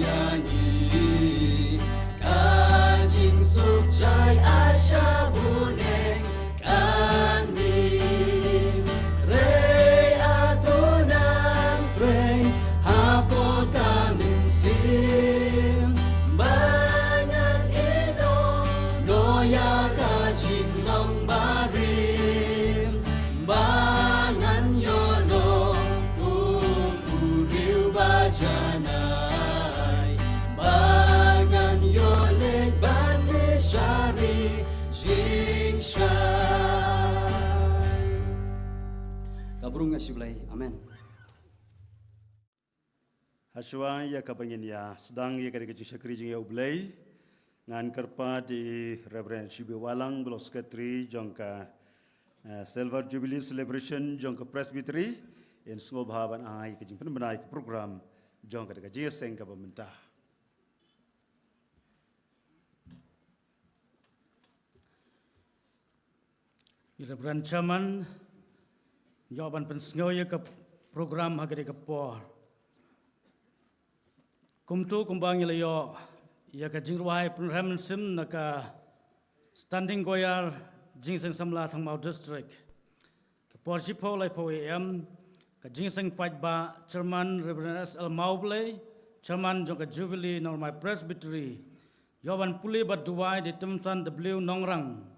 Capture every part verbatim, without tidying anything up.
Ka ngi ka jingsuk jai a sha bneng kan mi rei a to nang treng ha por ka mynsiem ba ngan ïoh noh ïa ka jinglong barim ba ngan ïoh noh kum u briew ba janai ba ngan ïoh leit ban mishari jingshai. Ka burom nga shu Blei. Amen. Hashwa ïa kaba ngin ïa sdang ïa ka dei ka jingshakri jong ïa u Blei, ngan kyrpad ïa i Reverend H B Walang, Block Secretary jong ka, eh, Silver Jubilee Celebration jong ka Presbytery, in sngewbha ban ai ka jingpynbna ïa ka program jong ka dei ka jingïaseng kaba mynta. I Reverend Chairman, ïoh ban pynsngew ïa ka program ha ka dei ka por. Kumto kumba ngi la ïoh ïa ka jingrwai pynrem mynsiem na ka Standing Choir Jingïaseng Samla Thangmaw District. Ka por shiphew laiphew A M, ka jingïaseng paidbah, Chairman Reverend S L Mawblei, Chairman jong ka Jubilee Nongrimai Presbytery, ïoh ban pule bad duwai da i Tymsan W Nongrang.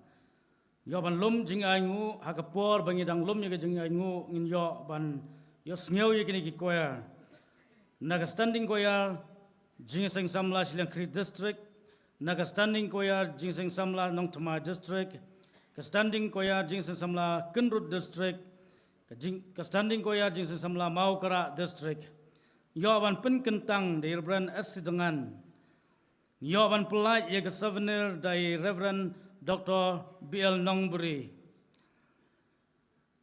Ïoh ban lum jingainguh, ha ka por ba ngi dang lum ïa ka jingainguh ngin ïoh ban ïohsngew ïa kine ki choir. Na ka Standing Choir Jingïaseng Samla Shillong Khri District, na ka Standing Choir Jingïaseng Samla Nongthymmai District, ka Standing Choir Jingïaseng Samla Kynrut District, ka jing-, ka Standing Choir Jingïaseng Samla Mawkyrah District. Ïoh ban pynkyntang da i Reverend S C Dengan. Ïoh ban pyllait ïa ka souvenir da i Reverend Doctor B L Nongbri.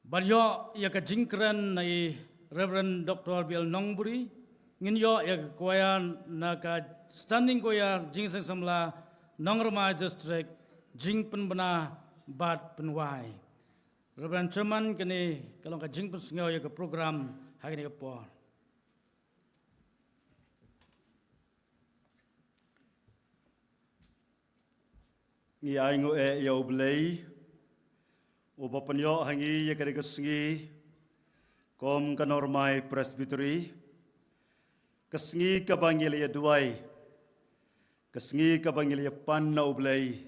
Bad ïoh ïa ka jingkren na i Reverend Doctor B L Nongbri, ngin ïoh ïa ka choir na ka Standing Choir Jingïaseng Samla Nongrimai District, jingpynbna bad pynwai. Reverend Chairman, kane ka long ka jingpynsngew ïa ka program ha kane ka por. Ngi ainguh eh ïa u Blei uba pynïoh ha ngi ïa ka dei ka sngi kum ka Nongrimai Presbytery, ka sngi kaba ngi la ïa duwai, ka sngi kaba ngi la ïa pan na u Blei.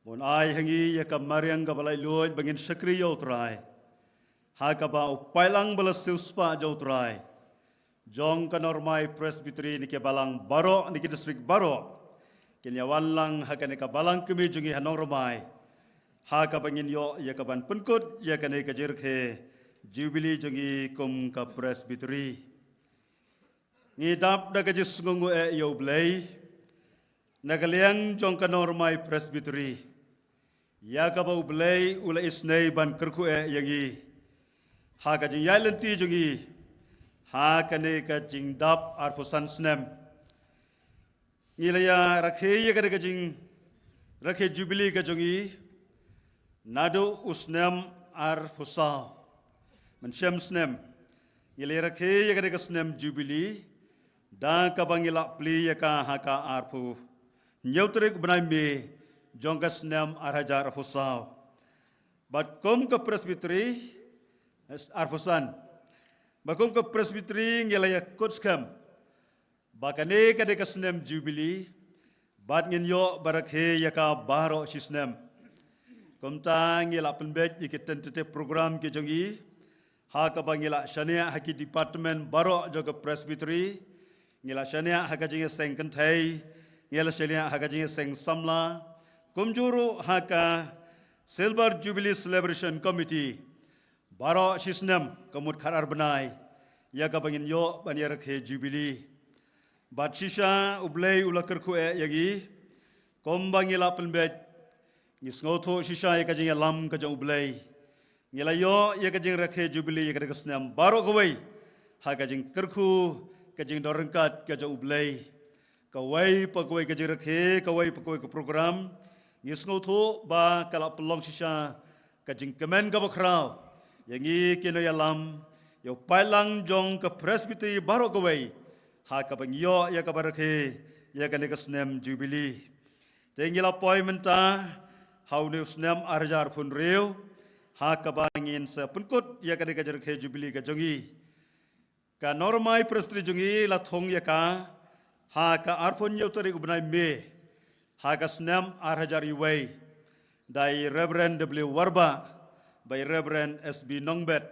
Bun ai ha ngi ïa ka mariang kaba laitluid ba ngin shakri ïa u Trai, ha kaba u paidlang ba la siewspah jong u Trai jong ka Nongrimai Presbytery na ki balang baroh, na ki district baroh, kin ïa wan lang ha kane ka balang kmie jong ngi ha Nongrimai, ha kaba ngin ïoh ïa ka ban pynkut ïa kane ka jingrakhe Jubilee jong ngi kum ka Presbytery. Ngi dap da ka jingsngewnguh eh ïa u Blei na ka liang jong ka Nongrimai Presbytery, ïa kaba u Blei u la isynei ban kyrkhu eh ïa ngi ha ka jingïaid lynti jong ngi ha kane ka jingdap arphew san snem. Ngi la ïa rakhe ïa kane ka jingrakhe Jubilee ka jong ngi naduh u snem arphew saw. Mynshem snem ngi la ïa rakhe ïa kane ka snem Jubilee, da kaba ngi la plie ïa ka ha ka arphew hynñiew tarik bnai May jong ka snem ar hajar arphew saw. Bad kum ka Presbytery, eh, arphew san. Bad kum ka Presbytery ngi la ïa kut skhem ba kane ka dei ka snem Jubilee, bad ngin ïoh ban rakhe ïa ka baroh shi snem. Kumta ngi la pynbeit ïa ki tentative program ki jong ngi, ha kaba ngi la shaniah ha ki department baroh jong ka Presbytery, ngi la shaniah ha ka jingïaseng kynthei, ngi la shaniah ha ka jingïaseng samla, kumjuh ruh ha ka Silver Jubilee Celebration Committee, baroh shi snem ka mut khatar bnai, ïa kaba ngin ïoh ban ïa rakhe Jubilee. Bad shisha u Blei u la kyrkhu eh ïa ngi, kumba ngi la pynbeit, ngi sngewthuh shisha ïa ka jingïalam ka jong u Blei. Ngi la ïoh ïa ka jingrakhe Jubilee ïa ka dei ka snem baroh kawei ha ka jingkyrkhu, ka jingdon ryngkat ka jong u Blei. Kawei pa kawei ka jingrakhe, kawei pa kawei ka program, ngi sngewthuh ba ka la pynlong shisha ka jingkmen kaba khraw ïa ngi ki nongïalam, ïa u paidlang jong ka Presbytery baroh kawei, ha kaba ngi ïoh ïa kaba rakhe ïa kane ka snem Jubilee. Te ngi la poi mynta ha une u snem ar hajar arphew hynriew ha kaba ngin sa pynkut ïa kane ka jingrakhe Jubilee ka jong ngi. Ka Nongramai Presbytery jong ngi la thung ïa ka ha ka arphew hynñiew tarik u bnai May ha ka snem ar hajar wei da i Reverend W Warbah bad i Reverend S B Nongbet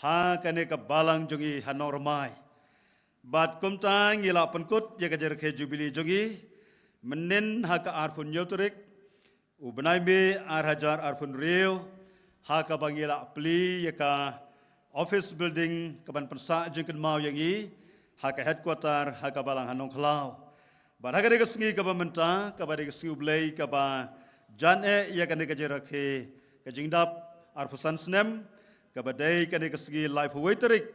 ha kane ka balang jong ngi ha Nongramai. Bad kumta ngi la pynkut ïa ka jingrakhe Jubilee jong ngi mynnin ha ka arphew hynñiew tarik u bnai May ar hajar arphew hynriew ha kaba ngi la plie ïa ka office building kaban pynsah jingkynmaw ïa ngi ha ka headquarter ha ka balang ha Nongkhlaw. Bad ha kane ka sngi kaba mynta kaba dei ka sngi U Blei kaba jan eh ïa kane ka jingrakhe ka jingdap arphew san snem, kaba dei kane ka sngi laiphew wei tarik,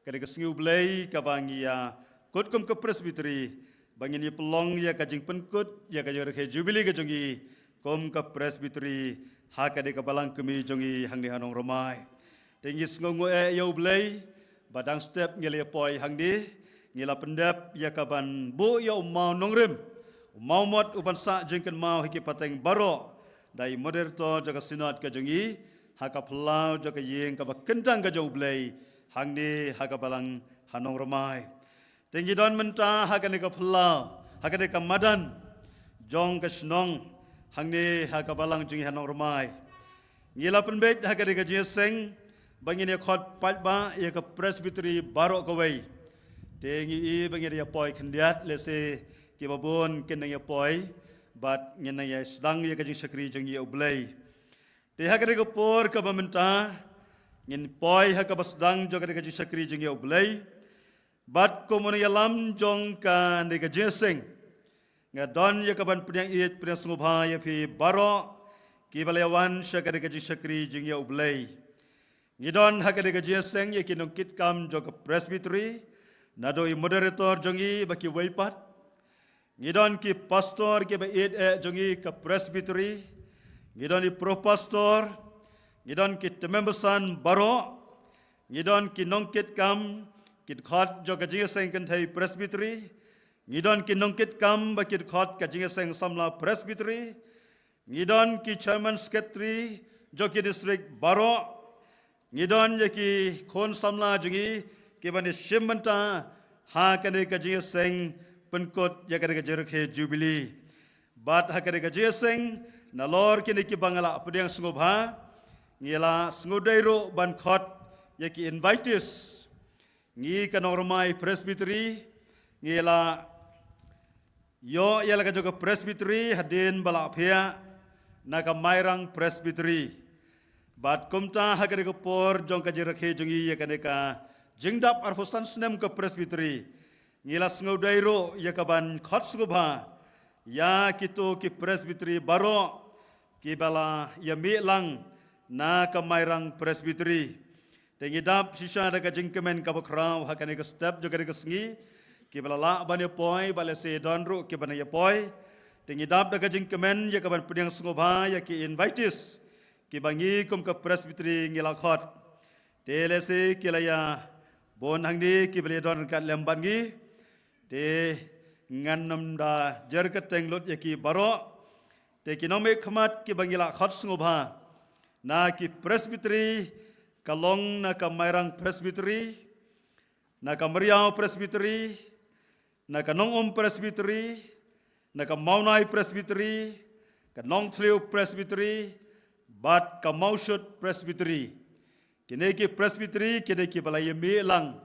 kane ka sngi U Blei kaba ngi ïa kut kum ka Presbytery ba ngin ïa pynlong ïa ka jingpynkut ïa ka jingrakhe Jubilee ka jong ngi kum ka Presbytery ha kane ka balang kmie jong ngi hangne ha Nongramai. Te ngi sngewnguh eh ïa U Blei ba dang step ngi la ïa poi hangne, ngi la pyndep ïa kaban buh ïa u maw nongrim, u maw mot uban sah jingkynmaw ha ki pateng baroh da i moderator jong ka Synod ka jong ngi ha ka phyllaw jong ka ïing kaba kyntang ka jong U Blei hangne ha ka balang ha Nongramai. Te ngi don mynta ha kane ka phyllaw, ha kane ka madan jong ka shnong hangne ha ka balang jong ngi ha Nongramai. Ngi la pynbeit ha kane ka jingïaseng ba ngin ïa khot paidbah ïa ka Presbytery baroh kawei. Te ngi i ba ngin ïa poi khyndiat, lehse kiba bun kin nang ïa poi bad ngin nang ïa sdang ïa ka jingshakri jong ngi ïa U Blei. Te ha kane ka por kaba mynta ngin poi ha kaba sdang jong kane ka jingshakri jong ngi ïa U Blei. Bad kum u nongïalam jong kane ka jingïaseng, nga don ïa kaban pdiang ïeit pdiang sngewbha ïa phi baroh kiba la ïa wan sha kane ka jingshakri jong ngi ïa U Blei. Ngi don ha kane ka jingïaseng ïa ki nongkitkam jong ka Presbytery, naduh i moderator jong ngi bad kiwei pat. Ngi don ki pastor kiba ïeit eh jong ngi ka Presbytery. Ngi don i pro pastor, ngi don ki tymmen basan baroh, ngi don ki nongkitkam, ki dkhot jong ka jingïaseng kynthei Presbytery, ngi don ki nongkitkam bad ki dkhot ka jingïaseng samla Presbytery, ngi don ki chairman secretary jong ki district baroh, ngi don ïa ki khun samla jong ngi kiban ïa shim bynta ha kane ka jingïaseng pynkut ïa kane ka jingrakhe Jubilee. Bad ha kane ka jingïaseng nalor kine kiba nga la pdiang sngewbha, ngi la sngewdei ruh ban khot ïa ki invitees. Ngi ka Nongramai Presbytery ngi la ïoh ïa la ka jong ka Presbytery hadien ba la phiah na ka Mairang Presbytery. Bad kumta ha kane ka por jong ka jingrakhe jong ngi ïa kane ka jingdap arphew san snem ka Presbytery, ngi la sngewdei ruh ïa kaban khot sngewbha ïa kito ki Presbytery baroh kiba la ïa mih lang na ka Mairang Presbytery. Te ngi dap shisha da ka jingkmen kaba khraw ha kane ka step jong kane ka sngi, kiba la lah ban ïa poi bad lehse don ruh kiba nang ïa poi. Te ngi dap da ka jingkmen ïa kaban pdiang sngewbha ïa ki invitees kiba ngi kum ka Presbytery ngi la khot. Te lehse ki la ïa bun hangne kiba la ïa don ryngkat lem bad ngi. Te ngan nym da jer kyrteng lut ïa ki baroh. Te ki nongmihkhmat kiba ngi la khot sngewbha na ki Presbytery, ka long na ka Mairang Presbytery, na ka Mariaw Presbytery, na ka Nongum Presbytery, na ka Mawnai Presbytery, ka Nongthliew Presbytery bad ka Mawshut Presbytery. Kine ki Presbytery kine kiba la ïa mih lang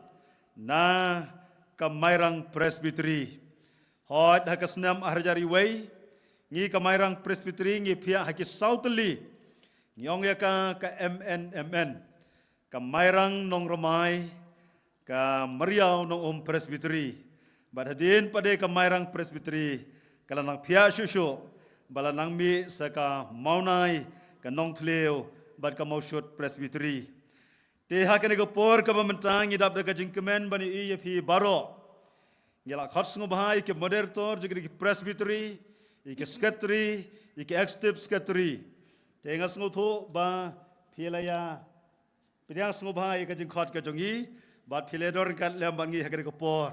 na ka Mairang Presbytery. Hooid, ha ka snem ar hajar wei ngi ka Mairang Presbytery ngi phiah ha ki saw tylli. Ngi ong ïa ka ka M N M N, ka Mairang Nongramai, ka Mariaw Nongum Presbytery. Bad hadien pat de ka Mairang Presbytery ka la nang phiah shuh shuh ba la nang mih sa ka Mawnai, ka Nongthliew bad ka Mawshut Presbytery. Te ha kane ka por kaba mynta ngi dap da ka jingkmen ban ïa phi baroh. Ngi la khot sngewbha ïa ki moderator jong ki Presbytery, ïa ki secretary, ïa ki executive secretary. Te nga sngewthuh ba phi la ïa pdiang sngewbha ïa ka jingkhot ka jong ngi bad phi la don ryngkat lem bad ngi ha kane ka por.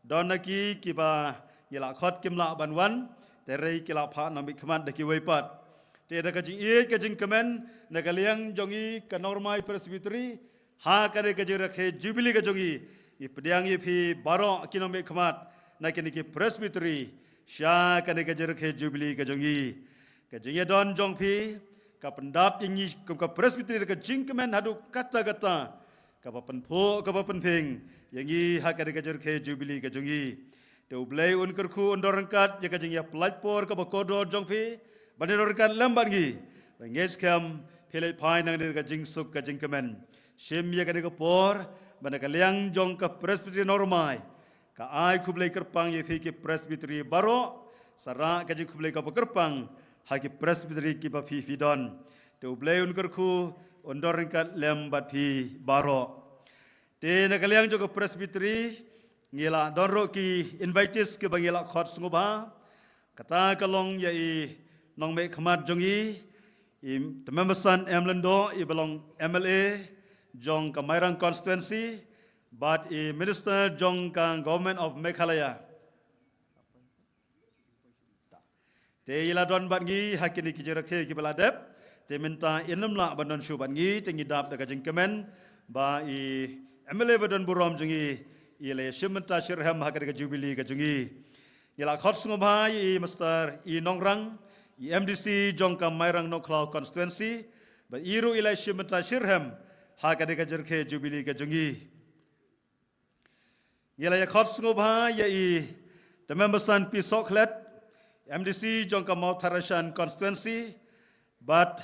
Don na ki kiba ngi la khot kim lah ban wan, te hynrei ki la phah nongmihkhmat da kiwei pat. Te da ka jingïeit ka jingkmen na ka liang jong ngi ka Nongmai Presbytery, ha kane ka jingrakhe Jubilee ka jong ngi, ngi pdiang ïa phi baroh ki nongmihkhmat na kine ki Presbytery sha kane ka jingrakhe Jubilee ka jong ngi. Ka jingïadon jong phi ka pyndap ïa ngi kum ka Presbytery da ka jingkmen haduh katta katta, kaba pynphuh kaba pynphieng ïa ngi ha kane ka jingrakhe Jubilee ka jong ngi. Te U Blei un kyrkhu, un don ryngkat ïa ka jingïapynlait por kaba kordor jong phi, ban ïadon ryngkat lem bad ngi. Ba ngi skhem phi leit phai nangne da ka jingsuk ka jingkmen. Shim ïa kane ka por ba na ka liang jong ka Presbytery Nongmai, ka ai khublei kyrpang ïa phi ki Presbytery baroh, sa rah ka jingkhublei kaba kyrpang ha ki Presbytery kiba phi phi don. Te U Blei un kyrkhu, un don ryngkat lem bad phi baroh. Te na ka liang jong ka Presbytery ngi la don ruh ki invitees kiba ngi la khot sngewbha. Kata ka long ïa i nongmihkhmat jong ngi, i Tymmen Basan M Lyngdoh, iba long M L A jong ka Mairang constituency, bad i Minister jong ka Government of Meghalaya. Te i la don bad ngi ha kine ki jingrakhe kiba la dep. Te mynta in ym lah ban don shuh bad ngi, te ngi dap da ka jingkmen ba i M L A ba don burom jong ngi, i la ïashim bynta shitrhem ha kane ka Jubilee ka jong ngi. Ngi la khot sngewbha ïa i Mister E Nongrang, i M D C jong ka Mairang Nongkhlaw constituency, bad i ruh i la ïashim bynta shitrhem ha kane ka jingrakhe Jubilee ka jong ngi. Ngi la ïakhot sngewbha ïa i Tymmen Basan P Sohkhlet, M D C jong ka Mawthadraishan constituency, bad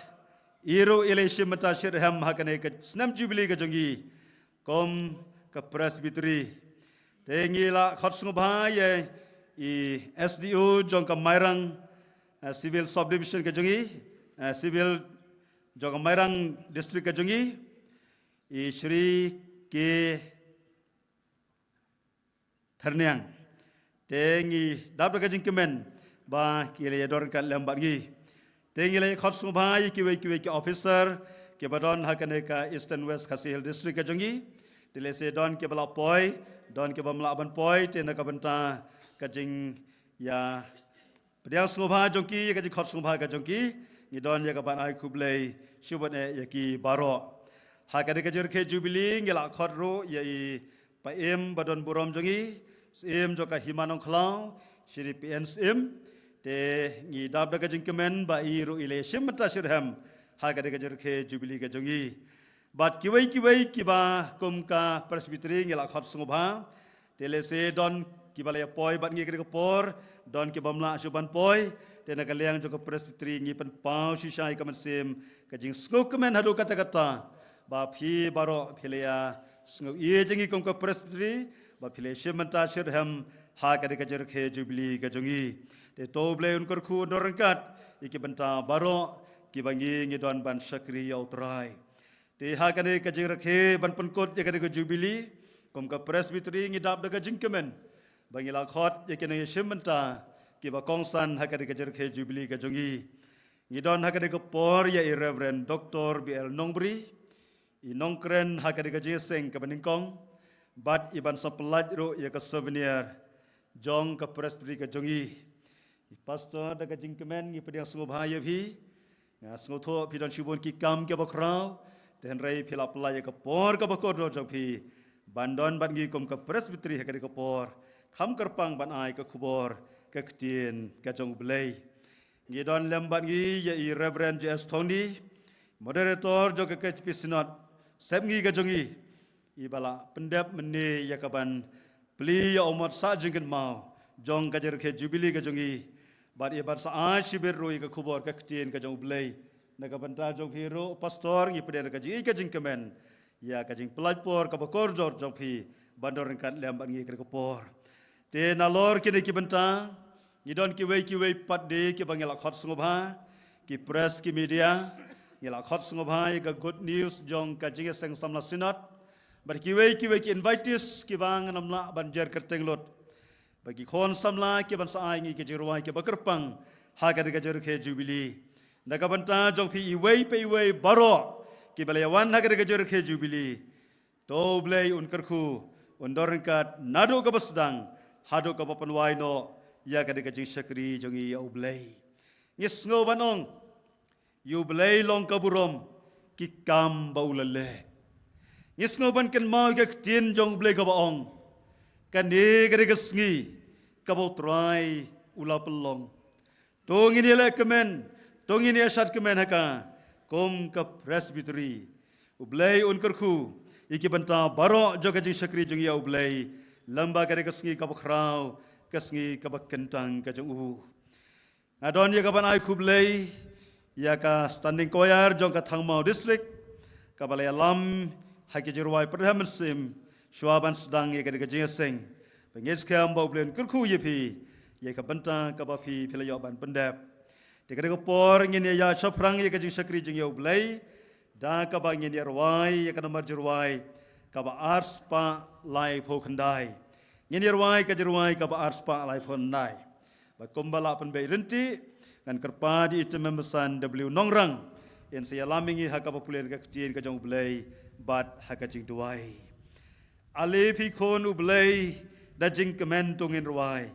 i ruh i la ïashim bynta shitrhem ha kane ka snem Jubilee ka jong ngi kum ka Presbytery. Te ngi la khot sngewbha ïa i S D O jong ka Mairang, eh, Civil Subdivision ka jong ngi, eh, Civil jong ka Mairang District ka jong ngi, i Shri K Tharniang. Te ngi dap da ka jingkmen ba ki la ïadon ryngkat lem bad ngi. Te ngi la ïakhot sngewbha ïa kiwei kiwei ki officer kiba don ha kane ka Eastern West Khasi Hills District ka jong ngi. Te lehse don kiba la poi, don kiba ym lah ban poi, te na ka bynta ka jingïa pdiang sngewbha jong ki, ïa ka jingkhot sngewbha ka jong ki, ngi don ïa ka ban ai khublei shibun eh ïa ki baroh. Ha kane ka jingrakhe Jubilee ngi la khot ruh ïa i Paiem ba don burom jong ngi, Syiem jong ka Hima Nongkhlaw, Shri P N Syiem. Te ngi dap da ka jingkmen ba i ruh i la ïashim bynta shitrhem ha kane ka jingrakhe Jubilee ka jong ngi. Bad kiwei kiwei kiba kum ka Presbytery ngi la khot sngewbha. Te lehse don kiba la ïa poi bad ngi ha kane ka por, don kiba ym lah shuh ban poi. Te na ka liang jong ka Presbytery ngi pynpaw shisha ïa ka mynsiem ka jingsngewkmen haduh katta katta ba phi baroh phi la ïa sngew ïeit ïa ngi kum ka Presbytery, ba phi la ïashim bynta shitrhem ha kane ka jingrakhe Jubilee ka jong ngi. Te to U Blei un kyrkhu, un don ryngkat ïa ki bynta baroh kiba ngi ngi don ban shakri ïa U Trai. Te ha kane ka jingrakhe ban pynkut ïa kane ka Jubilee, kum ka Presbytery ngi dap da ka jingkmen ba ngi la khot ïa ki nongïashim bynta kiba kongsan ha kane ka jingrakhe Jubilee ka jong ngi. Ngi don ha kane ka por ïa i Reverend Doctor B L Nongbri, i nongkren ha kane ka jingïaseng kaba nyngkong, bad i ban sa pyllait ruh ïa ka souvenir jong ka Presbytery ka jong ngi. I Pastor, da ka jingkmen ngi pdiang sngewbha ïa phi. Nga sngewthuh phi don shibun ki kam kiba khraw, te hynrei phi la pyllait ïa ka por kaba kordor jong phi ban don bad ngi kum ka Presbytery ha kane ka por, kham kyrpang ban ai ka khubor ka ktien ka jong U Blei. Ngi don lem bad ngi ïa i Reverend J S Thongni, Moderator jong ka K J P Synod, sepngi ka jong ngi, iba la pyndep mynne ïa ka ban plie ïa u mot sah jingkynmaw jong ka jingrakhe Jubilee ka jong ngi, bad i ban sa ai shibit ruh ïa ka khubor ka ktien ka jong U Blei. Na ka bynta jong phi ruh Pastor, ngi pdiang da ka jingïeit ka jingkmen ïa ka jingpyllait por kaba kordor jong phi ban don ryngkat lem bad ngi ha kane ka por. Te nalor kine ki bynta, ngi don kiwei kiwei pat de kiba ngi la khot sngewbha, ki press, ki media, ngi la khot sngewbha ïa ka good news jong ka jingïaseng samla Synod. Bad kiwei kiwei ki invitees kiba ngan ym lah ban jer kyrteng lut, ba ki khun samla kiban sa ai ngi ki jingrwai kiba kyrpang ha kane ka jingrakhe Jubilee. Na ka bynta jong phi iwei pa iwei baroh kiba la ïa wan ha kane ka jingrakhe Jubilee, to U Blei un kyrkhu, un don ryngkat naduh kaba sdang haduh kaba pynwai noh ïa kane ka jingshakri jong ngi ïa U Blei. Ngi sngew ban ong, ïa U Blei long ka burom ki kam ba u la leh. Ngi sngew ban kynmaw ïa ka ktien jong U Blei kaba ong, kane ka dei ka sngi kaba U Trai u la pynlong. To ngin ïaleh kmen, to ngin ïashad kmen ha ka kum ka Presbytery. U Blei un kyrkhu ïa ki bynta baroh jong ka jingshakri jong ngi ïa U Blei, lyngba kane ka sngi kaba khraw, ka sngi kaba kyntang ka jong u. Nga don ïa ka ban ai khublei ïa ka Standing Choir jong ka Thangmaw District, kaba la ïalam ha ki jingrwai pyrshah mynsiem shuwa ban sdang ïa kane ka jingïaseng. Bad ngi skhem ba U Blei un kyrkhu ïa phi ïa ka bynta kaba phi phi la ïoh ban pyndep. Te ka dei ka por ngin ïa ïa shaphrang ïa ka jingshakri jong ngi ïa U Blei da kaba ngin ïa rwai ïa ka namar jingrwai kaba arspah laiphew khyndai. Ngin ïa rwai ka jingrwai kaba arspah laiphew khyndai. Bad kumba la pynbeit ryntih, ngan kyrpad ïa i Tymmen Basan W Nongrang, in sa ïalam ïa ngi ha kaba pule ïa ka ktien ka jong U Blei bad ha ka jingduwai. Ale phi khun U Blei, da jingkmen to ngin rwai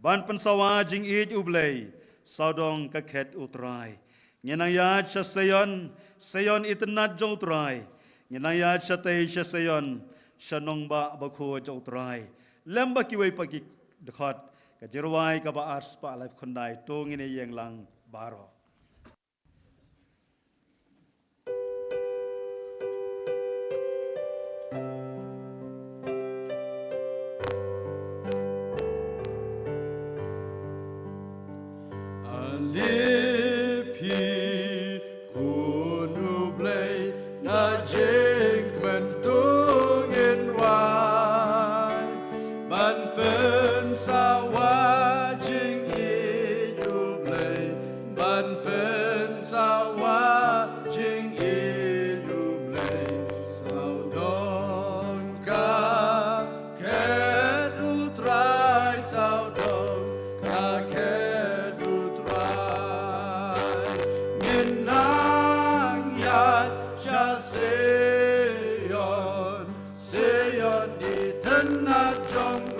ban pynsawa jingïeit U Blei sawdong ka khet U Trai. Ngin nang ïaid sha Seion, Seion itynnad jong U Trai. Ngin nang ïaid shatei sha Seion, sha nongbah bakhuid jong U Trai, lem bad kiwei pat ki dkhot. Ka jingrwai kaba arspah laiphew khyndai, to ngin ïeng lang baroh. Ale phi khun U Blei, da jingkmen to ngin rwai ban pynsawa jingïeit U Blei, ban pynsawa jingïeit U Blei sawdong ka khet U Trai, sawdong ka khet U Trai. Ngin nang ïaid sha Seion, Seion itynnad jong U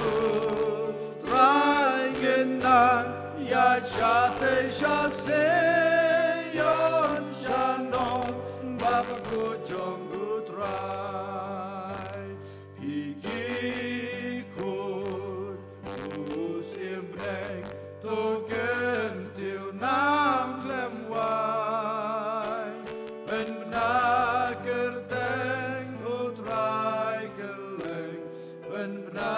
Trai. Ngin nang ïaid shatei sha Seion, sha nongbah bakhuid jong U Trai. Phi ki khun u syiem bneng, to kyntiew nang khlem wai. Pynbna kyrteng U Trai kylleng, pynbna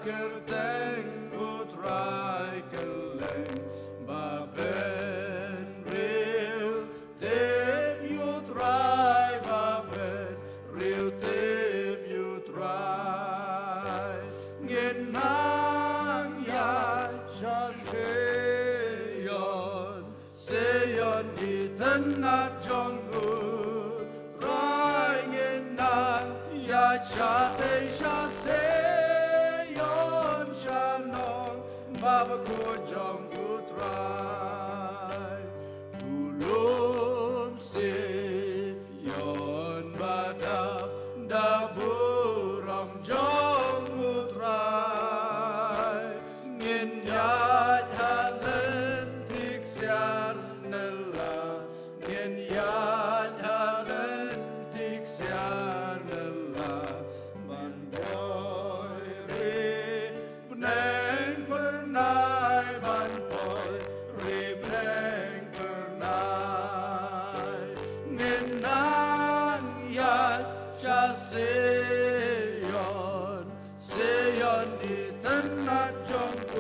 kyrteng U Trai kylleng, ba pynriew tip ïa U Trai, ba pynriew tip ïa U Trai. Ngin nang ïaid sha Seion, Seion itynnad jong U Trai. Ngin nang ïaid shatei sha Seion, sha nongbah bakhuid jong U Trai. U lum Seion ba dap da burom jong U Trai. Ngin ïaid ha lynti ksiar nylla, ngin ïaid ha lynti ksiar nylla, ban poi ri bneng phyrnai, ban poi ri bneng phyrnai. Ngin nang ïaid sha Seion, Seion itynnad jong U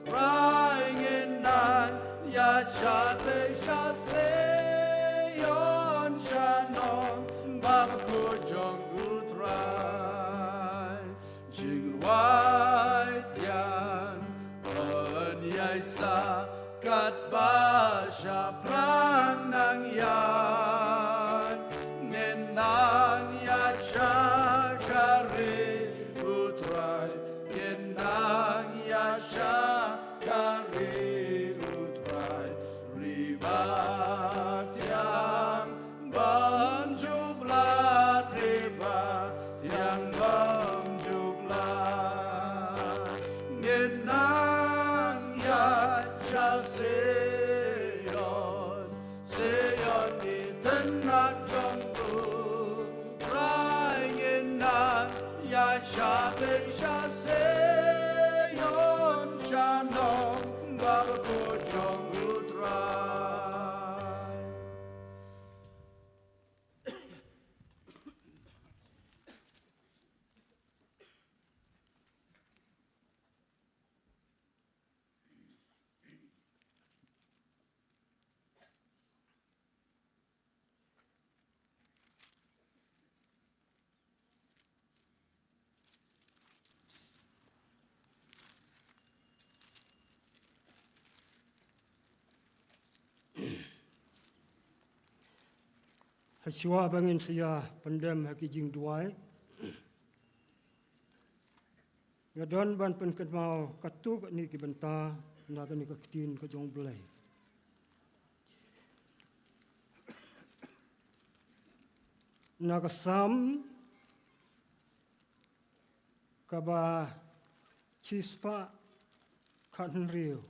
Trai. Ngin nang ïaid shatei sha Seion, sha nongbah bakhuid jong U Trai. Jingrwai thiang yn ïai sah katba shaphrang nang ïaid. Ngin nang ïaid sha ka ri U Trai, ngin nang ïaid sha ka ri U Trai. Ri ba thiang bymjuklat, ri ba thiang bymjuklat. Sion, Sion, itynnad jong U Trai, ngin nang ïaishah beit sha Sion, sha nongbah bakhuid jong U Trai. Hashwa ba ngin sa ïa pyndem ha ki jingduwai, nga don ban pynkynmaw katto katne ki bynta na kane ka ktien ka jong U Blei. Na ka Salm kaba shispah khathynriew.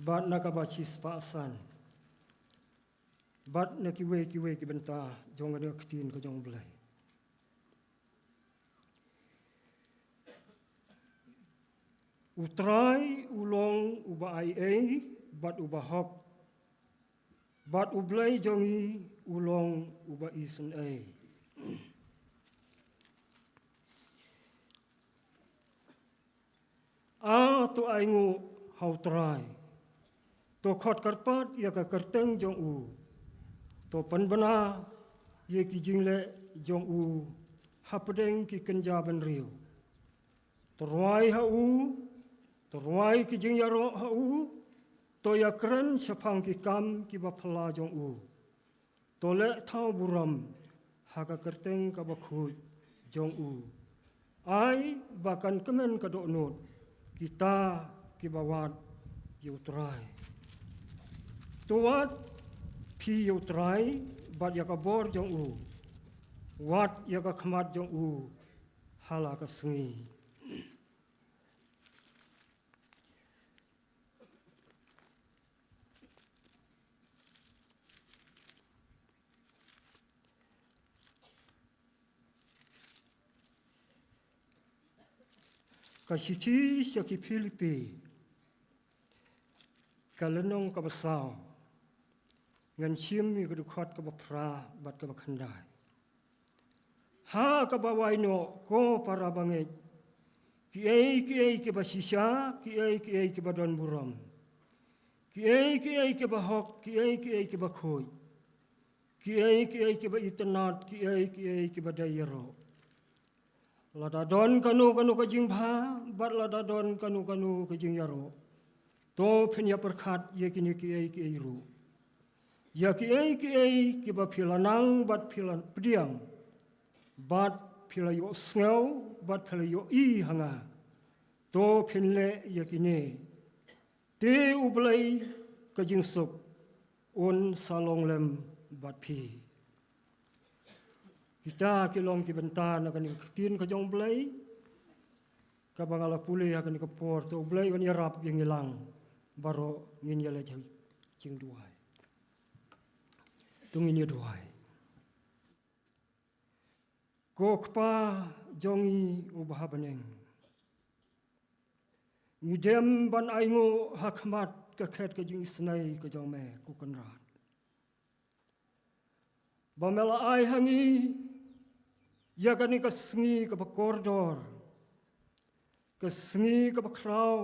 Bad na kaba shispah san. Bad na kiwei kiwei ki bynta jong kane ka ktien ka jong U Blei. U Trai u long uba aiei bad uba hok, bad U Blei jong ngi u long uba isynei. A to ainguh ha U Trai, to khot kyrpad ïa ka kyrteng jong u, to pynbna ïa ki jingleh jong u hapdeng ki kynja bynriew. To rwai ha u, to rwai ki jingïaroh ha u, to ïakren shaphang ki kam kiba phylla jong u. To leh thaw burom ha ka kyrteng kaba khuid jong u. Ai ba kan kmen ka dohnud kita kiba wad ïa U Trai. To wad phi ïa U Trai bad ïa ka bor jong u. Wad ïa ka khmat jong u ha la ka sngi. Ka shithi sha ki Philippi, ka lynnong kaba saw, ngan shim ïa ka dkhot kaba phra bad kaba khyndai. Ha kaba wai noh, ko para bangeit, kiei kiei kiba shisha, kiei kiei kiba don burom, kiei kiei kiba hok, kiei kiei kiba khuid, kiei kiei kiba itynnad, kiei kiei kiba dei ïaroh, lada don kano kano ka jingbha bad lada don kano kano ka jingïaroh, to phin ïa pyrkhat ïa kine kiei kiei ruh. Ïa kiei kiei kiba phi la nang bad phi la pdiang bad phi la ïohsngew bad phi la ïohi ha nga, to phin leh ïa kine. Te U Blei ka jingsuk un sa long lem bad phi. Kita ki long ki bynta na kane ka ktien ka jong U Blei kaba nga la pule ha kane ka por. To U Blei un ïarap ïa ngi lang baroh. Ngin ïa leit ha jingduwai. To ngin ïa duwai. Ko Kpa jong ngi uba ha bneng, ngi dem ban ainguh ha khmat ka khet ka jingisynei ka jong me, ko Kynrad, ba me la ai ha ngi ïa kane ka sngi kaba kordor, ka sngi kaba khraw,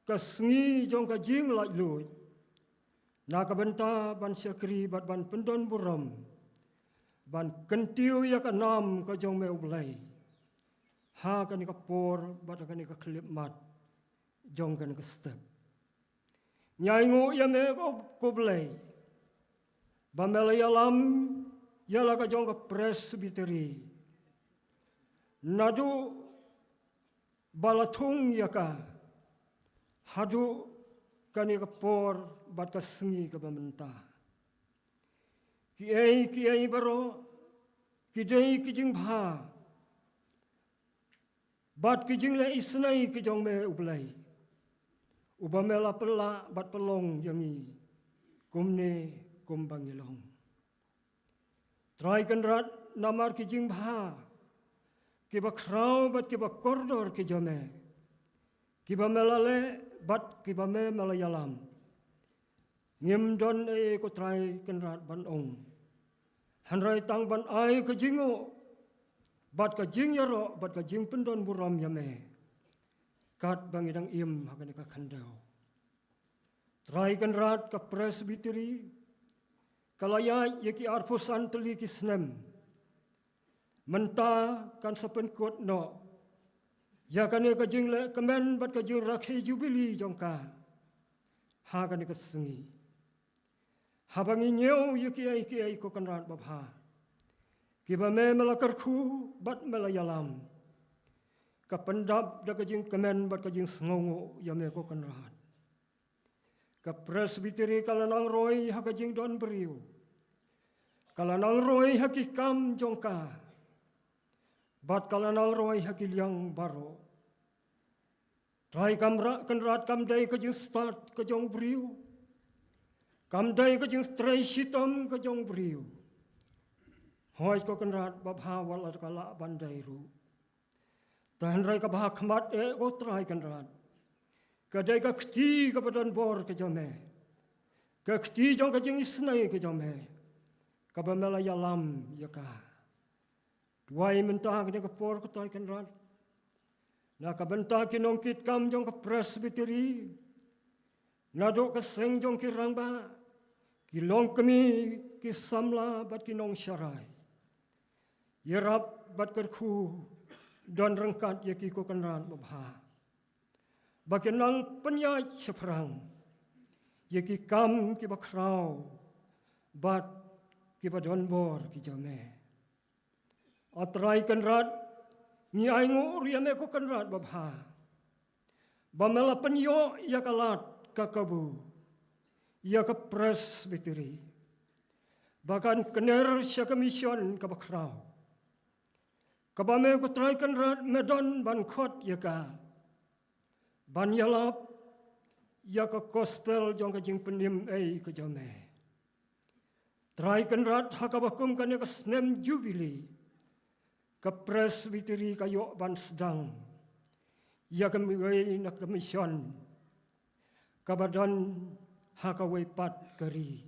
ka sngi jong ka jinglaitluid, na ka bynta ban shakri bad ban pyndon burom, ban kyntiew ïa ka nam ka jong me U Blei ha kane ka por bad ha kane ka khyllipmat jong kane ka step. Ngi ainguh ïa me ko, ko Blei, ba me la ïalam ïa la ka jong ka Presbytery naduh ba la thung ïa ka haduh kane ka por bad ka sngi kaba mynta. Kiei kiei baroh ki dei ki jingbha bad ki jingleh isynei ki jong me U Blei, uba me la pynlah bad pynlong ïa ngi kumne kumba ngi long. Trai Kynrad, namar ki jingbha kiba khraw bad kiba kordor ki jong me, kiba me la leh bad kiba me me la ïalam, ngim don ei ei ko Trai Kynrad ban ong, hynrei tang ban ai ka jingnguh bad ka jingïaroh bad ka jingpyndonburom ïa me katba ngi dang im ha kane ka khyndew. Trai Kynrad, ka Presbytery ka la ïaid ïa ki arphew san tylli ki snem. Mynta kan sa pynkut noh ïa kane ka jinglehkmen bad ka jingrakhe jubili jong ka ha kane ka sngi. Haba ngi ñiew ïa kiei kiei ko Kynrad babha, kiba me me la kyrkhu bad me la ïalam, ka pyndap da ka jingkmen bad ka jingsngewnguh ïa me ko Kynrad. Ka Presbytery ka la nang roi ha ka jingdon briew, ka la nang roi ha ki kam jong ka, bad ka la nang roi ha ki liang baroh. Trai Kynrad, kam dei ka jingstad ka jong u briew, kam dei ka jingtrei shitom ka jong u briew. Hooid ko Kynrad babha, wat la ka lah ban dei ruh. Te hynrei kaba ha khmat eh ko Trai Kynrad, ka dei ka kti kaba don bor ka jong me, ka kti jong ka jingisynei ka jong me, kaba me la ïalam ïa ka. Duwai mynta ha kane ka por ko Trai Kynrad, na ka bynta ki nongkitkam jong ka Presbytery, naduh ka seng jong ki rangbah, ki longkmie, ki samla bad ki nongsharai. Ïarap bad kyrkhu, don ryngkat ïa ki ko Kynrad babha, ba kin nang pynïaid shaphrang ïa ki kam kiba khraw bad kiba don bor ki jong me. A Trai Kynrad, ngi ainguh ruh ïa me ko Kynrad babha, ba me la pynïoh ïa ka lad ka kabu ïa ka Presbytery, ba kan kner sha ka mission kaba khraw, kaba me ko Trai Kynrad me don ban khot ïa ka ban ïalap ïa ka gospel jong ka jingpynim ei ka jong me. Trai Kynrad, ha kaba kum kane ka snem jubili, ka Presbytery ka ïoh ban sdang ïa kawei na ka mission kaba don ha kawei pat ka ri.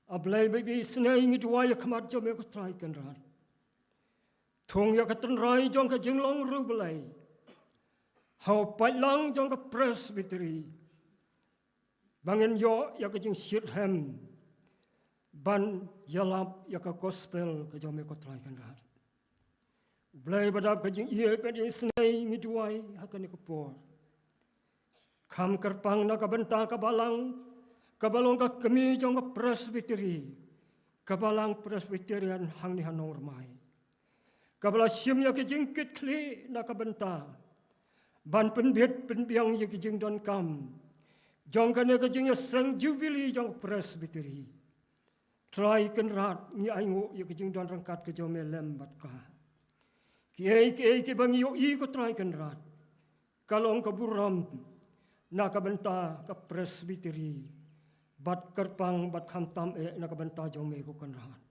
A Blei ba ïeit ba isynei, ngi duwai ha khmat jong me ko Trai Kynrad, thung ïa ka tynrai jong ka jinglong riewblei ha u paidlang jong ka Presbytery, ba ngin ïoh ïa ka jingshitrhem ban ïalap ïa ka gospel ka jong me ko Trai Kynrad. U Blei ba dap ka jingïeit bad isynei, ngi duwai ha kane ka por, kham kyrpang na ka bynta ka balang kaba long ka kmie jong ka Presbytery, ka balang Presbyterian hangne ha Nongrmai, kaba la shim ïa ki jingkitkhlieh na ka bynta ban pynbit pynbiang ïa ki jingdonkam jong kane ka jingïaseng jubili jong ka Presbytery. Trai Kynrad, ngi ainguh ïa ka jingdon ryngkat ka jong me lem bad ka. Kiei kiei kiba ngi ïohi ko Trai Kynrad, ka long ka burom na ka bynta ka Presbytery, bad kyrpang bad khamtam eh na ka bynta jong me ko Kynrad.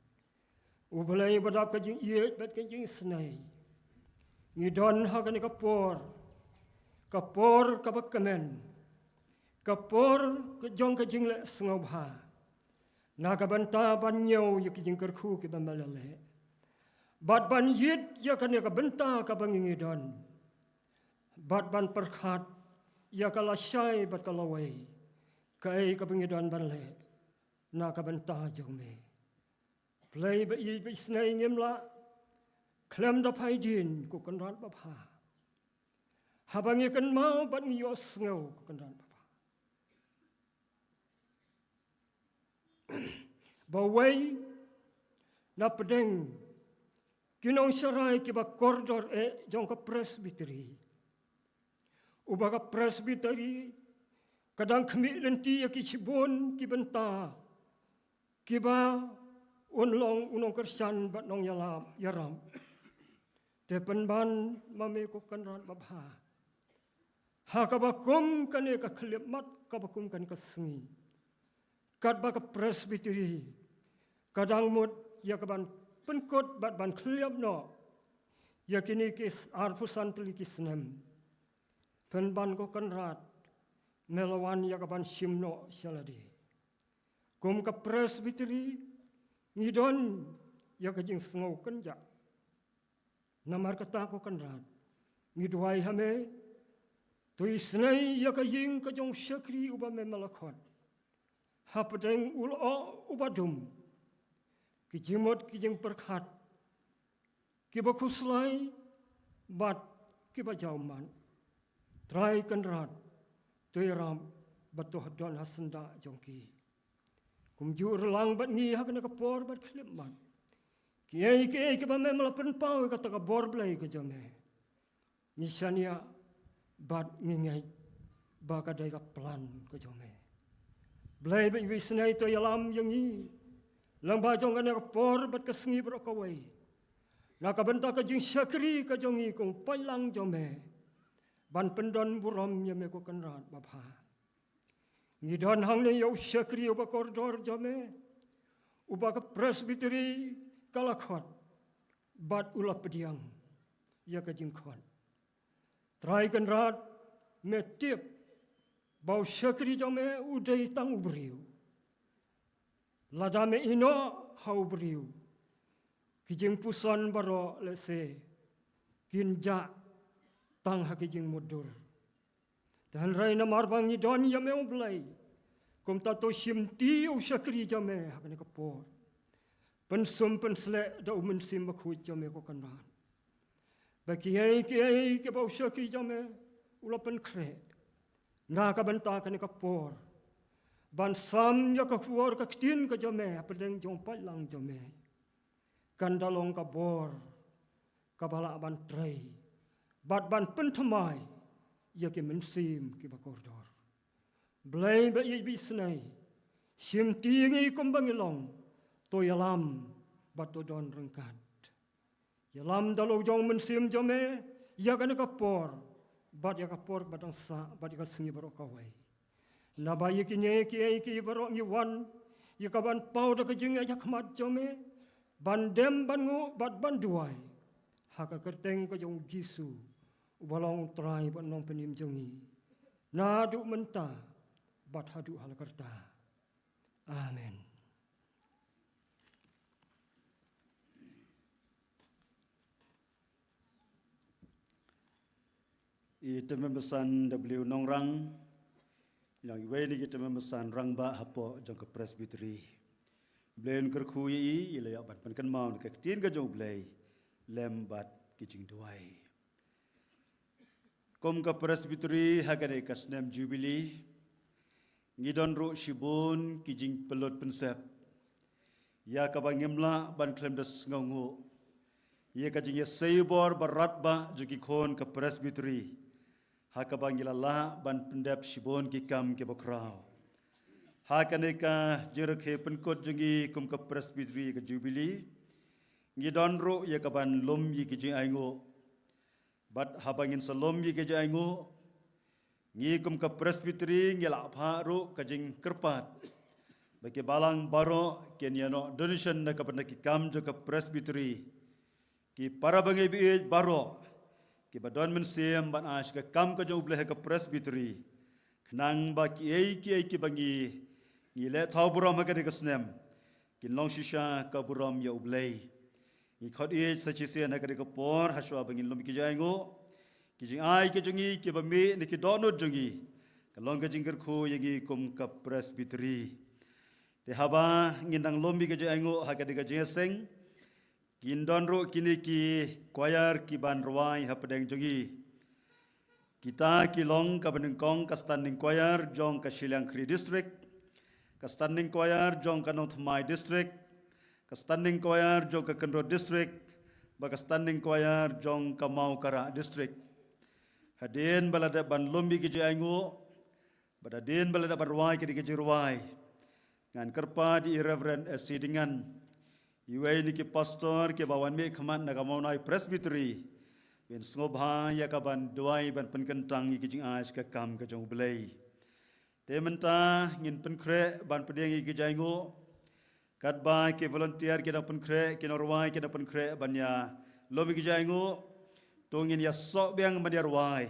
U Blei ba dap ka jingïeit bad ka jingisynei, ngi don ha kane ka por, ka por kaba kmen, ka por ka jong ka jingleh sngewbha na ka bynta ban ñiew ïa ki jingkyrkhu kiba me la leh, bad ban ïit ïa kane ka bynta kaba ngi ngi don, bad ban pyrkhat ïa ka lashai bad ka lawei, kaei kaba ngi don ban leh na ka bynta jong me. Blei ba ïeit ba isynei, ngim lah khlem da phai dien ko Kynrad babha, haba ngi kynmaw bad ngi ïohsngew ko Kynrad babha. Ba wei na pdeng ki nongsharai kiba kordor eh jong ka Presbytery, uba ka Presbytery ka dang khmih lynti ïa ki shibun ki bynta kiba un long u nongkyrshan bad nongïarap ïarap. Te pynban ma me ko Kynrad babha, ha kaba kum kane ka khyllipmat, kaba kum kane ka sngi, katba ka Presbytery ka dang mut ïa ka ban pynkut bad ban khyllipmat noh ïa kine ki arphew san tylli ki snem, pynban ko Kynrad, me la wan ïa ka ban shim noh sha lade. Kum ka Presbytery ngi don ïa ka jingsngew kynjah. Namar kata ko Kynrad, ngi duwai ha me, to isynei ïa ka ïing ka jong u shakri uba me me la khot. Hapdeng u lyoh uba dum, ki jingmut ki jingpyrkhat kiba khuslai bad kiba jaw man. Trai Kynrad, to ïarap bad to don ha syndah jong ki. Kumjuh ruh lang bad ngi ha kane ka por bad khyllipmat, kiei kiei kiba me me la pynpaw ïa kata ka bor Blei ka jong me, ngi shaniah bad ngi ngeit ba ka dei ka plan ka jong me. Blei bad isynei to ïalam ïa ngi lyngba jong kane ka por bad ka sngi baroh kawei, na ka bynta ka jingshakri ka jong ngi kum u paidlang jong me, ban pyndon burom ïa me ko Kynrad babha. Ngi don hangne ïa u shakri uba kordor jong me, uba ka Presbytery ka la khot bad u la pdiang ïa ka jingkhot. Trai Kynrad, me tip ba u shakri jong me u dei tang u briew. Lada me ïehnoh ha u briew, ki jingpuson baroh lehse kin jah tang ha ki jingmutdur. Te hynrei namar ba ngi don ïa me u Blei, kumta to shimti u shakri jong me ha kane ka por, pynsum pynsleh da u Mynsiem Bakhuid jong me ko Kynrad, ba kiei kiei kiba u shakri jong me u la pynkhreh na ka bynta kane ka por, ban sam ïa ka khubor ka ktien ka jong me hapdeng jong u paidlang jong me, kan da long ka bor kaba lah ban trei bad ban pynthymmai ïa ki mynsiem kiba kordor. Blei bad isynei, shimti ïa ngi kumba ngi long, to ïalam bad to don ryngkat. Ïalam da lade jong u Mynsiem jong me ïa kane ka por bad ïa ka por ba dang sah bad ïa ka sngi baroh kawei. Naba ïa kine kiei kiei baroh ngi wan ïa ka ban paw da ka jingïakhmat jong me, ban dem ban nguh bad ban duwai ha ka kyrteng ka jong u Jisu, uba long u Trai bad u Nongpynim jong ngi, naduh mynta bad haduh hala karta. Amen. I tymmen basan W Nongrang, i long iwei na ki tymmen basan rangbah hapoh jong ka Presbytery. Blei un kyrkhu ïa i, i la ïoh ban pynkynmaw na ka ktien ka jong U Blei lem bad ki jingduwai. Kum ka Presbytery ha kane ka snem Jubilee, ngi don ruh shibun ki jingpynlut pynsep ïa kaba ngim lah ban khlem da sngewnguh ïa ka jingïasei bor ba radbah jong ki khun ka Presbytery, ha kaba ngi la lah ban pyndep shibun ki kam kiba khraw. Ha kane ka jingrakhe pynkut jong ngi kum ka Presbytery ka Jubilee, ngi don ruh ïa ka ban lum ïa ki jingainguh. Bad haba ngin sa lum ïa ki jingainguh, ngi kum ka Presbytery ngi la phah ruh ka jingkyrpad ba ki balang baroh kin ïa noh donation na ka bynta ki kam jong ka Presbytery. Ki para bangeit baieit baroh kiba don mynsiem ban ai sha ka kam ka jong U Blei ha ka Presbytery, khnang ba kiei kiei kiba ngi, ngi leh thaw burom ha kane ka snem, kin long shisha ka burom ïa U Blei. Ngi khot ïa sa shisien ha kane ka por, hashwa ba ngin lum ki jingainguh, ki jingai ki jong ngi kiba mih na ki dohnud jong ngi, ka long ka jingkyrkhu ïa ngi kum ka Presbytery. Te haba ngin dang lum ïa ki jingainguh ha kane ka jingïaseng, kin don ruh kine ki choir ki ban rwai hapdeng jong ngi. Kita ki long kaba nyngkong ka Standing Choir jong ka Shillong Khri District, ka Standing Choir jong ka Nongthymmai District, ka Standing Choir jong ka Kynrut District, bad ka Standing Choir jong ka Mawkyrwat District. Hadien ba la dep ban lum ïa ki jingainguh, bad hadien ba la dep ban rwai ïa ki jingrwai, ngan kyrpad ïa i Reverend S C Dyngan, iwei na ki pastor kiba wan mihkhmat na ka Mawnai Presbytery, ban sngewbha ïa ka ban duwai ban pynkyntang ïa ki jingai sha ka kam ka jong U Blei. Te mynta ngin pynkhreh ban pdiang ïa ki jingainguh. Katba ki volunteer ki dang pynkhreh, ki nongrwai ki dang pynkhreh ban ïa lum ïa ki jingainguh, to ngin ïa soh biang ban ïa rwai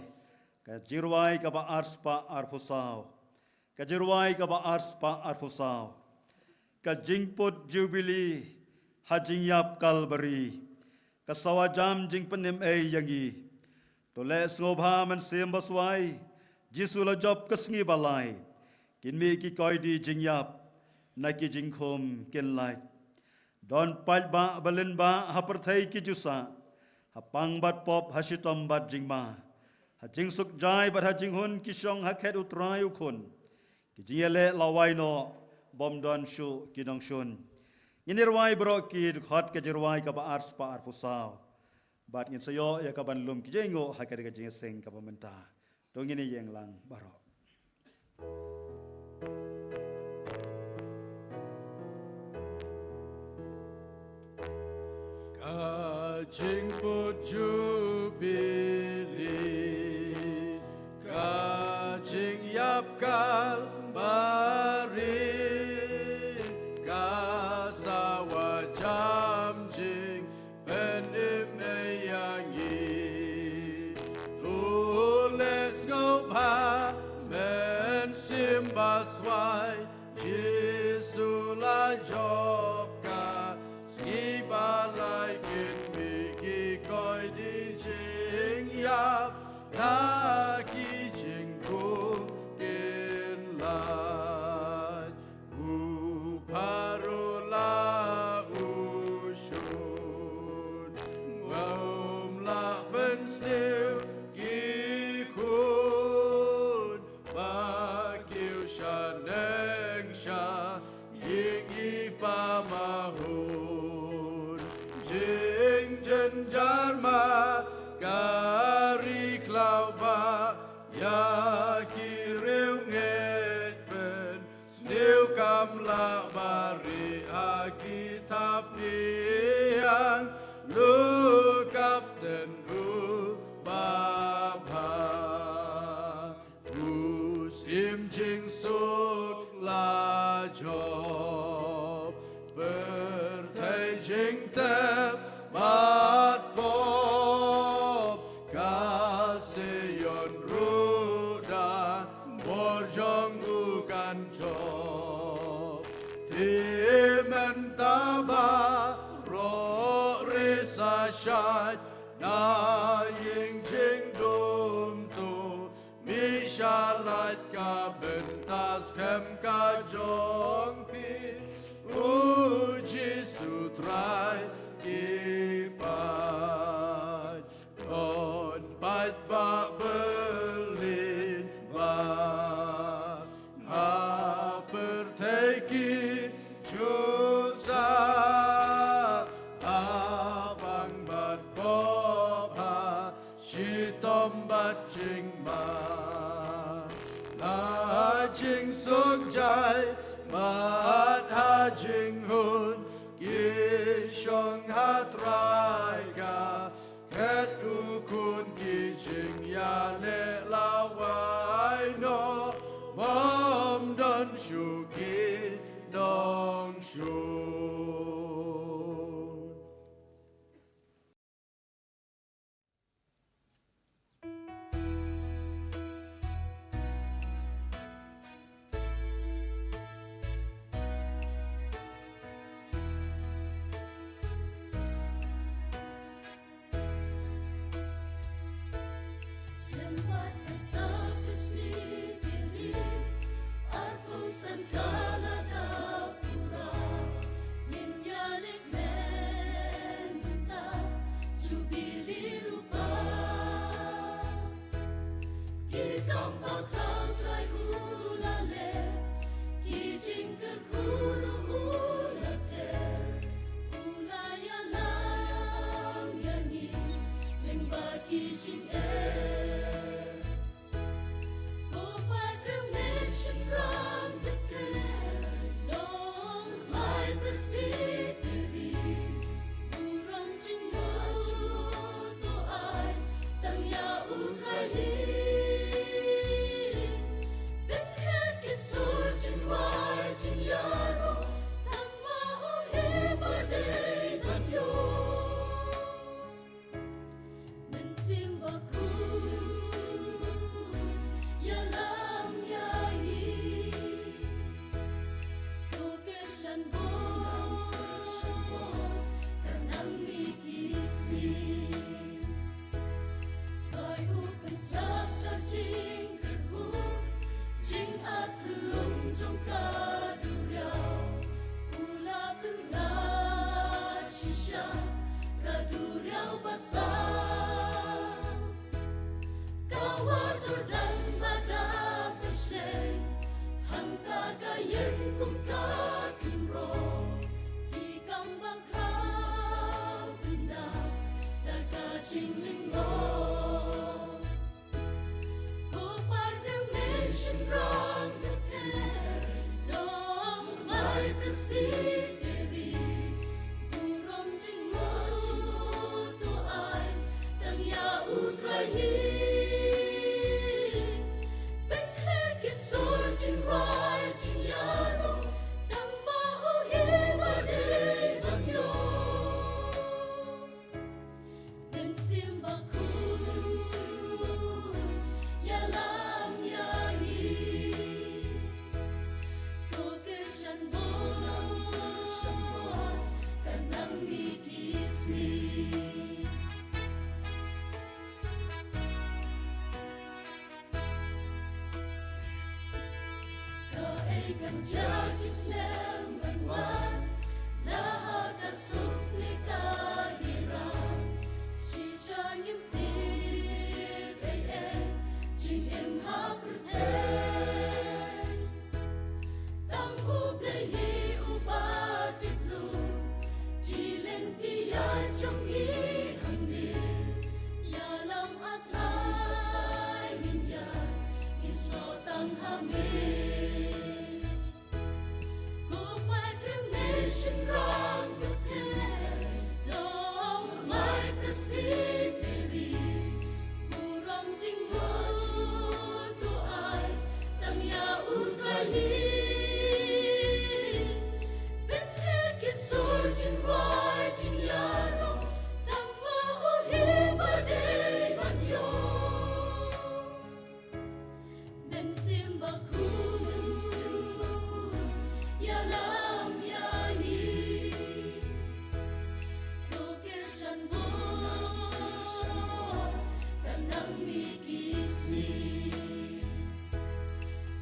ka jingrwai kaba arspah arphew saw. Ka jingrwai kaba arspah arphew saw. Ka jingput Jubili ha jingïap Kalbari, ka sawa jam jingpynim ei ïa ngi. To leh sngewbha Mynsiem Baswai, Jisu la jop ka sngi ba lai, kin mih ki koidi jingïap na ki jingkhum kin lait. Don paidbah ba lyngba ha pyrthei ki juh sah, ha pang bad pop, ha shitom bad jingma, ha jingsuk jai bad ha jinghun ki shong ha khet U Trai U Khun. Ki jingïaleh lawei noh, bym don shuh ki nongshun. Ngin ïa rwai baroh ki dkhot ka jingrwai kaba arspah arphew saw. Bad ngin sa ïoh ïa ka ban lum ki jingainguh ha kane ka jingïaseng kaba mynta. To ngin ïeng lang baroh. Ka jingput Jubili, ka jingïap Kalbari, ka sawa jam jingpynim ei ïa ngi. To leh sngewbha Mynsiem Baswai, Jisu la jop ka sngi ba lai, kin mih ki koidi jingïap na ki jingkhum kin lait. U Pharaoh la u shun, um lah pynsniew ki khun, ba kiew sha neng sha ïing i pa mahun. Jingjynjar ma ka ri khlaw ba ïa ki riewngeit pyn sniew, kam lah ba rieh ha ki thapniang, ïa u Kapten uba bha. U Syiem Jingsuk la jop, pyrthei jingtep bad pop, ka Sion ruh da bor jong u kan jop. Te mynta baroh ri sa shait na ïing jingdum, to mih sha lait ka bynta skhem ka jong phi, U Jisu Trai ki paid. Don paidbah bylliñ bha ha pyrthei ki juh sah, ha pang bad pop, ha shitom bad jingma, ha jingsuk jai bad ha jinghun, ki shong ha trai ka khet U Khun. Ki jingïaleh lawei noh, bym don shuh ki nongshun. Presbytery, burom jingmut jingmut to ai tang ïa U Trai hi. Pynkhlaiñ ki sur jingrwai jingïaroh tang ma u hi ba dei ban ïoh. Mynsiem Bakhuid, ïalam ïa ngi. To kyrshan bor, kyrshan bor, kan nang mih ki sngi. Kaei kan jia ki snem ban wan, da ha ka suk ne ka hira. Shisha ngim tip ei ei, jingim ha pyrthei. Tang U Blei hi uba tip lum ki lynti ïa jong ngi hangne. Ïalam A Trai ngin ïaid, ngin snoh tang ha me. Ko paidbah nation rang pyrthei, dong mai Presbytery. Burom jingmut to ai tang ïa U Trai hi. Pynkhlaiñ ki sur jingrwai jingïaroh tang ma u hi ba dei ban ïoh. Mynsiem Bakhuid, ïalam ïa ngi. To kyrshan bor, kan nang mih ki sngi.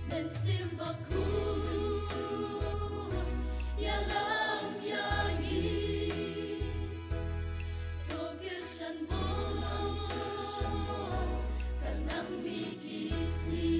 Mynsiem Bakhuid, ïalam ïa ngi. To kyrshan bor, kan nang mih ki sngi.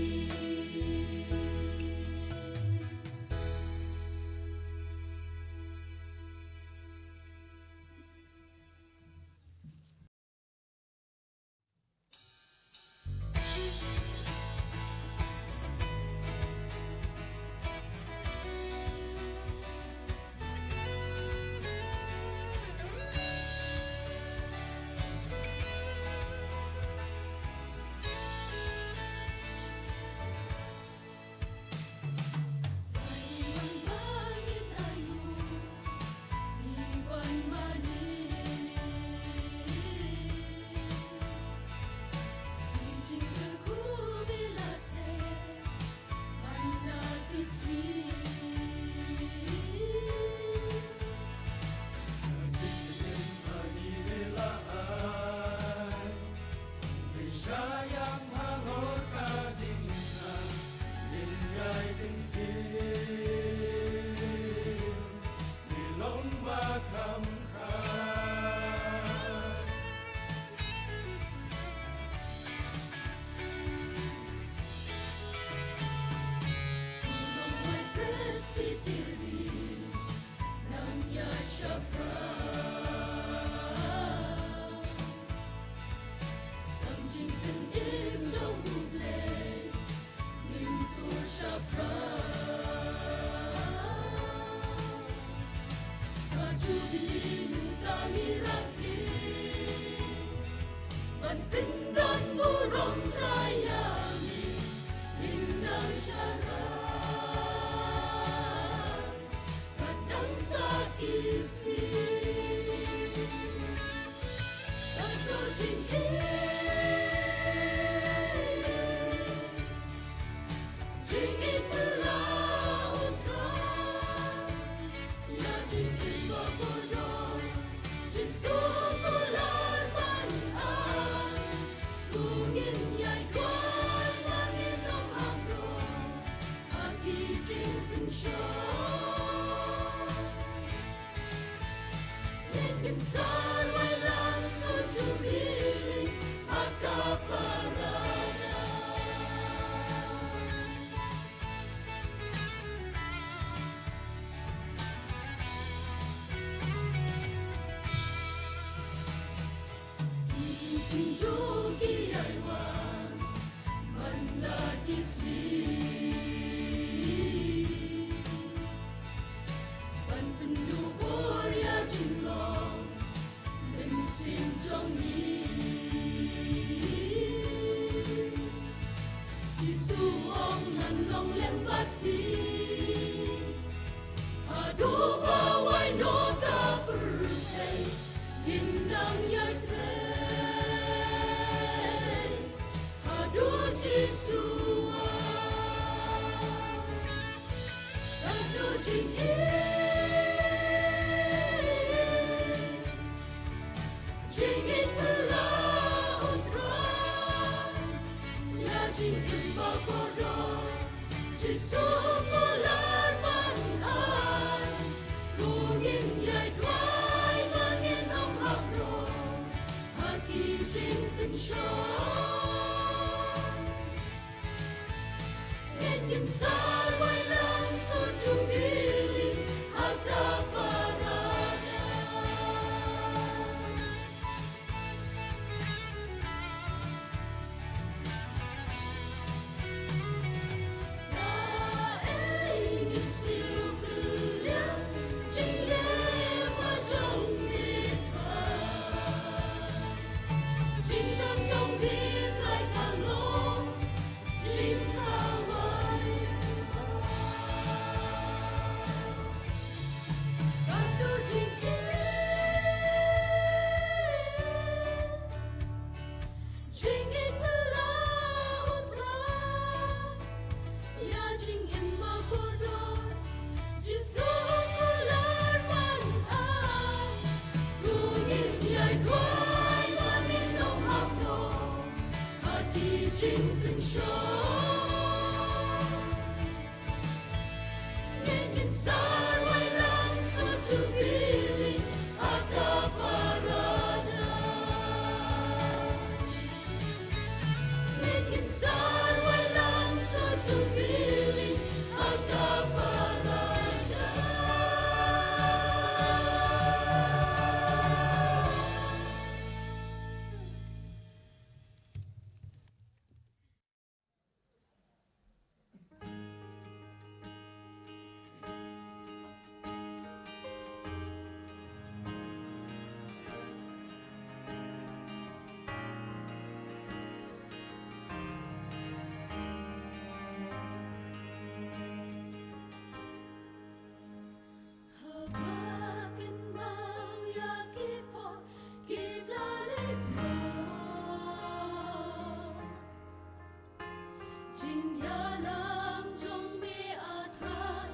Jingïalam jong me, A Trai,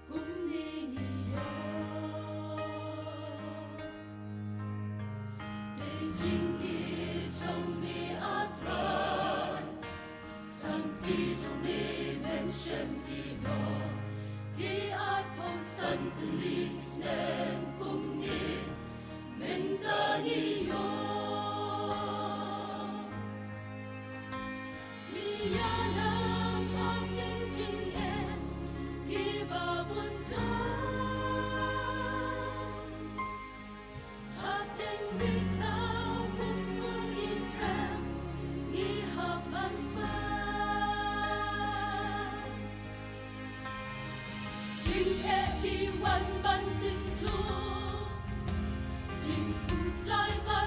kumne ngi ïoh. Dei jingïeit jong me, A Trai, santi jong me mem shym ïehnoh. Ki arphew san tylli ki snem kumne mynta ngi ïoh. Ngi ïalam hapdeng jingeh kiba bun jait. Hapdeng jingkhlaw kum u Israel ngi hap ban phai. Jingeh ki wan ban tynjuh, jingkhuslai ba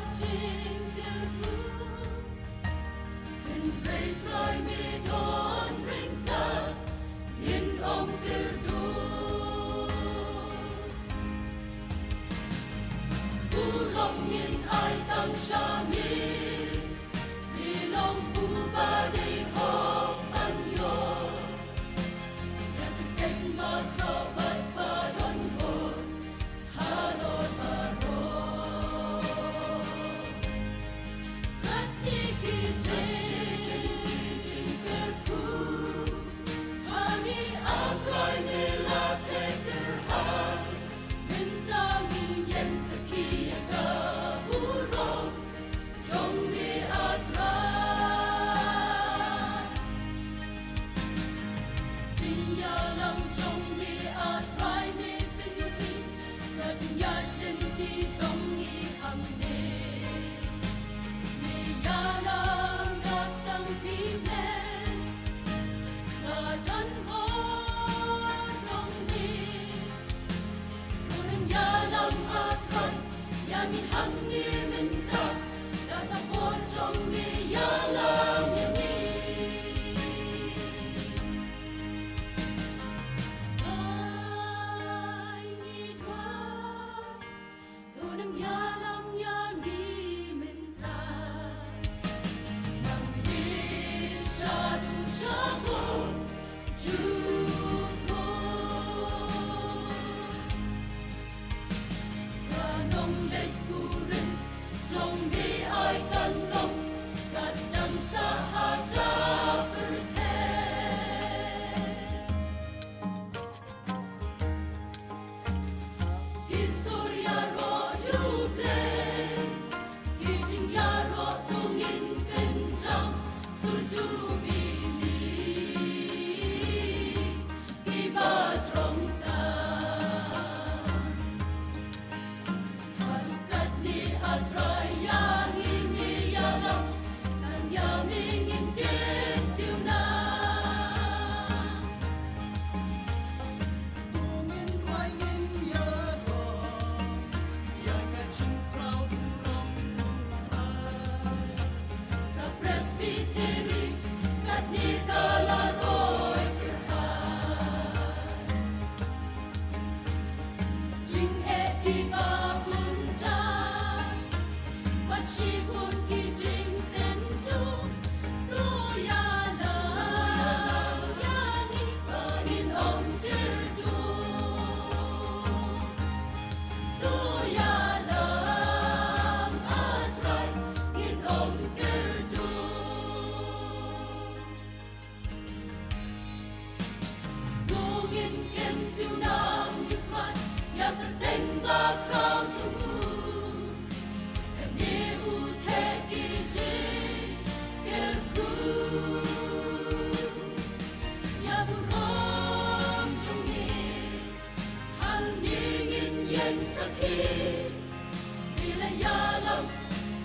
Ila ïalam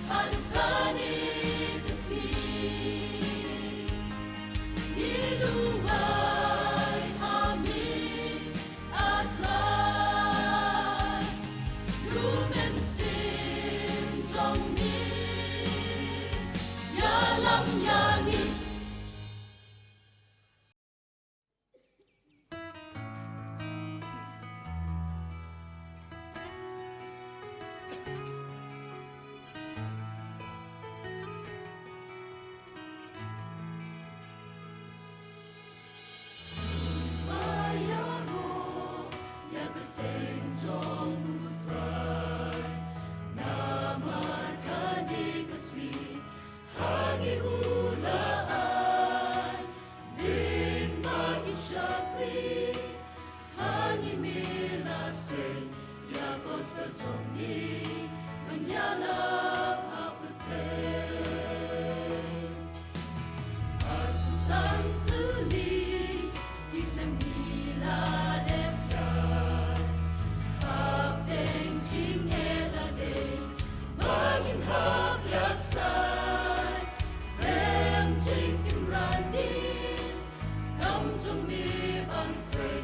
haduh kane ka sngi. Ngi duwai ha me, A Trai, U Mynsiem jong ngi, ïalam ïa ngi. Ba ïaroh ïa ka kyrteng jong U Trai, namar kane ka sngi ha ngi u la ai, dei ba ngi shakri ha ngi, me la sei ïa ka gospel jong ngi ban ïalap ha pyrthei. Arphew san tylli ki snem ngi la dep ïaid, hapdeng jingeh la dei ba ngin hap ïaksai. Lem jingkynran ïa ka kam jong me ban trei,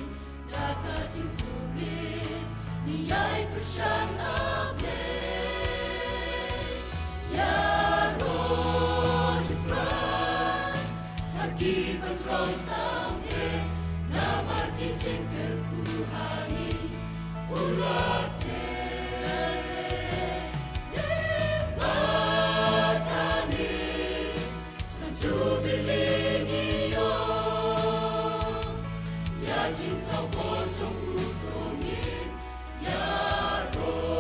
da ka jingsngewrit ngi ïai pyrshang, A Blei. Ïaroh ïa U Trai ha ki bansrong tam eh, namar ki jingkyrkhu ha ngi u la theh. Lyngba kane Snem Jubili ngi ïoh ïa jingkhraw bor jong u, to ngin ïaroh.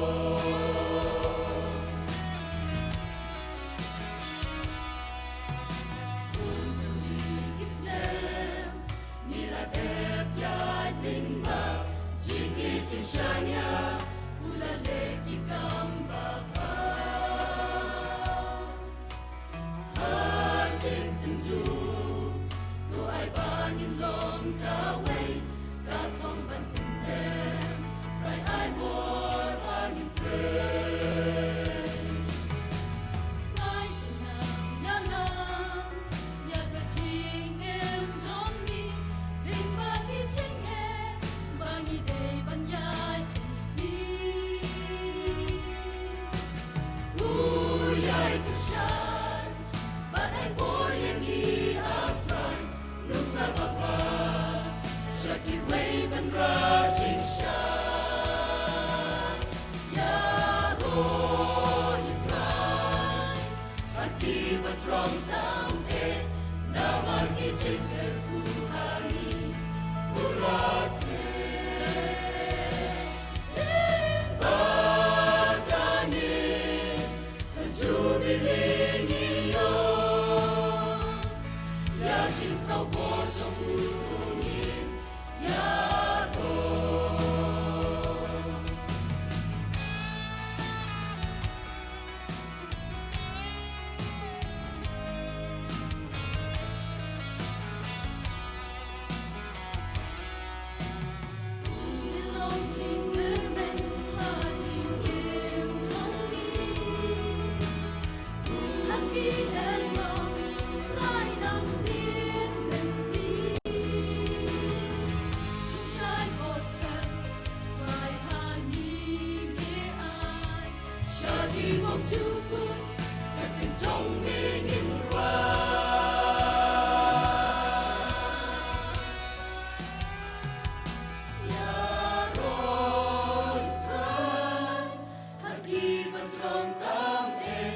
Bun tylli ki snem ngi la dep ïaid lyngba, jingïeit jingshaniah u la leh ki kam ba kha. Ha jingtynjuh, to ai ba ngin long kawei ka thong ban pyndem, Trai ai bor ba ngin trei. Trai to nang ïalam ïa ka jingim jong ngi, lyngba ki jingeh ba ngi dei ban ïaid lynti. U ïai kyrshan bad ai bor ïa ngi, A Trai, nuksa ba bha sha kiwei ban rah jingshai. Ïaroh ïa U Trai ha ki bansrong tam eh, namar ki jingkyrkhu ha ngi u la theh. Lyngba kane Snem Jubili ngi ïoh ïa jingkhraw bor jong u, to ngin ïaroh. Sha ki bymjukut, ka kynjong me ngin rwai. Ïaroh ïa U Trai ha ki bansrong tam eh,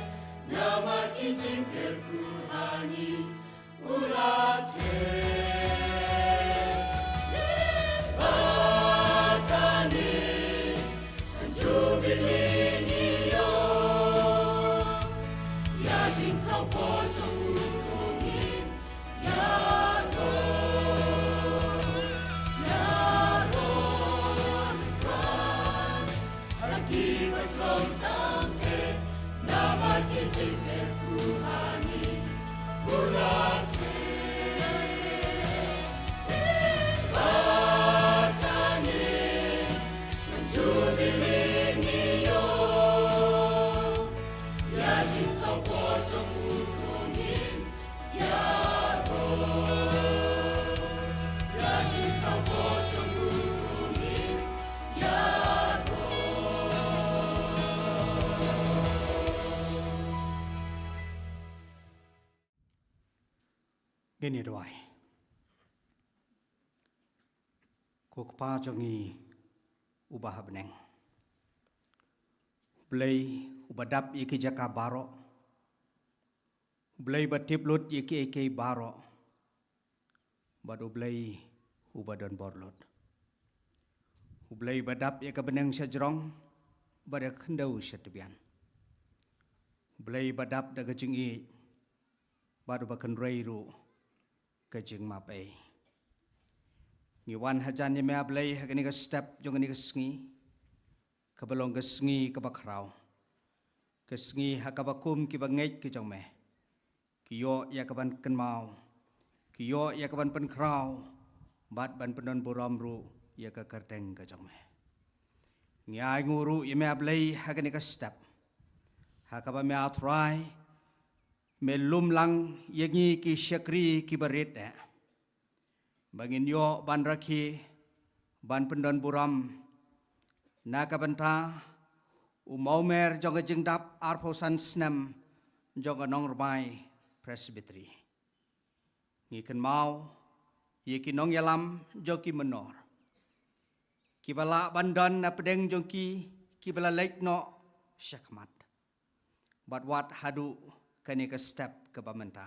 namar ki jingkyrkhu ha ngi u la theh. Lyngba kane Snem Jubili ngi ïoh ïa jingkhraw bor jong u, to ngin ïaroh. Ïaroh ïa U Trai ha ki bansrong tam eh, namar ki jingkyrkhu ha ngi u la theh. Lyngba kane Snem Jubili Ngin ïa duwai. Ko Kpa jong ngi uba ha bneng, Blei uba dap ïa ki jaka baroh, Blei ba tip lut ïa kiei kiei baroh, bad U Blei uba don bor lut, U Blei ba dap ïa ka bneng sha jrong bad ïa ka khyndew sha tbian, Blei ba dap da ka jingïeit bad uba kynrei ruh ka jingmap ei. Ngi wan hajan ïa me A Blei ha kane ka step jong kane ka sngi, kaba long ka sngi kaba khraw, ka sngi ha kaba kum kiba ngeit ki jong me ki ïoh ïa ka ban kynmaw, ki ïoh ïa ka ban pynkhraw bad ban pyndon burom ruh ïa ka kyrteng ka jong me. Ngi ainguh ruh ïa me A Blei ha kane ka step, ha kaba me A Trai me lum lang ïa ngi ki shakri kiba rit eh, ba ngin ïoh ban rakhe, ban pyndon burom na ka bynta u mawmer jong ka jingdap arphew san snem jong ka Nongrmai Presbytery. Ngi kynmaw ïa ki nongïalam jong ki mynnor kiba lah ban don na pdeng jong ki, kiba la leit noh shakhmat bad wat haduh kane ka step kaba mynta.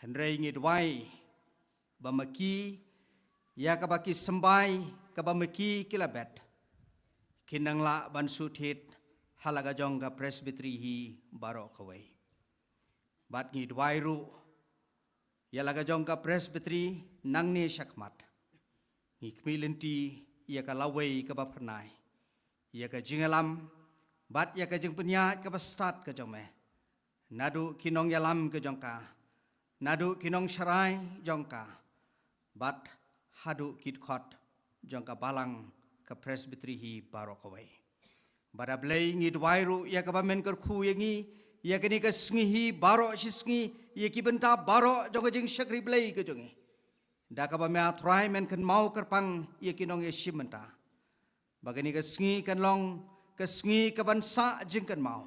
Hynrei ngi duwai ba ma ki, ïa kaba ki symbai kaba ma ki ki la bet, kin nang lah ban shu thied ha la ka jong ka Presbytery hi baroh kawei. Bad ngi duwai ruh ïa la ka jong ka Presbytery nangne shakhmat, ngi khmih lynti ïa ka lawei kaba phyrnai, ïa ka jingïalam bad ïa ka jingpynïaid kaba stad ka jong me, naduh ki nongïalam ka jong ka, naduh ki nongsharai jong ka, bad haduh ki dkhot jong ka balang ka Presbytery hi baroh kawei. Bad A Blei ngi duwai ruh ïa kaba men kyrkhu ïa ngi ïa kane ka sngi hi baroh shi sngi, ïa ki bynta baroh jong ka jingshakri Blei ka jong ngi, da kaba me A Trai men kynmaw kyrpang ïa ki nongïashim bynta, ba kane ka sngi kan long ka sngi kaban sah jingkynmaw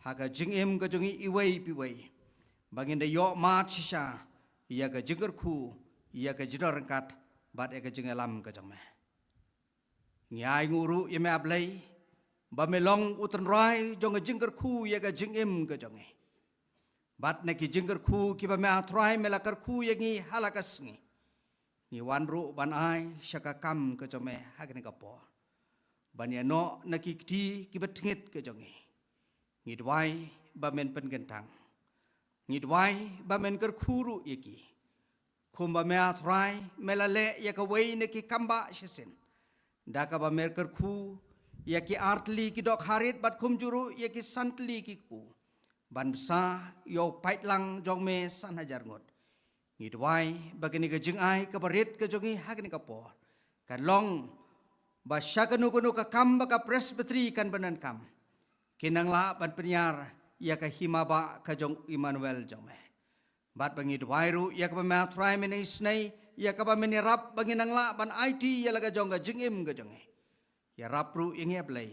ha ka jingim ka jong ngi iwei pa iwei, ba ngin da ïoh mad shisha ïa ka jingkyrkhu, ïa ka jingdon ryngkat bad ïa ka jingïalam ka jong me. Ngi ainguh ruh ïa me A Blei ba me long u tynrai jong ka jingkyrkhu ïa ka jingim ka jong ngi. Bad na ki jingkyrkhu kiba me A Trai me la kyrkhu ïa ngi ha la ka sngi, ngi wan ruh ban ai sha ka kam ka jong me ha kane ka por, ban ïa noh na ki kti kiba tngit ka jong ngi. Ngi duwai ba men pynkyntang, ngi duwai ba men kyrkhu ruh ïa ki, kumba me A Trai me la leh ïa kawei na ki kam ba shisien, da kaba me kyrkhu ïa ki artylli ki dohkha rit bad kumjuh ruh ïa ki santylli ki kpu, ban bsa ïa u paidlang jong me san hajar ngut. Ngi duwai ba kane ka jingai kaba rit ka jong ngi ha kane ka por kan long ba sha kano kano ka kam ba ka Presbytery kan ban donkam, kin nang lah ban pynïar ïa ka hima ba ka jong Immanuel jong me. Bad ba ngi duwai ruh ïa kaba me A Trai men isynei, ïa kaba men ïarap ba ngin nang lah ban aiti ïa la ka jong ka jingim ka jong ngi. Ïarap ruh ïa ngi A Blei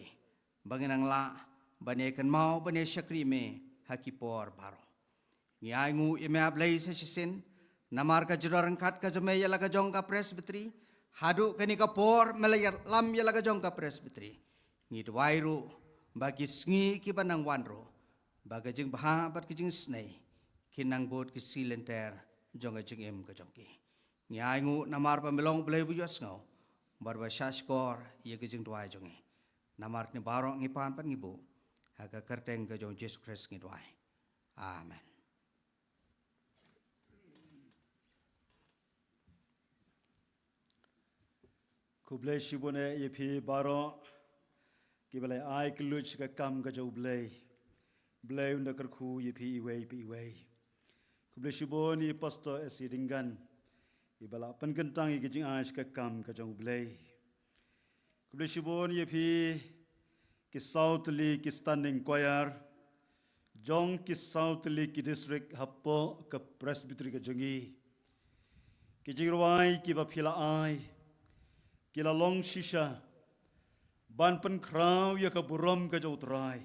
ba ngin nang lah ban ïa kynmaw ban ïa shakri me ha ki por baroh. Ngi ainguh ïa me A Blei sa shisien namar ka jingdon ryngkat ka jong me ïa la ka jong ka Presbytery, haduh kane ka por me la ïalam ïa la ka jong ka Presbytery. Ngi duwai ruh ba ki sngi kiba nang wan ruh, ba ka jingbha bad ka jingisynei kin nang bud ki shilynter jong ka jingim ka jong ki. Ngi ainguh namar ba me long U Blei uba ïohsngew bad uba shahshkor ïa ka jingduwai jong ngi. Namar kine baroh ngi pan bad ngi buh ha ka kyrteng ka jong U Jisu Khrist ngi duwai. Amen. Khublei shibun eh ïa phi baroh kiba la ai kylluid sha ka kam ka jong U Blei. Blei un da kyrkhu ïa phi iwei pa iwei. Khublei shibun ïa Pastor S C Dyngan iba la pynkyntang ïa ka jingai sha ka kam ka jong U Blei. Khublei shibun ïa phi ki saw tylli ki standing choir jong ki saw tylli ki district hapoh ka Presbytery ka jong ngi. Ki jingrwai kiba phi la ai ki la long shisha ban pynkhraw ïa ka burom ka jong U Trai,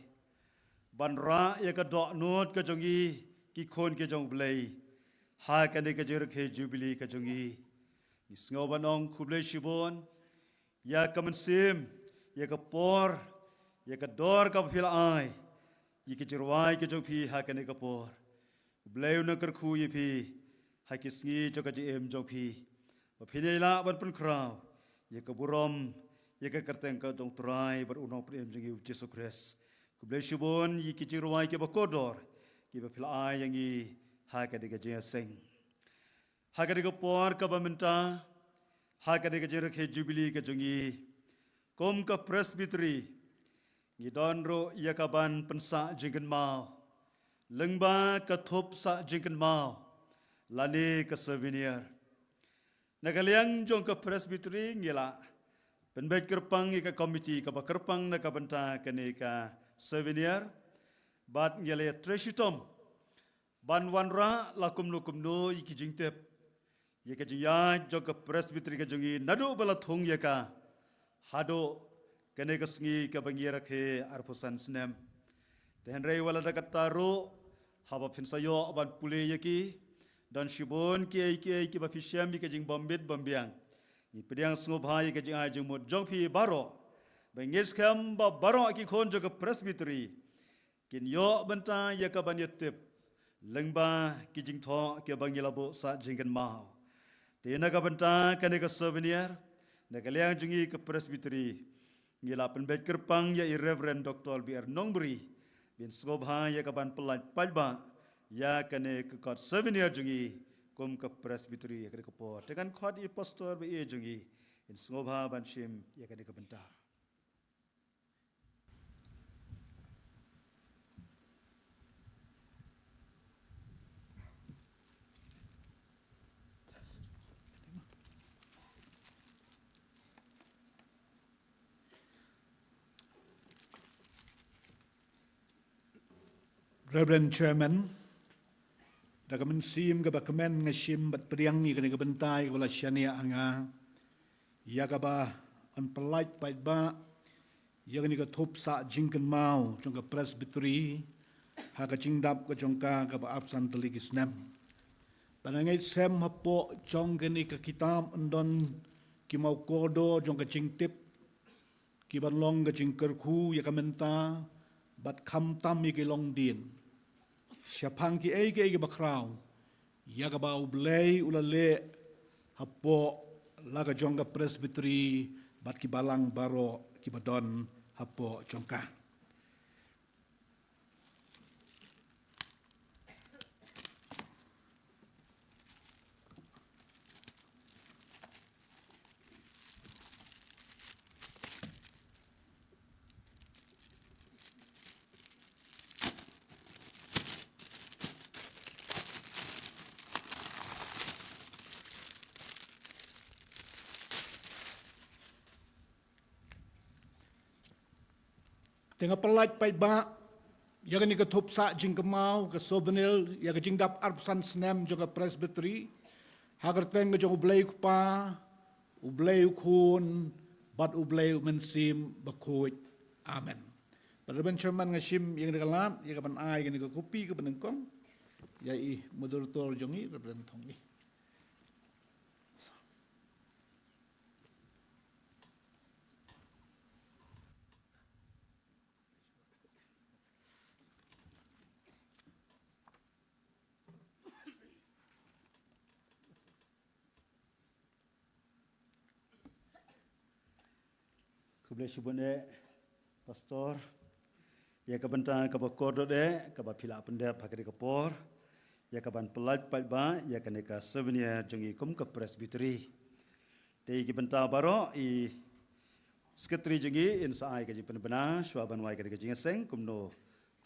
ban rah ïa ka dohnud ka jong ngi ki khun ki jong U Blei ha kane ka jingrakhe Jubilee ka jong ngi. Ngi sngew ban ong khublei shibun ïa ka mynsiem, ïa ka por, ïa ka dor kaba phi la ai ïa ki jingrwai ka jong phi ha kane ka por. U Blei un nang kyrkhu ïa phi ha ki sngi jong ka jingim jong phi, ba phin ïa lah ban pynkhraw ïa ka burom ïa ka kyrteng ka jong U Trai bad U Nongpynim jong ngi U Jisu Khrist. Khublei shibun ïa ki jingrwai kiba kordor kiba phi la ai ïa ngi ha kane ka jingïaseng. Ha kane ka por kaba mynta, ha kane ka jingrakhe Jubilee ka jong ngi, kum ka Presbytery, ngi don ruh ïa ka ban pynsah jingkynmaw lyngba ka thup sah jingkynmaw lane ka souvenir. Na ka liang jong ka Presbytery ngi la pynbeit kyrpang ïa ka komiti kaba kyrpang na ka bynta kane ka souvenir, bad ngi la ïa trei shitom ban wanrah la kumno kumno ïa ki jingtip ïa ka jingïaid jong ka Presbytery ka jong ngi naduh ba la thung ïa ka haduh kane ka sngi kaba ngi rakhe arphew san snem. Te hynrei wat la da katta ruh, haba phin sa ïoh ban pule ïa ki, don shibun kiei kiei kiba phi shem ïa ka jingbym bit bym biang. Ngi pdiang sngewbha ïa ka jingai jingmut jong phi baroh, ba ngi skhem ba baroh ki khun jong ka Presbytery kin ïoh bynta ïa ka ban ïatip lyngba ki jingthoh kiba ngi la buh sah jingkynmaw. Te na ka bynta kane ka souvenir, na ka liang jong ngi ka Presbytery, ngi la pynbeit kyrpang ïa i Reverend Doctor B R Nongbri, ban sngewbha ïa ka ban pyllait paidbah ïa kane ka kot souvenir jong ngi kum ka Presbytery ha kane ka por. Te ngan khot i Pastor ba ïeit jong ngi, in sngewbha ban shim ïa kane ka bynta. Reverend Chairman, da ka mynsiem kaba kmen nga shim bad pdiang ïa kane ka bynta ïa kaba la shaniah ha nga, ïa kaba yn pyllait paidbah ïa kane ka thup sah jingkynmaw jong ka Presbytery ha ka jingdap ka jong ka kaba arphew san tylli ki snem. Bad nga ngeit skhem hapoh jong kane ka kitab yn don ki mawkordor jong ka jingtip, ki ban long ka jingkyrkhu ïa ka mynta bad khamtam ïa ki longdien, shaphang kiei kiei kiba khraw ïa kaba U Blei u la leh hapoh la ka jong ka Presbytery bad ki balang baroh kiba don hapoh jong ka. Te nga pyllait paidbah ïa kane ka thup sah jingkynmaw, ka souvenir ïa ka jingdap arphew san snem jong ka Presbytery, ha ka kyrteng ka jong U Blei U Kpa, U Blei U Khun bad U Blei U Mynsiem Bakhuid. Amen. Bad Reverend Chairman, nga shim ïa kane ka lad ïa ka ban ai kane ka kopi kaba nyngkong ïa i moderator jong ngi, Reverend Thongni. Khublei shibun eh, Pastor, ïa ka bynta kaba kordor eh kaba phi la pyndep ha kane ka por ïa ka ban pyllait paidbah ïa kane ka souvenir jong ngi kum ka Presbytery. Te ïa ki bynta baroh i Secretary jong ngi in sa ai ka jingpynbna shuwa ban wai kane ka jingïaseng kumno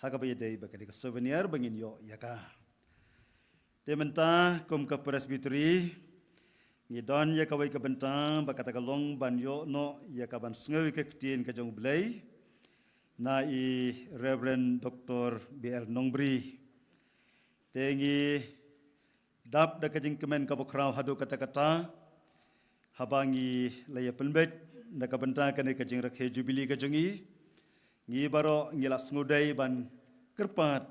ha kaba ïadei bad kane ka souvenir ba ngin ïoh ïa ka. Te mynta kum ka Presbytery ngi don ïa kawei ka bynta ba kata ka long ban ïoh noh ïa ka ban sngew ïa ka ktien ka jong U Blei na i Reverend Doctor B R Nongbri. Te ngi dap da ka jingkmen kaba khraw haduh katta katta haba ngi la ïa pynbeit na ka bynta kane ka jingrakhe Jubilee ka jong ngi. Ngi baroh ngi la sngewdei ban kyrpad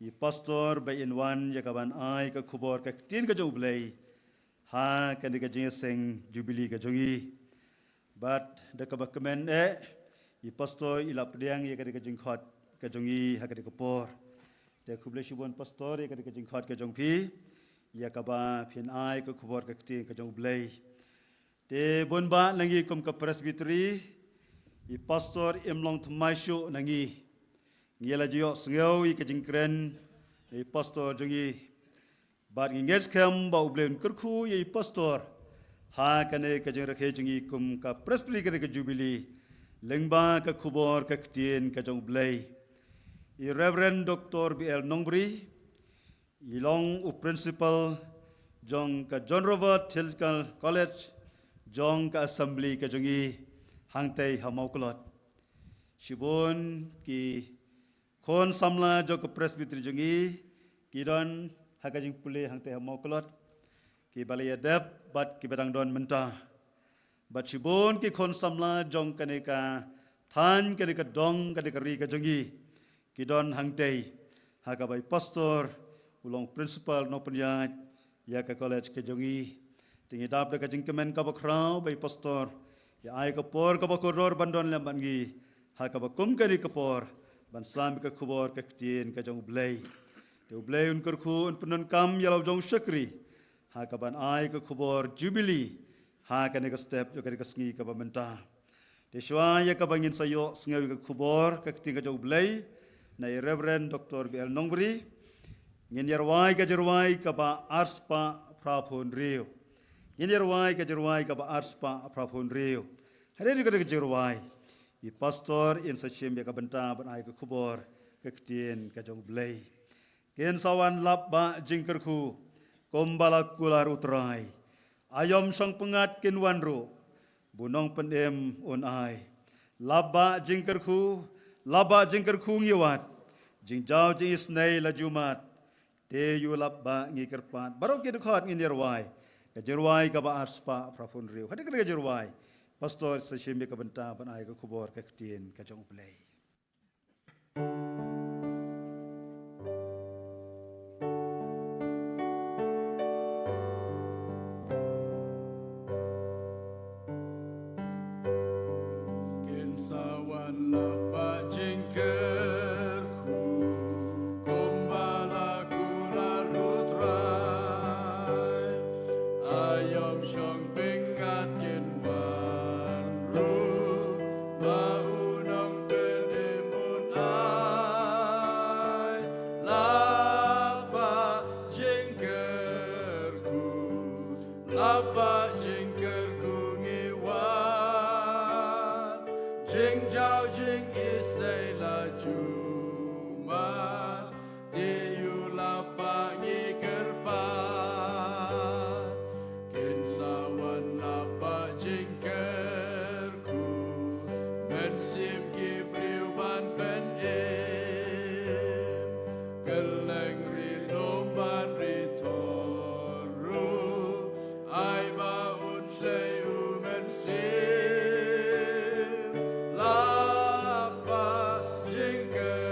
i pastor ba in wan ïa ka ban ai ka khubor ka ktien ka jong U Blei ha kane ka jingïaseng jubili ka jong i. Bad da kaba kmen eh, i pastor i la pdiang ïa kane ka jingkhot ka jong i ha kane ka por. Te khublei shibun pastor ïa kane ka jingkhot ka jong phi ïa kaba phin ai ka khubor ka ktien ka jong U Blei. Te bun ba na ngi kum ka presbytery, i pastor im long thymmai shuh na ngi. Ngi la ju ïohsngew ïa ka jingkren i pastor jong i. Bad ngi ngeit skhem ba U Blei un kyrkhu ïa i pastor ha kane ka jingrakhe jong i kum ka presbytery kane ka jubili lyngba ka khubor ka ktien ka jong U Blei. I Reverend Doctor B L Nongbri i long u principal jong ka John Roberts Theological College jong ka assembly ka jong i hangtei ha Mawklot. Shibun ki khun samla jong ka presbytery jong i ki don ha ka jingpule hangtei ha Mawklot, ki ba la ïadep bad ki ba dang don mynta. Bad shibun ki khun samla jong kane ka thaiñ, kane ka dong, kane ka ri ka jong i ki don hangtei ha kaba i pastor u long principal nongpynïaid ïa ka college ka jong i. Te ngi dap da ka jingkmen kaba khraw ba i pastor i ai ka por kaba kordor ban don lem bad ngi ha kaba kum kane ka por ban sam ïa ka khubor ka ktien ka jong U Blei. Te U Blei un kyrkhu, un pyndonkam ïa la u jong u shakri ha ka ban ai ka khubor jubili ha kane ka step jong kane ka sngi kaba mynta. Te shuwa ïa kaba ngin sa ïohsngew ïa ka khubor ka ktien ka jong U Blei na i Reverend Doctor B L Nongbri, ngin ïarwai ka jingrwai kaba arspah phra phew hynriew. Ngin ïarwai ka jingrwai kaba arspah phra phew hynriew. Hynrei ïa kane ka jingrwai i pastor in sa shim ïa ka bynta ban ai ka khubor ka ktien ka jong U Blei. Kin sa wan lap ba jingkyrkhu kumba la kular U Trai. Aïom shong pyngngad kin wan ruh, ba u nongpynim un ai. Lap ba jingkyrkhu, lap ba jingkyrkhu ngi wad. Jingjaw jingisynei la ju mad, te ïa u lap ba ngi kyrpad. Baroh ki dkhot ngin ïarwai ka jingrwai kaba arspah phra phew hynriew. Hadien kane ka jingrwai, pastor sa shim ïa ka bynta ban ai ka khubor ka ktien ka jong U Blei. Kin sa wan lap ba jingkyrkhu kumba la kular U Trai. Aïom shong pyngngad kin wan ruh, ba u nongpynim un ai. Lap ba jingkyrkhu, lap ba jingkyrkhu ngi wan. Jingjaw jingisynei la ju mad, te ïa u lap ba ngi kyrpad. Kin sa wan lap ba jingkyrkhu, mynsiem ki briew ban pynim. Kylleng ri lum bad ri thor ruh, ai ba un sei u mynsiem. Lap ba jingkyrkhu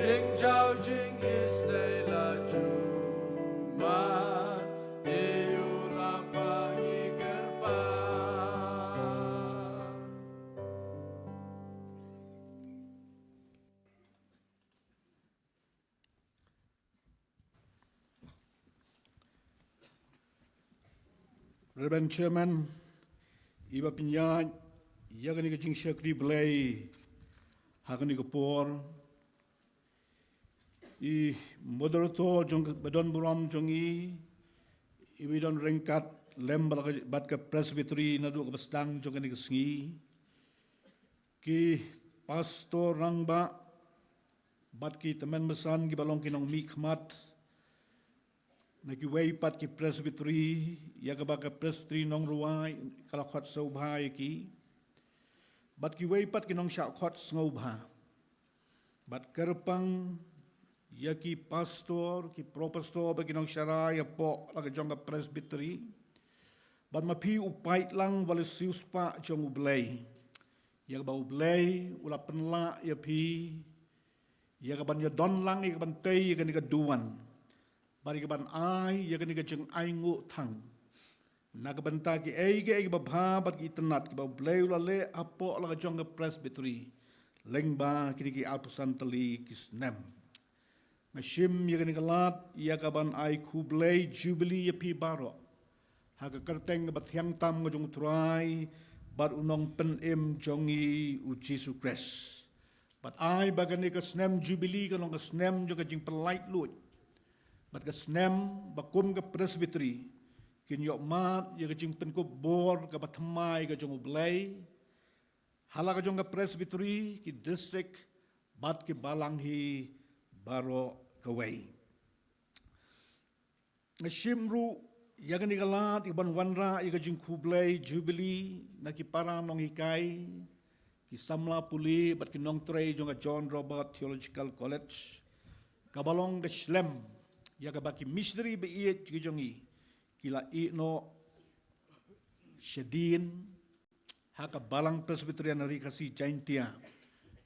Jing jao jing isnei la jumar, ïa u la pang i kyrpang. Reverend Chairman, i ba pynïaid ïa kane ka jingshakri Blei ha kane ka por, i moderator jong ka, ba don burom jong i, i ba don ryngkat lem bad ka, bad ka Presbytery naduh kaba sdang jong kane ka sngi, ki pastor rangbah bad ki tymmen basan kiba long ki nongmihkhmat na kiwei pat ki Presbytery, ïa kaba ka Presbytery Nongrwai ka la khot sngewbha ïa ki, bad kiwei pat ki nongshah khot sngewbha, bad kyrpang ïa ki pastor, ki pro-pastor bad ki nongsharai hapoh la ka jong ka Presbytery, bad ma phi u paidlang ba la siewspah jong U Blei, ïa kaba U Blei u la pynlah ïa phi ïa ka ban ïadon lang, ïa ka ban tei ïa kane ka duwan, bad ïa ka ban ai ïa kane ka jingainguh thang na ka bynta kiei kiei kiba bha bad ki itynnat kiba U Blei u la leh hapoh la ka jong ka Presbytery lyngba kine ki arphew san tylli ki snem. Nga shim ïa kane ka lad ïa ka ban ai khublei Jubilee ïa phi baroh ha ka kyrteng kaba thiang tam ka jong U Trai bad U Nongpynim jong ngi U Jisu Khrist. Bad ai ba kane ka snem Jubilee kan long ka snem jong ka jingpynlait luid, bad ka snem ba kum ka Presbytery kin ïoh mad ïa ka jingpynkup bor kaba thymmai ka jong U Blei ha la ka jong ka Presbytery, ki district bad ki balang hi baroh kawei. Nga shim ruh ïa kane ka lad ïa ka ban wanrah ïa ka jingkhublei Jubilee na ki para nonghikai, ki samla pule bad ki nongtrei jong ka John Roberts Theological College, kaba long ka slem ïa kaba ki missionary ba ïeit ki jong ngi ki la ïeh noh shadien ha ka Balang Presbyterian Ri Khasi Jaintia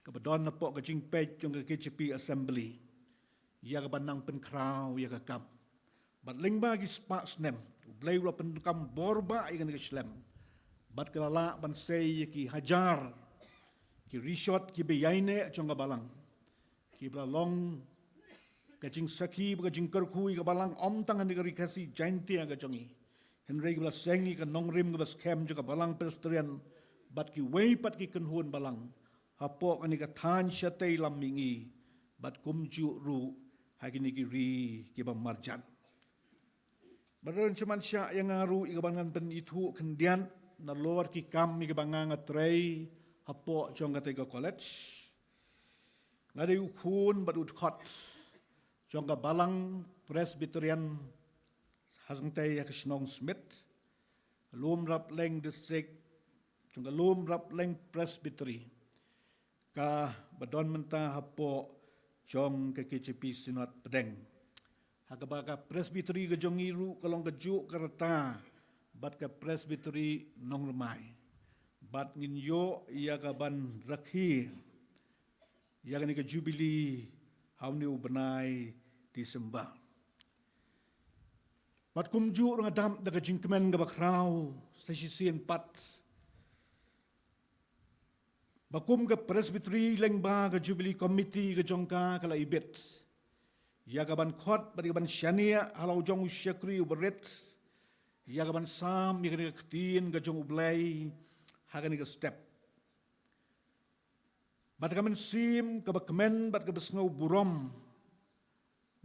kaba don hapoh ka jingpeit jong ka K J P Assembly ïa ka ban nang pynkhraw ïa ka kam. Bad lyngba ki spah snem U Blei u la pyndonkam bor bha ïa kane ka slem, bad ka la lah ban sei ïa ki hajar ki rishot kiba ïaineh jong ka balang, kiba la long ka jingsakhi bad ka jingkyrkhu ïa ka balang, ym tang ha kane ka Ri Khasi Jaintia ka jong ngi, hynrei kiba la seng ïa ka nongrim kaba skhem jong ka Balang Presbyterian bad kiwei pat ki kynhun balang hapoh kane ka thaiñ shatei lam mihngi, bad kumjuh ruh ha kine ki ri kiba marjan. Bad ruh sngewsih ïa nga ruh ïa ka ban ngan pynithuh khyndiat nalor ki kam ïa kiba nga nga trei hapoh jong kata ka college. Nga dei u khun bad u dkhot jong ka Balang Presbyterian ha sngewtei ha ka shnong Smit, Lumrapleng District, jong ka Lumrapleng Presbytery, kaba don mynta hapoh jong ka K J P Synod Pdeng, ha kaba ka Presbytery ka jong ngi ruh ka long kajuh ka rta bad ka Presbytery Nongrmai. Bad ngin ïoh ïa ka ban rakhe ïa kane ka Jubilee ha une u bnai December. Bad kumjuh ruh nga dap da ka jingkmen kaba khraw sa shisien pat ba kum ka Presbytery lyngba ka Jubilee Committee ka jong ka ka la ibit ïa ka ban khot bad ïa ka ban shaniah ha la u jong u shakri uba rit ïa ka ban sam ïa kane ka ktien ka jong U Blei ha kane ka step. Bad ka mynsiem kaba kmen bad kaba sngew burom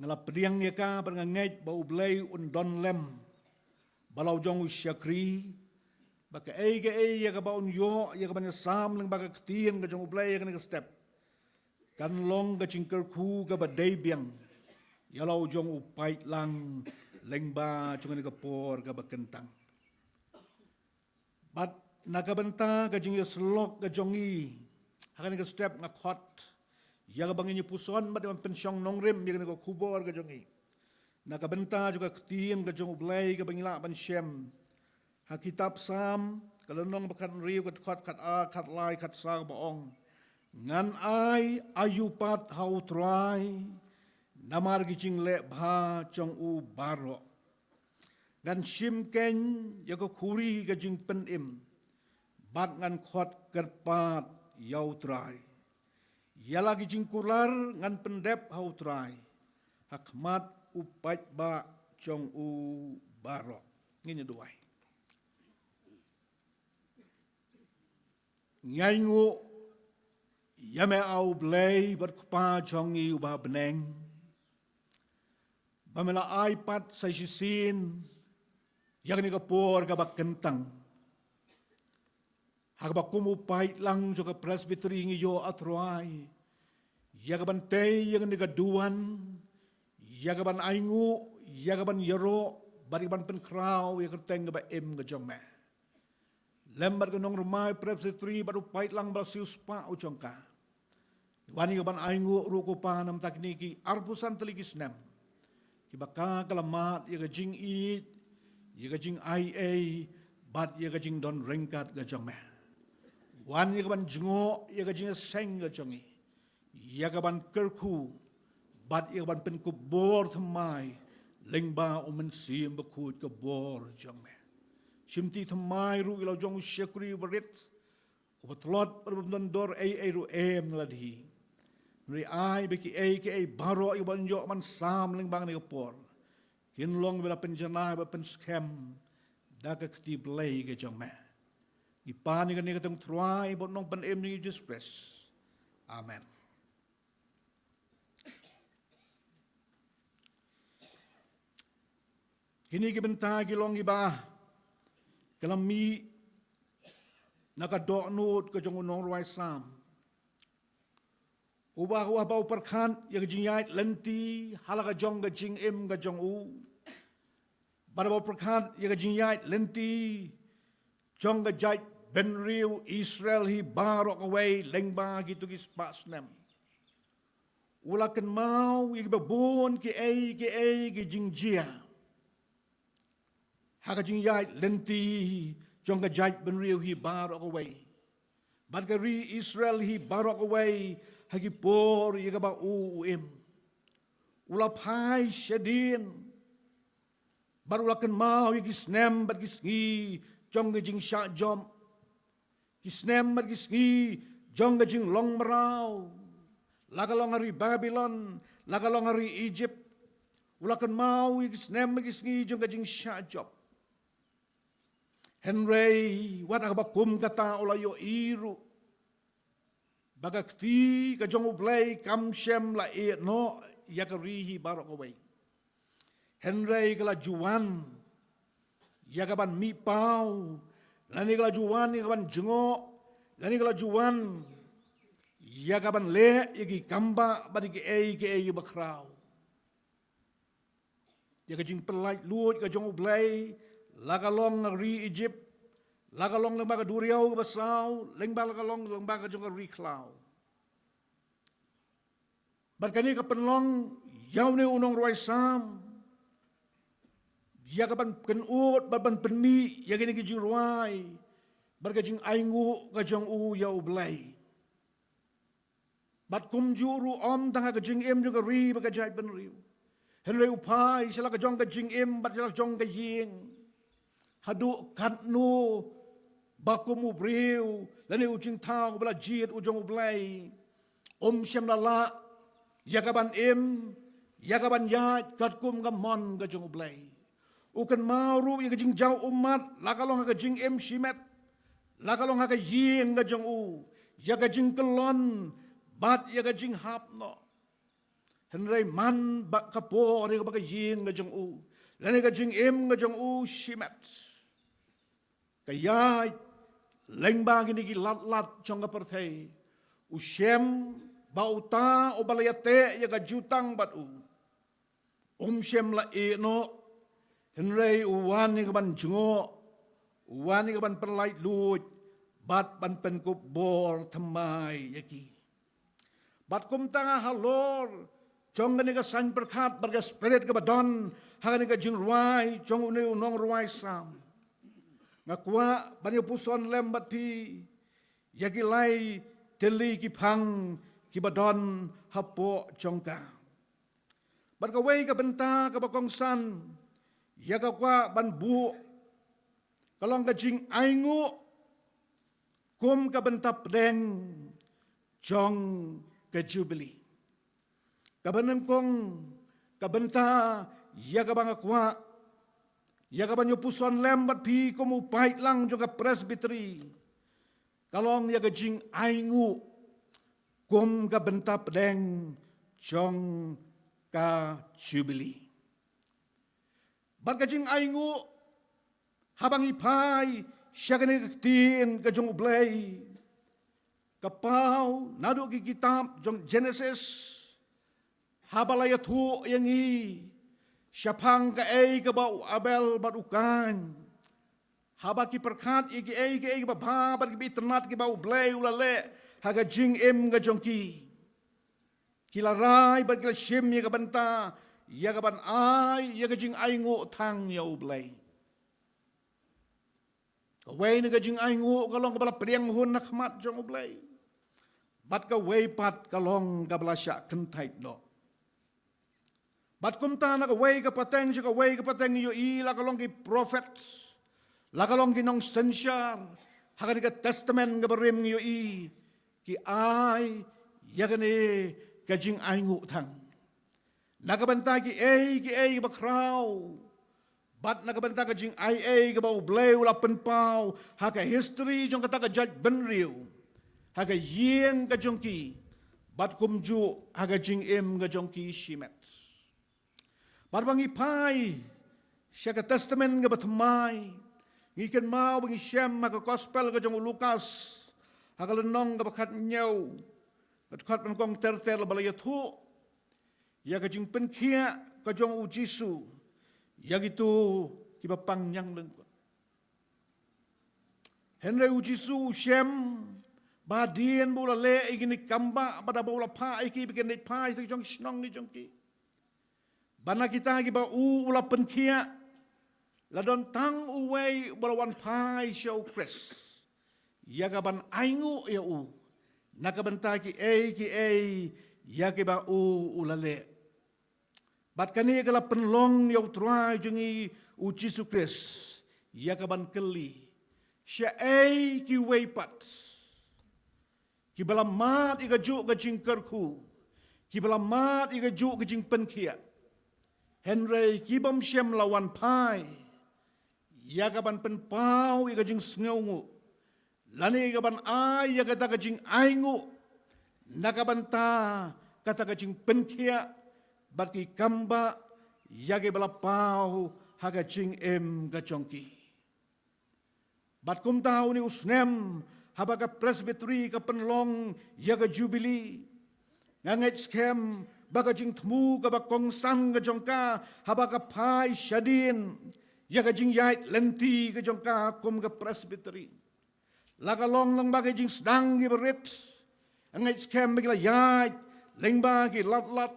nga la pdiang ïa ka bad nga ngeit ba U Blei un don lem bad la u jong u shakri, ba kaei kaei ïa kaba un ïoh ïa ka ban ïasam lyngba ka ktien ka jong U Blei ha kane ka step kan long ka jingkyrkhu kaba dei biang ïa la u jong u paidlang lyngba jong kane ka por kaba kyntang. Bad na ka bynta ka jingïasyllok ka jong ngi ha kane ka step nga khot ïa kaba ngin ïa puson bad ïa ban pynshong nongrim ïa kane ka khubor ka jong ngi na ka bynta jong ka ktien ka jong U Blei kaba ngi lah ban shem ha kitab Salm ka lynnong ba khathynriew, ka dkhot khatar, khatlai, khatsaw, ba ong: Ngan ai aïu pat ha U Trai namar ki jingleh bha jong u baroh? Ngan shim keiñ ïa ka khuri ka jingpynim, bad ngan khot kyrpad ïa U Trai. Ïa la ki jingkular ngan pyndep ha U Trai, ha khmat u paidbah jong u baroh. Ngin ïa duwai. Ngi ainguh ïa me, A U Blei bad Kpa jong ngi uba ha bneng, ba me la ai pat sa shisien ïa kane ka por kaba kyntang, ha kaba kum u paidlang jong ka Presbytery ngi ïoh, A Trai, ïa kaban tei ïa kane ka duwan, ïa kaban ainguh, ïa kaban ïaroh bad ïa kaban pynkhraw ïa ka kyrteng kaba im ka jong me. Lem bad ka nongrwai Presbytery bad u paidlang ba la siewspah u jong ka. Wan ïa kaban ainguh ruh, ko Pa, namar kine ki arphew san tylli ki snem kiba ka ka la mad ïa ka jingïeit, ïa ka jingaiei bad ïa ka jingdon ryngkat ka jong me. Wan ïa kaban jngoh ïa ka jingïaseng ka jong ngi, ïa kaban kyrkhu bad ïa kaban pynkup bor thymmai lyngba U Mynsiem Bakhuid, ka bor jong me. Shimti thymmai ruh ïa la u jong u shakri barit, uba tlot bad uba ym don dor ei ei ruh em na lade hi. Hynrei ai ba kiei kiei baroh ïa ba yn ïoh ban sam lyngba kane ka por, kin long ba la pynjanai bad pynskhem da ka kti Blei ka jong me. Ngi pan ïa kane ka tang Trai bad Nongpynim jong ngi Jisu Khrist. Amen. Kine ki bynta ki long kiba ka la mih na ka dohnud ka jong u nongrwai Salm, uba, uba u pyrkhat ïa ka jingïaid lynti ha la ka jong ka jingim ka jong u, bad uba u pyrkhat ïa ka jingïaid lynti jong ka jaitbynriew Israel hi baroh kawei lyngba kito ki spah snem. U la kynmaw ïa kiba bun kiei kiei ki jingjia ha ka jingïaid lynti jong ka jaitbynriew hi baroh kawei, bad ka ri Israel hi baroh kawei ha ki por ïa kaba u u im. U la phai shadien bad u la kynmaw ïa ki snem bad ki sngi jong ka jingshah jop, ki snem bad ki sngi jong ka jinglong mraw, la ka long ha ri Babilon, la ka long ha ri Ijipt. U la kynmaw ïa ki snem bad ki sngi jong ka jingshah jop. Hynrei wat ha kaba kum kata u la ïohi ruh ba ka kti ka jong U Blei kam shym la ïeh noh ïa ka ri hi baroh kawei. Hynrei ka la ju wan ïa kaban mihpaw, lane ka la ju wan ïa kaban jngoh, lane ka la ju wan ïa kaban leh ïa ki kambah bad ïa kiei kiei ba khraw. Ïa ka jingpyllait luid ka jong U Blei, la ka long ha ri Ijipt, la ka long lyngba ka duriaw kaba saw, lyngba, la ka long lyngba ka jong ka ri khlaw. Bad kane ka pynlong ïa une u nongrwai Salm ïa kaban kynud bad ban pynmih ïa kine ki jingrwai bad ka jingainguh ka jong u ïa U Blei. Bad kumjuh ruh ym tang ha ka jingim jong ka ri bad ka jaitbynriew, hynrei u phai sha la ka jong ka jingim bad sha la ka jong ka ïing. Haduh katno ba kum u briew lane u jingthaw ba la jied u jong U Blei, um shym la lah ïa kaban im, ïa kaban ïaid katkum ka mon ka jong U Blei. U kynmaw ruh ïa ka jingjaw ummat, la ka long ha ka jingim shimet, la ka long ha ka ïing ka jong u, ïa ka jingkyllon bad ïa ka jinghap noh. Hynrei man ba ka por ïa kaba ka ïing ka jong u lane ka jingim ka jong u shimet, ka ïaid lyngba kine ki lad lad jong ka pyrthei, u shem ba uta uba la ïateh ïa ka jutang bad u um shym la ïeh noh, hynrei u wan ïa kaban jngoh, u wan ïa kaban pynlait luid bad ban pynkup bor thymmai ïa ki. Bad kumta halor jong kane ka saiñ pyrkhat bad ka spirit kaba don ha kane ka jingrwai jong une u nongrwai Salm, nga kwah ban ïa puson lem bad phi ïa ki lai tylli ki phang kiba don hapoh jong ka. Bad kawei ka bynta kaba kongsan ïa ka kwah ban buh ka long ka jingainguh kum ka bynta pdeng jong ka Jubili. Kaba nyngkong ka bynta ïa kaba nga kwah ïa kaban ïa puson lem bad phi kum u paidlang jong ka Presbytery ka long ïa ka jingainguh kum ka bynta pdeng jong ka Jubili. Bad ka jingainguh haba ngi phai sha kane ka ktien ka jong U Blei, ka paw naduh ki kitab jong Genesis, haba la ïathuh ïa ngi shaphang kaei kaba u Abel bad u Kain, haba ki pyrkhat ïa kiei kiei kiba bha bad kiba itynnat kiba U Blei u la leh ha ka jingim ka jong ki, ki la rai bad ki la shim ïa ka bynta ïa kaban ai ïa ka jingainguh tang ïa U Blei. Kawei na ka jingainguh ka long kaba la pdiang hun na khmat jong U Blei, bad kawei pat ka long kaba la shah kyntait noh. Bad kumta na kawei ka pateng sha kawei ka pateng ngi ïohi, la ka long ki prophet, la ka long ki nongsynshar, ha kane ka Testament kaba rim ngi ïohi ki ai ïa kane ka jingainguh tang na ka bynta kiei kiei kiba khraw, bad na ka bynta ka jingaiei kaba U Blei u la pynpaw ha ka history jong kata ka jaitbynriew, ha ka ïing ka jong ki, bad kumjuh ha ka jingim ka jong ki shimet. Bad ba ngi phai sha ka Testament kaba thymmai, ngi kynmaw ba ngi shem ha ka Gospel ka jong u Lukas, ha ka lynnong kaba khathynñiew, ka dkhot nyngkong ter ter, ba la ïathuh ïa ka jingpynkhiah ka jong U Jisu ïa kito kiba pang ñianglyngkot. Hynrei U Jisu u shem ba hadien ba u la leh ïa kine ki kambah, bad ba u la phah ïa ki ba kin leit phai sha ki jong ki shnong ki jong ki, ba na kita kiba u u la pynkhiah, la don tang uwei uba la wan phai sha U Khrist ïa kaban ainguh ïa u na ka bynta kiei kiei ïa kiba u u la leh. Bad kane ka la pynlong ïa U Trai jong ngi U Jisu Khrist ïa kaban kylli, shaei kiwei pat kiba la mad ïa kajuh ka jingkyrkhu, kiba la mad ïa kajuh ka jingpynkhiah, hynrei ki bym shym la wan phai ïa kaban pynpaw ïa ka jingsngewnguh, lane kaban ai ïa kata ka jingainguh na ka bynta kata ka jingpynkhiah, bad ki kambah ïa kiba la paw ha ka jingim ka jong ki. Bad kumta une u snem, haba ka Presbytery ka pynlong ïa ka Jubili, nga ngeit skhem ba ka jingthmu kaba kongsan ka jong ka haba ka phai shadien ïa ka jingïaid lynti ka jong ka kum ka Presbytery, la ka long lyngba ki jingsdang kiba rit. Nga ngeit skhem ba ki la ïaid lyngba ki lad lad,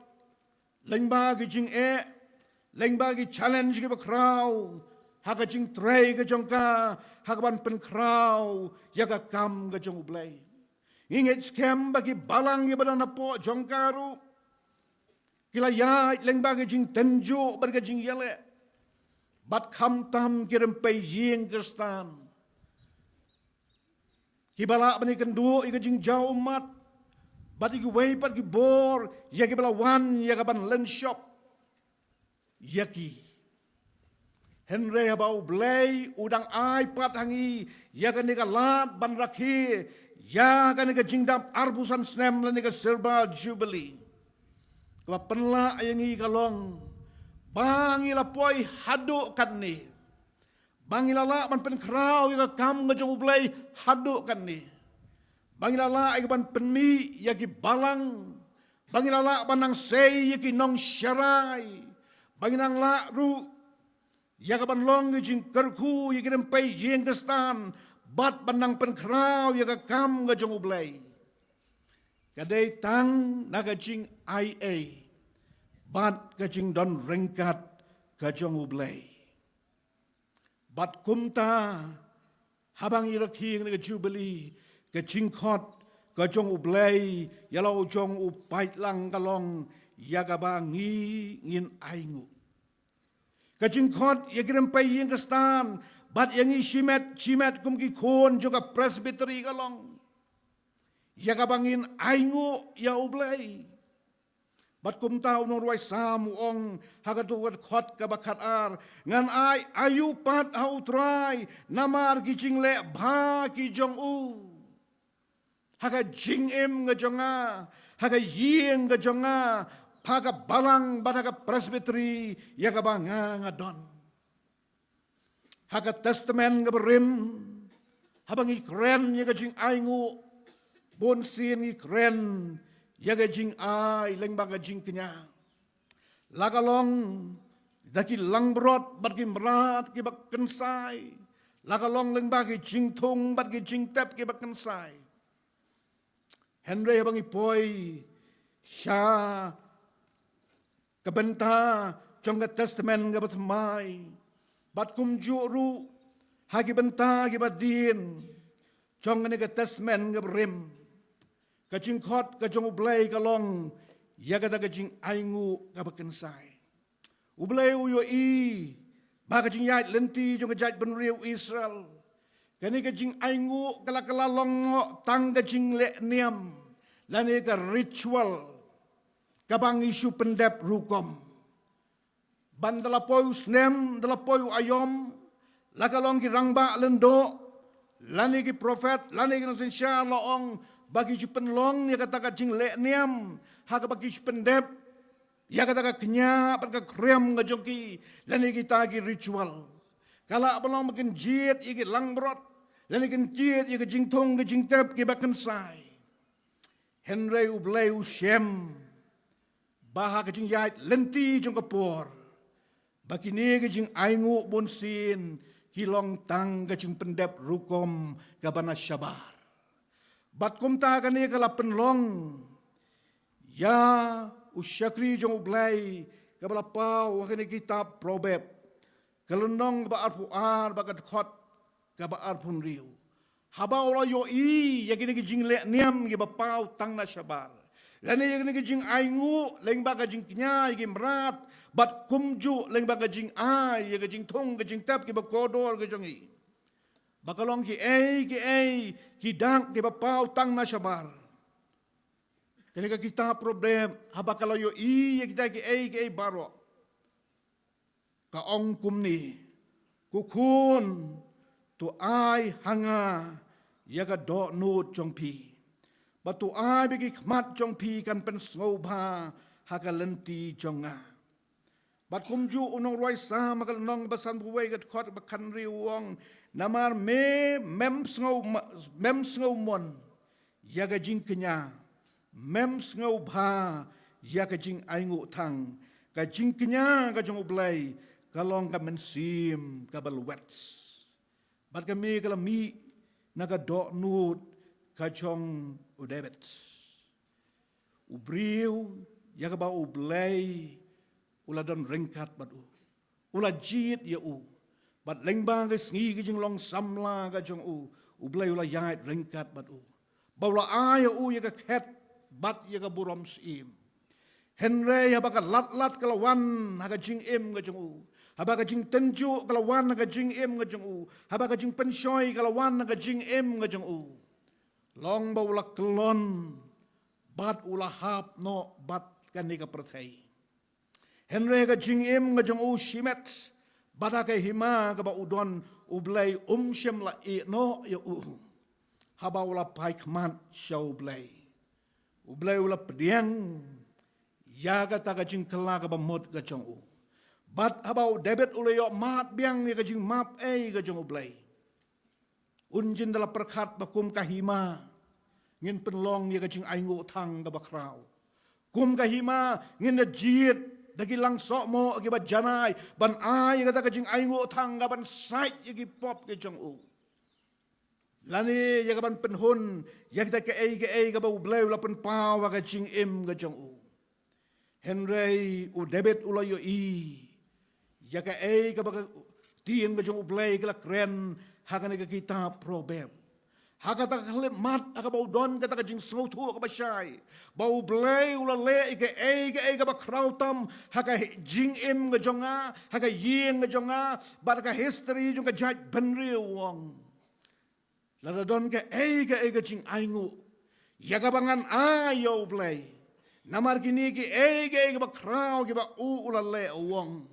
lyngba ki jingeh, lyngba ki challenge kiba khraw ha ka jingtrei ka jong ka ha kaban pynkhraw ïa ka kam ka jong U Blei. Ngi ngeit skhem ba ki balang kiba don hapoh jong ka ruh ki la ïaid lyngba ki jingtynjuh bad ka jingïaleh, bad khamtam ki rympei ïing Khristan kiba lah ban ïakynduh ïa ka jingjaw ummat, bad ïa kiwei pat ki bor ïa kiba la wan ïa kaban lynshop ïa ki. Hynrei haba U Blei u dang ai pat ha ngi ïa kane ka lad ban rakhe ïa kane ka jingdap arphew san snem lane ka Silver Jubilee, kaba pynlah ïa ngi ka long ba ngi la poi haduh katne, ba ngi la lah ban pynkhraw ïa ka kam ka jong U Blei haduh katne, ba ngi la lah ïa kaban pynmih ïa ki balang, ba ngi la lah ban nang sei ïa ki nongsharai, ba ngi nang lah ruh ïa kaban long ki jingkyrkhu ïa ki rympei ïing Khristan, bad ban nang pynkhraw ïa ka kam ka jong U Blei. Ka dei tang na ka jingaiei bad ka jingdon ryngkat ka jong U Blei. Bad kumta, haba ngi rakhe ïa ka Jubili, ka jingkhot ka jong U Blei ïa la u jong u paidlang ka long ïa kaba ngi ngin ainguh. Ka jingkhot ïa ki rympei ïing Khristan bad ïa ngi shimet shimet kum ki khun jong ka Presbytery ka long ïa kaba ngin ainguh ïa U Blei. Bad kumta u nongrwai Salm u ong ha ka dkhot kaba khatar, ngan ai aïu pat ha U Trai namar ki jingleh bha ki jong u. Ha ka jingim ka jong nga, ha ka ïing ka jong nga, ha ka balang bad ha ka Presbytery ïa kaba nga nga don. Ha ka Testament kaba rim, haba ngi kren ïa ka jingainguh, bun sien ngi kren ïa ka jingai lyngba ka jingkñia. La ka long da ki langbrot bad ki mrad kiba kynsai. La ka long lyngba ki jingthung bad ki jingtep kiba kynsai. Hynrei haba ngi poi sha ka bynta jong ka Testament kaba thymmai, bad kumjuh ruh ha ki bynta kiba dien jong kane ka Testament kaba rim, ka jingkhot ka jong U Blei ka long ïa kata ka jingainguh kaba kynsai. U Blei u ïohi ba ka jingïaid lynti jong ka jaitbynriew Israel, kane ka jingainguh ka la ka la long noh tang ka jingleh niam lane ka ritual kaba ngi shu pyndep rukom. Ban da la poi u snem, da la poi u aïom, la ka long ki rangbah lyngdoh lane ki prophet lane ki nongsynshar la ong ba ki shu pynlong ïa kata ka jingleh niam ha kaba ki shu pyndep ïa kata ka kñia bad ka khriam ka jong ki lane kita ki ritual. Ka lah ban long ba kin jied ïa ki langbrot lane kin jied ïa ka jingthung ka jingtep kiba kynsai. Hynrei U Blei u shem ba ha ka jingïaid lynti jong ka por, ba kine ka jingainguh bun sien ki long tang ka jingpyndep rukom kaba na shabar. Bad kumta kane ka la pynlong ïa u shakri jong U Blei kaba la paw ha kane ka kitab Proverb, ka lynnong kaba arphew ar bad ka dkhot kaba arphew hynriew. Haba u la ïohi ïa kine ki jingleh niam kiba paw tang na shabar, lane ïa kine ki jingainguh lyngba ka jingkñia ïa ki mrad, bad kumjuh lyngba ka jingai ïa ka jingthung ka jingtep kiba kordor ka jong ngi, ba ka long kiei kiei ki dak kiba paw tang na shabar. Kane ka kitab Proverb, haba ka la ïohi ïa kita kiei kiei baroh, ka ong kumne: Ko khun, to ai ha nga ïa ka dohnud jong phi, bad to ai ba ki khmat jong phi kan pynsngewbha ha ka lynti jong nga. Bad kumjuh u nongrwai Salm ha ka lynnong ba sanphew wei ka dkhot ba khathynriew u ong, namar me mem sngew, mem sngew mon ïa ka jingkñia, mem sngewbha ïa ka jingainguh thang. Ka jingkñia ka jong U Blei ka long ka mynsiem kaba lwet, bad ka me ka la mih na ka dohnud ka jong u David. U briew ïa kaba U Blei u la don ryngkat bad u, u la jied ïa u, bad lyngba ka sngi ka jinglong samla ka jong u, U Blei u la ïaid ryngkat bad u, ba u la ai ïa u ïa ka khet bad ïa ka burom syiem. Hynrei haba ka ladlad ka la wan ha ka jingim ka jong u, haba ka jingtynjuh ka la wan ha ka jingim ka jong u, haba ka jingpynshoi ka la wan ha ka jingim ka jong u, long ba u la kyllon bad u la hap noh bad kane ka pyrthei. Hynrei ka jingim ka jong u shimet, bad ha ka hima kaba u don, U Blei um shym la ïeh noh ïa u. Haba u la phai khmat sha U Blei, U Blei u la pdiang ïa kata ka jingkylla kaba mut ka jong u. Bad haba u David u la ïoh mad biang ïa ka jingmap ei ka jong U Blei, un jin da la pyrkhat ba kum ka hima ngin pynlong ïa ka jingainguh thang kaba khraw. Kum ka hima ngin da jied da ki langsohmoh kiba janai ban ai ïa kata ka jingainguh thang kaban sait ïa ki pop ki jong u, lane ïa kaban pynhun ïa kita kiei kiei kaba U Blei u la pynpaw ha ka jingim ka jong u. Hynrei u David u la ïohi ïa kaei kaba ka ktien ka jong U Blei ka la kren ha kane ka kitab Proverb. Ha kata ka khyllipmat, ha kaba u don kata ka jingsngewthuh kaba shai, ba U Blei u la leh ïa kaei kaei kaba khraw tam ha ka jingim ka jong nga, ha ka ïing ka jong nga, bad ha ka history jong ka jaitbynriew, u ong. Lada don kaei kaei ka jingainguh ïa kaba ngan ai ïa U Blei, namar kine kiei kiei kaba khraw kiba u u la leh, u ong,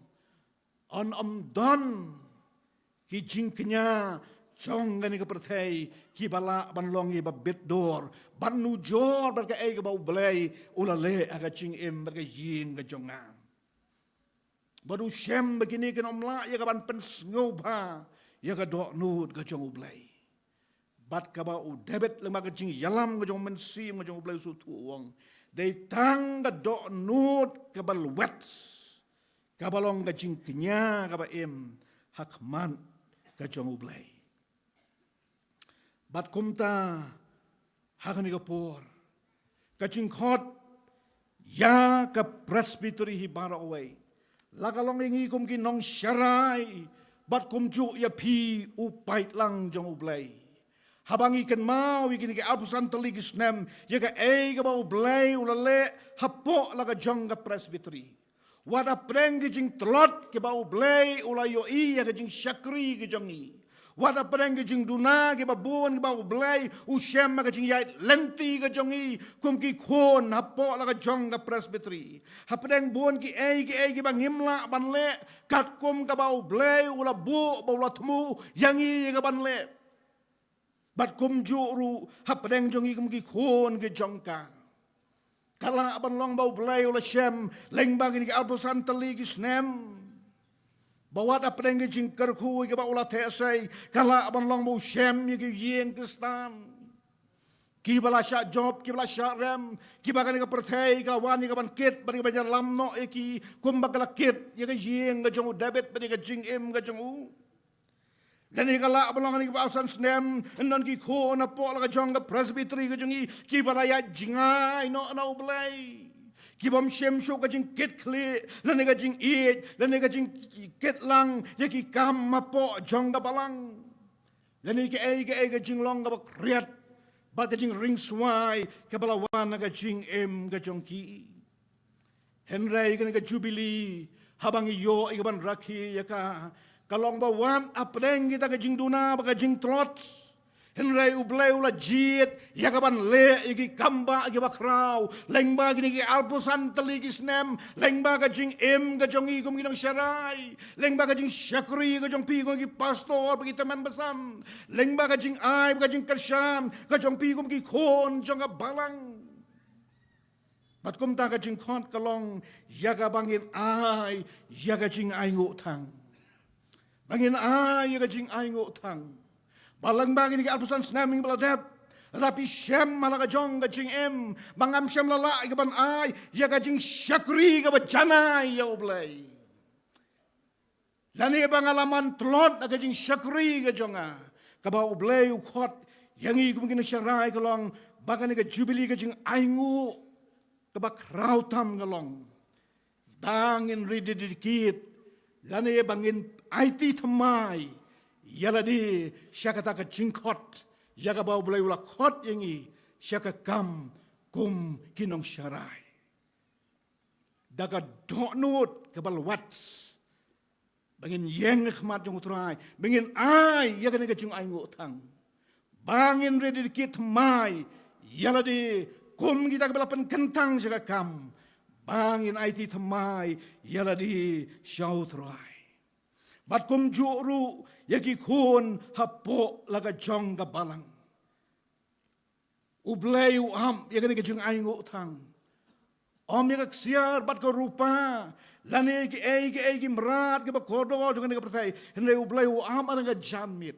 yn ym don ki jingkñia jong kane ka pyrthei kiba lah ban long ïa ba bit dur ban nujor bad kaei kaba U Blei u la leh ha ka jingim bad ka ïing ka jong nga. Bad u shem ba kine kin ym lah ïa ka ban pynsngewbha ïa ka dohnud ka jong U Blei. Bad kaba u David lyngba ka jingïalam ka jong u Mynsiem ka jong U Blei u sngewthuh, u ong, dei tang ka dohnud kaba lwet kaba long ka jingkñia kaba im ha khmat ka jong U Blei. Bad kumta, ha kane ka por, ka jingkhot ïa ka presbytery hi baroh kawei, la ka long ïa ngi kum ki nongsharai, bad kumjuh ïa phi u paidlang jong U Blei. Haba ngi kynmaw ïa kine ki arphew san tylli ki snem ïa kaei kaba U Blei u la leh hapoh la ka jong ka presbytery. Wat hapdeng ki jingtlot kiba U Blei u la ïohi ïa ka jingshakri ka jong ngi, wat hapdeng ki jingduna kiba bun kiba U Blei u shem ha ka jingïaid lynti ka jong ngi kum ki khun hapoh la ka jong ka presbytery, hapdeng bun kiei kiei kiba ngim lah ban leh, katkum kaba U Blei u la buh ba u la thmu ïa ngi ïa ka ban leh. Bad kumjuh ruh hapdeng jong ngi kum ki khun ki jong ka, ka lah ban long ba U Blei u la shem lyngba kine ki arphew san tylli ki snem, ba wat hapdeng ki jingkyrkhu kiba u la theh sei, ka lah ban long ba u shem ïa ki ïing Khristan kiba la shah jop, kiba la shah rem, kiba kane ka pyrthei ka la wan ïa ka ban kit bad ïa ka ban ïalam noh ïa ki, kumba ka la kit ïa ka ïing ka jong u David bad ïa ka jingim ka jong u. Lane ka lah ban long ha kine ki arphew san snem, yn don ki khun hapoh la ka jong ka presbytery ka jong ngi kiba la ïaid jngai noh na U Blei, kibym shim shuh ka jingkitkhlieh lane ka jingïeit lane ka jingkitlang ïa ki kam hapoh jong ka balang, lane kaei kaei ka jinglong kaba khriat bad ka jingringswai kaba la wan na ka jingim ka jong ki. Hynrei kane ka jubili, haba ngi ïoh ïa ka ban rakhe ïa ka, ka long ba wat hapdeng kita ka jingduna bad ka jingtlot, hynrei U Blei u la jied ïa ka ban leh ïa ki kambah kiba khraw lyngba kine ki arphew san tylli ki snem, lyngba ka jingim ka jong ngi kum ki nongsharai, lyngba ka jingshakri ka jong phi kum ki pastor bad ki tymmen basan, lyngba ka jingai bad ka jingkyrshan ka jong phi kum ki khun jong ka balang. Bad kumta ka jingkhot ka long ïa kaba ngin ai ïa ka jingainguh thang. Ba ngin ai ïa ka jingainguh thang. Ba lyngba kine ki arphew san snem kiba la dep, lada phi shem ha la ka jong ka jingim ba ngam shym la lah ïa ka ban ai ïa ka jingshakri kaba janai ïa U Blei, lane ba nga la man tlot na ka jingshakri ka jong nga, kaba U Blei u khot ïa ngi kum ki nongsharai ka long ba kane ka jubili ka jingainguh kaba khraw tam ka long ba ngin rededicate lane ba ngin aiti thymmai ïa lade sha kata ka jingkhot ïa kaba U Blei u la khot ïa ngi sha ka kam kum ki nongsharai. Da ka dohnud kaba lwet ba ngin ïeng ha khmat jong U Trai, ba ngin ai ïa kane ka jingainguh thang, ba ngin rededicate thymmai ïa lade kum kita kiba la pynkyntang sha ka kam, ba ngin aiti thymmai ïa lade sha U Trai. Bad kumjuh ruh ïa ki khun hapoh la ka jong ka balang. U Blei u ap ïa kane ka jingainguh thang. Ym ïa ka ksiar bad ka rupa lane kiei kiei ki mrad kiba kordor jong kane ka pyrthei, hynrei U Blei u ap ha ka janmiet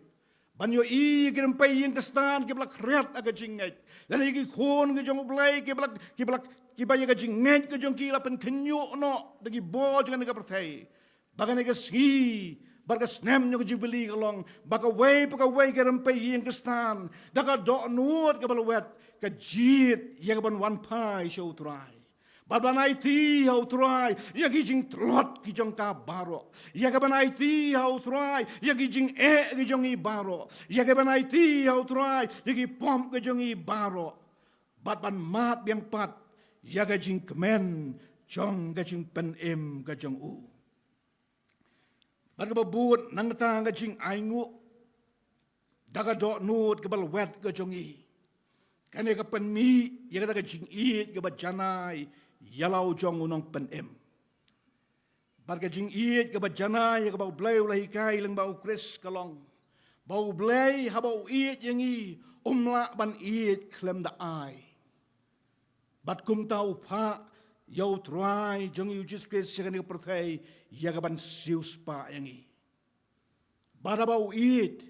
ban ïohi ïa ki rympei ïing Khristan kiba la khriat ha ka jingngeit, lane ïa ki khun ki jong U Blei kiba la, kiba la, kiba ïa ka jingngeit ka jong ki la pynkhynñiuh noh da ki bor jong kane ka pyrthei. Ba kane ka sngi bad ka snem jong ka jubili ka long ba kawei pa kawei ka rympei ïing Khristan da ka dohnud kaba lwet ka jied ïa ka ban wan phai sha U Trai. Bad ban aiti ha U Trai ïa ki jingtlot ki jong ka baroh. Ïa ka ban aiti ha U Trai ïa ki jingeh ki jong ngi baroh. Ïa ka ban aiti ha U Trai ïa ki pop ki jong ngi baroh. Bad ban mad biang pat ïa ka jingkmen jong ka jingpynim ka jong u. Bad kaba bud nangta ka jingainguh da ka dohnud kaba lwet ka jong ngi. Kane ka pynmih ïa kata ka jingïeit kaba janai ïa la u jong u nongpynim. Bad ka jingïeit kaba janai ïa kaba U Blei u la hikai lyngba U Khrist ka long ba U Blei haba u ïeit ïa ngi um lah ban ïeit khlem da ai. Bad kumta u phah ïa U Trai jong ngi U Jisu Khrist sha kane ka pyrthei ïa ka ban siewspah ïa ngi. Bad haba u ïeit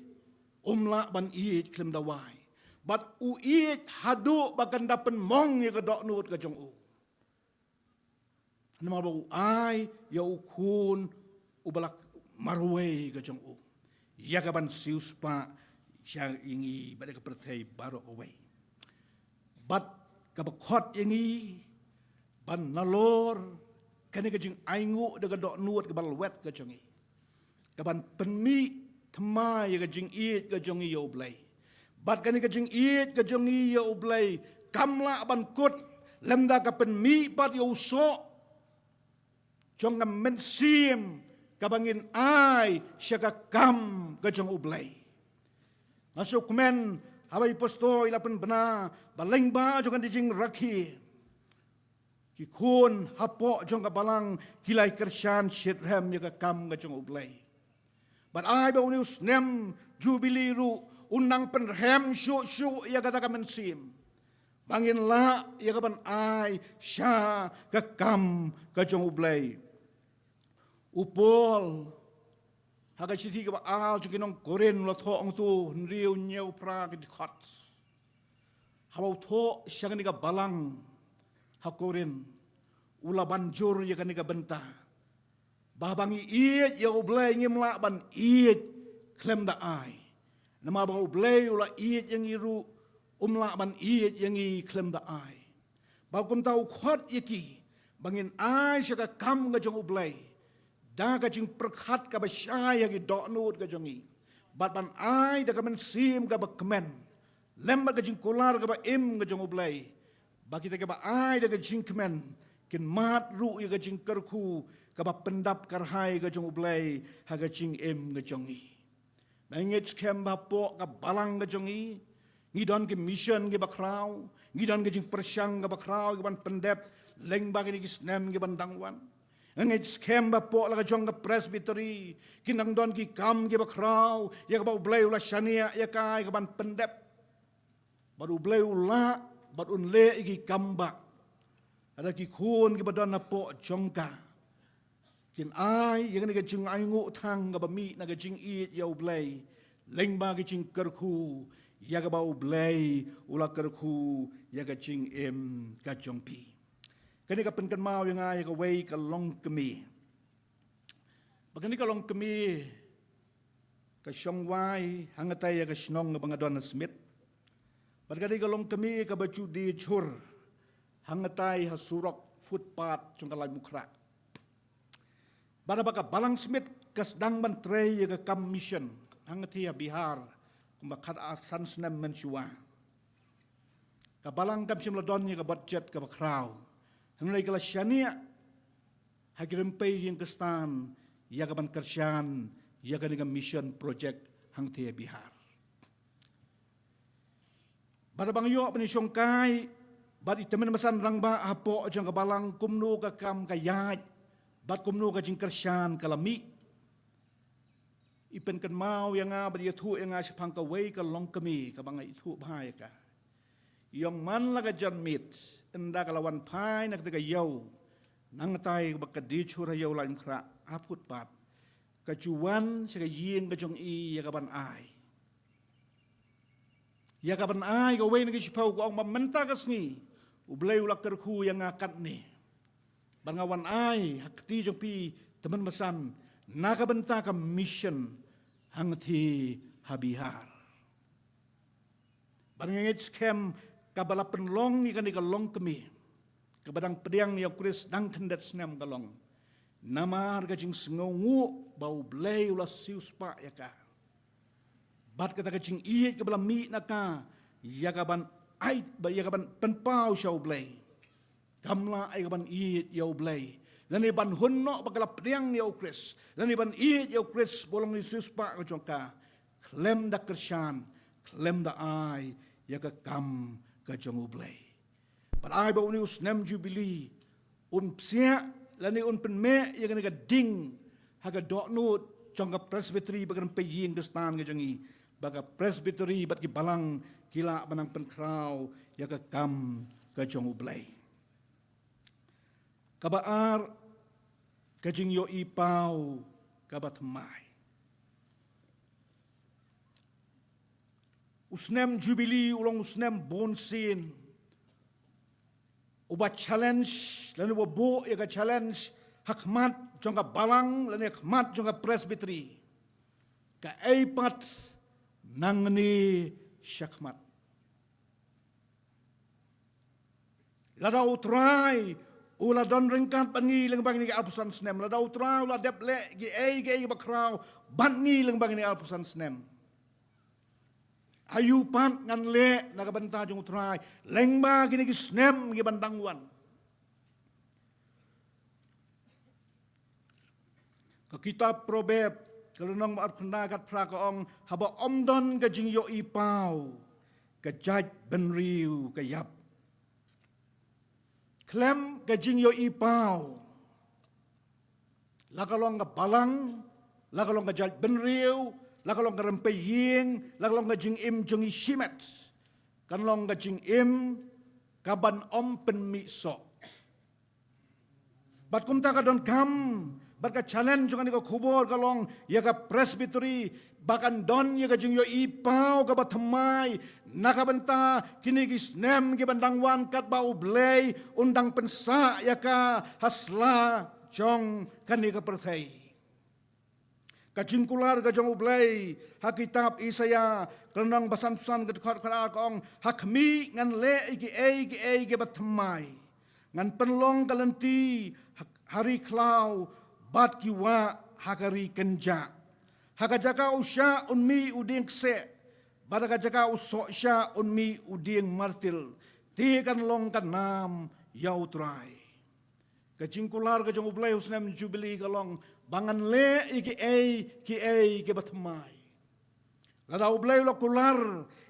um lah ban ïeit khlem da wai. Bad u ïeit haduh ba kan da pynmong ïa ka dohnud ka jong u. Namar ba u ai ïa u khun uba la marwei ka jong u ïa ka ban siewspah ïa ngi bad ïa ka pyrthei baroh kawei. Bad kaba khot ïa ngi ban nalor kane ka jingainguh da ka dohnud kaba lwet ka jong ngi, ka ban pynmih thymmai ïa ka jingïeit ka jong ngi ïa U Blei. Bad kane ka jingïeit ka jong ngi ïa U Blei kam lah ban kut lymda ka pynmih pat ïa u soh jong ka mynsiem kaba ngin ai sha ka kam ka jong U Blei. Nga sngewkmen haba i apostol i la pynbna ba lyngba jong ka jingrakhe ki khun hapoh jong ka balang ki la kyrshan shitrhem ïa ka kam ka jong U Blei. Bad ai ba une u snem Jubili ruh un nang pynrhem shuh shuh ïa kata ka mynsiem ba ngin lah ïa ka ban ai sha ka kam ka jong U Blei. U Paul ha ka shithi kaba ar jong ki nong Korinth u la thoh hangto, hynriew, hynñiew, phra ki dkhot. Haba u thoh sha kane ka balang ha Korinth u la ban jur ïa kane ka bynta ba haba ngi ïeit ïa U Blei ngim lah ban ïeit khlem da ai. Namar ba U Blei u la ïeit ïa ngi ruh um lah ban ïeit ïa ngi khlem da ai. Ba kumta u khot ïa ki ba ngin ai sha ka kam ka jong U Blei da ka jingpyrkhat kaba shai ha ki dohnud ka jong ngi bad ban ai da ka mynsiem kaba kmen lem bad ka jingkular kaba im ka jong U Blei. Ba kita kiba ai da ka jingkmen kin mad ruh ïa ka jingkyrkhu kaba pyndap kyrhai ka jong U Blei ha ka jingim ka jong ngi. Ba ngi ngeit skhem ba hapoh ka balang ka jong ngi ngi don ki mission kiba khraw, ngi don ka jingpyrshang kaba khraw ka ban pyndep lyngba kine ki snem ki ban dang wan. Nga ngeit skhem ba hapoh la ka jong ka Presbytery kin dang don ki kam kiba khraw ïa kaba U Blei u la shaniah ïa ka ïa ka ban pyndep. Bad U Blei u lah bad un leh ïa ki kam ba lada ki khun kiba don hapoh jong ka kin ai ïa kane ka jingainguh thang kaba mih na ka jingïeit ïa U Blei lyngba ka jingkyrkhu ïa kaba U Blei u la kyrkhu ïa ka jingim ka jong phi. Kane ka pynkynmaw ïa nga ïa kawei ka longkmie. Ba kane ka longkmie ka shong wai hangne ïa ka shnong kaba nga don ha Smit. Bad kane ka longkmie kaba ju die jhur hangne ha surok footpath jong ka Laitumkhrah. Bad ba ka balang Smit ka sdang ban trei ïa ka kam mission hangne ha Bihar kumba khat ar san snem mynshuwa. Ka balang kam shym la don ïa ka budget kaba khraw. Hynrei ka la shaniah ha ki rympei ïing Khristan ïa ka ban kyrshan ïa kane ka mission project hangne ha Bihar. Bad ba nga ïoh ban ïashongkai bad i tymmen basan rangbah hapoh jong ka balang kumno ka kam ka ïaid bad kumno ka jingkyrshan ka la mih. I pynkynmaw ïa nga bad i ïathuh ïa nga shaphang kawei ka longkmie kaba nga ithuh bha ïa ka. I ong man la ka janmiet ynda ka la wan phai na kata ka ïew nangtai ba ka die jhur ha ïew Laitumkhrah ha footpath, ka ju wan sha ka ïing ka jong i ïa ka ban ai. Ïa ka ban ai kawei na ki shiphew ka ong ba mynta ka sngi U Blei u la kyrkhu ïa nga katne. Bad nga wan ai ha kti jong phi tymmen basan na ka bynta ka mission hangne ha Bihar. Bad nga ngeit skhem kaba la pynlong ïa kane ka longkmie kaba dang pdiang ïa u Khrist dang khyndiat snem ka long namar ka jingsngewnguh ba U Blei u la siewspah ïa ka. Bad kata ka jingïeit kaba la mih na ka ïa ka ban ai, ba ïa ka ban pynpaw sha U Blei. Kam lah ïa ka ban ïeit ïa U Blei, lane ban hun noh ba ka la pdiang ïa u Khrist, lane ban ïeit ïa u Khrist ba long ïa u siewspah ka jong ka, khlem da kyrshan, khlem da ai ïa ka kam ka jong U Blei. Bad ai ba une u snem Jubili un psiah lane un pynmeh ïa kane ka ding ha ka dohnud jong ka Presbytery bad ka rympei ïing Khristan ka jong ngi, ba ka Presbytery bad ki balang ki lah ban nang pynkhraw ïa ka kam ka jong U Blei. Kaba ar, ka jingïohi paw kaba thymmai. U snem Jubili u long u snem bunsien uba challenge, lane uba buh ïa ka challenge ha khmat jong ka balang lane ha khmat jong ka Presbytery. Kaei pat nangne shakhmat. Lada U Trai u la don ryngkat bad ngi lyngba kine ki arphew san snem, lada U Trai u la dep leh kiei kiei kiba khraw bad ngi lyngba kine ki arphew san snem, aïu pat ngan leh na ka bynta jong U Trai lyngba kine ki snem kiban dang wan? Ka kitab Proverb, ka lynnong ba arphew khyndai, ka dkhot phra ka ong, haba ym don ka jingïohi paw, ka jaitbynriew ka ïap. Khlem ka jingïohi paw, la ka long ka balang, la ka long ka jaitbynriew, la ka long ka rympei ïing, la ka long ka jingim jong ngi shimet, kan long ka jingim kaban ym pynmih soh. Bad kumta ka donkam bad ka challenge jong kane ka khubor ka long ïa ka Presbytery ba kan don ïa ka jingïohi paw kaba thymmai na ka bynta kine ki snem kiban dang wan, katba U Blei un dang pynsah ïa ka ha sla jong kane ka pyrthei. Ka jingkular ka jong U Blei ha kitab Isaïah, ka lynnong ba sanphew san, ka dkhot khatar ka ong, ha khmih ngan leh ïa kiei kiei kiba thymmai. Ngan pynlong ka lynti ha, ha ri khlaw bad ki wah ha ka ri kynjah. Ha ka jaka u shah un mih u dieng kseh, bad ha ka jaka u soh shah un mih u dieng martil. Te kan long ka nam ïa U Trai. Ka jingkular ka jong U Blei ha u snem Jubili ka long ba ngan leh ïa kiei kiei kiba thymmai. Lada U Blei u la kular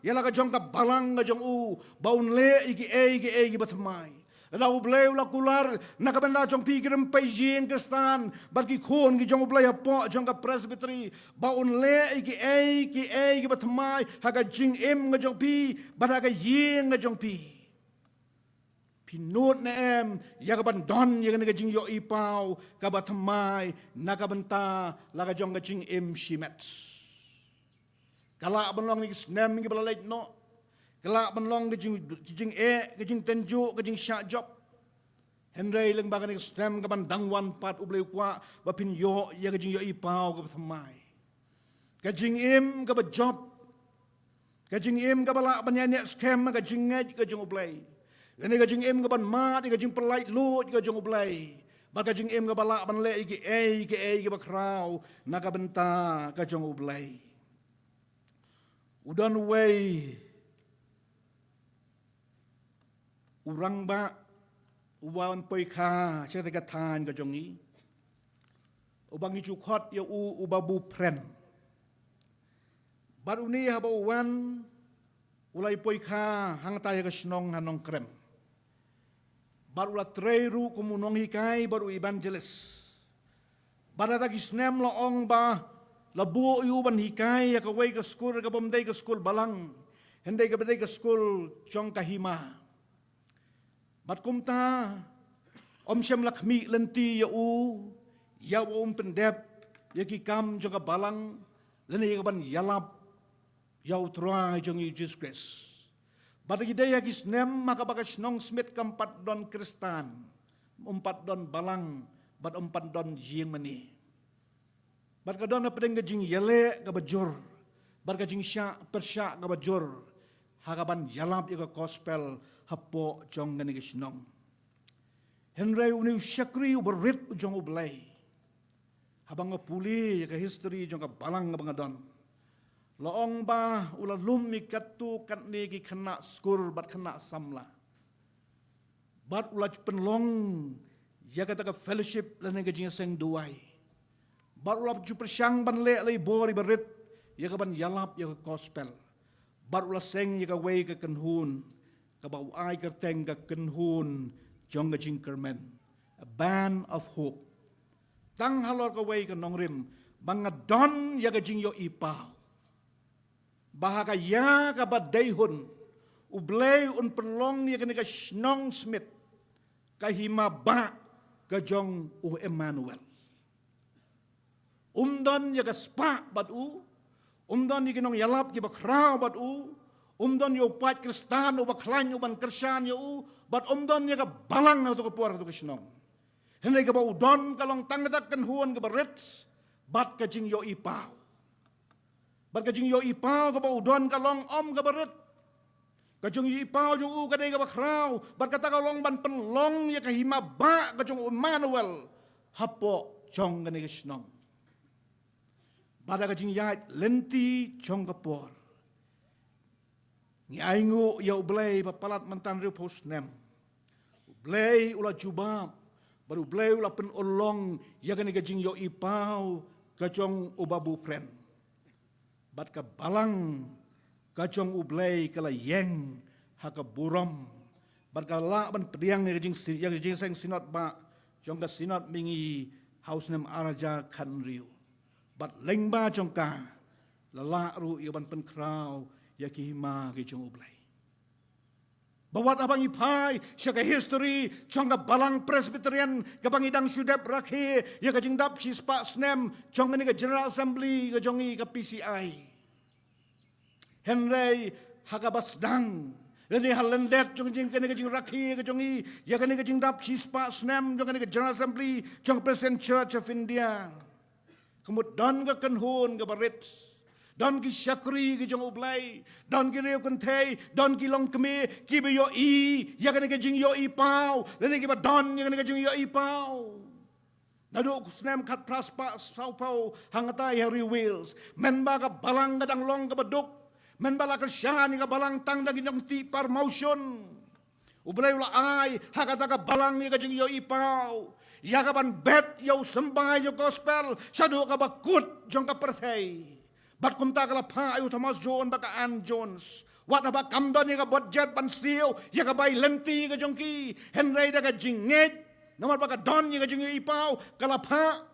ïa la ka jong ka balang ka jong u ba un leh ïa kiei kiei kiba thymmai, lada U Blei u la kular na ka bynta jong phi ki rympei ïing Khristan bad ki khun ki jong U Blei hapoh jong ka Presbytery ba un leh ïa kiei kiei kiba thymmai ha ka jingim ka jong phi bad ha ka ïing ka jong phi, phi nud ne em ïa kaban don ïa kane ka jingïohi paw kaba thymmai na ka bynta la ka jong ka jingim shimet? Ka lah ban long kine ki snem kiba la leit noh, ka lah ban long ka jing, ka jingeh, ka jingtynjuh, ka jingshah jop. Hynrei lyngba kane ka snem kaban dang wan pat, U Blei u kwah ba phin ïoh ïa ka jingïohi paw kaba thymmai. Ka jingim kaba jop, ka jingim kaba lah ban ïaineh skhem ha ka jingngeit ka jong U Blei, lane ka jingim kaban mad ïa ka jingpyllait luid ka jong U Blei, bad ka jingim kaba lah ban leh ïa kiei kiei kiba khraw na ka bynta ka jong U Blei. U don uwei u rangbah uba wan poi kha sha kata ka thaiñ ka jong ngi, uba ngi ju khot ïa u, u Babu Phren. Bad une haba u wan, u la ïa poi kha hangta ïa ka shnong ha Nongkrem. Bad u la trei ruh kum u nonghikai bad u evangelist. Bad ha kata ki snem la ong ba la buh ïa u ban hikai ïa kawei ka skul, kaba ym dei ka skul balang, hynrei kaba dei ka skul jong ka hima. Bad kumta, ym shym la khmih lynti ïa u ïa uba un pyndep ïa ki kam jong ka balang, lane ïa kaban ïalap ïa U Trai jong ngi U Jisu Khrist. Bad ha ki dei ha ki snem ha kaba ka shnong Smit kam pat don Khristan, ym pat don balang, bad ym pat don ïingmane. Bad ka don hapdeng ka jingïaleh kaba jur bad ka jingshah pyrshah kaba jur ha kaban ïalap ïa ka gospel hapoh jong kane ka shnong. Hynrei une u shakri uba rit u jong U Blei, haba nga pule ïa ka history jong ka balang kaba nga don, la ong ba u la lum ïa katto katne ki khynnah skur bad khynnah samla. Bad u la ju pynlong ïa kata ka fellowship lane ka jingïaseng duwai. Bad u la ju pyrshang ban leh la i bor iba rit ïa ka ban ïalap ïa ka gospel. Bad u la seng ïa kawei ka kynhun kaba u ai kyrteng ka kynhun jong ka jingkyrmen, a band of hope. Tang halor kawei ka nongrim ba nga don ïa ka jingïohi paw ba ha ka ïa kaba dei hun U Blei un pynlong ïa kane ka shnong Smit ka hima bah ka jong u Emmanuel. Um don ïa ka spah bad u, um don ïa ki nongïalap kiba khraw bad u, um don ïa u paid Khristan uba khlaiñ u ban kyrshan ïa u, bad um don ïa ka balang ha kato ka por ha kato ka shnong. Hynrei kaba u don ka long tang kata ka kynhun kaba rit bad ka jingïohi paw. Bad ka jingïohi paw kaba u don ka long ym kaba rit. Ka jingïohi paw jong u ka dei kaba khraw bad kata ka long ban pynlong ïa ka hima bah ka jong u Emmanuel hapoh jong kane ka shnong. Bad ha ka jingïaid lynti jong ka por, ngi ainguh ïa U Blei ba palat mynta hynriewphew snem U Blei u la jubab bad U Blei u la pynurlong ïa kane ka jingïohi paw ka jong u Babu Phren. Bad ka balang ka jong U Blei ka la ïeng ha ka burom bad ka lah ban pdiang ïa ka jingsi-, ïa ka jingseng synod bah jong ka synod mihngi ha u snem ar hajar khathynriew. Bad lyngba jong ka la lah ruh ïa ban pynkhraw ïa ki hima ki jong U Blei. Ba wat haba ngi phai sha ka history jong ka balang Presbyterian kaba ngi dang shu dep rakhe ïa ka jingdap shispah snem jong kane ka General Assembly ka jong ngi ka P C I. Hynrei ha kaba sdang lane ha lyndet jong jing kane ka jingrakhe ka jong ngi ïa kane ka jingdap shispah snem jong kane ka General Assembly jong ka Presbyterian Church of India, ka mut don ka kynhun kaba rit, don ki shakri ki jong U Blei, don ki riewkynthei, don ki longkmie kiba ïohi ïa kane ka jingïohi paw lane kiba don ïa kane ka jingïohi paw. Naduh u snem khatphra spah sawphew hangtai ha ri Wales, mynba ka balang ka dang long kaba duk, mynba la kyrshan ïa ka balang tang da ki nongtih par mawshun, U Blei u la ai ha kata ka balang ïa ka jingïohi paw ïa ka ban bet ïa u symbai jong ka gospel shaduh kaba kut jong ka pyrthei. Bad kumta ka la phah ïa u Thomas Jones bad ka Anne Jones. Wat haba kam don ïa ka budget ban siew ïa ka bai lynti ka jong ki, hynrei da ka jingngeit, namar ba ka don ïa ka jingïohi paw, ka la phah.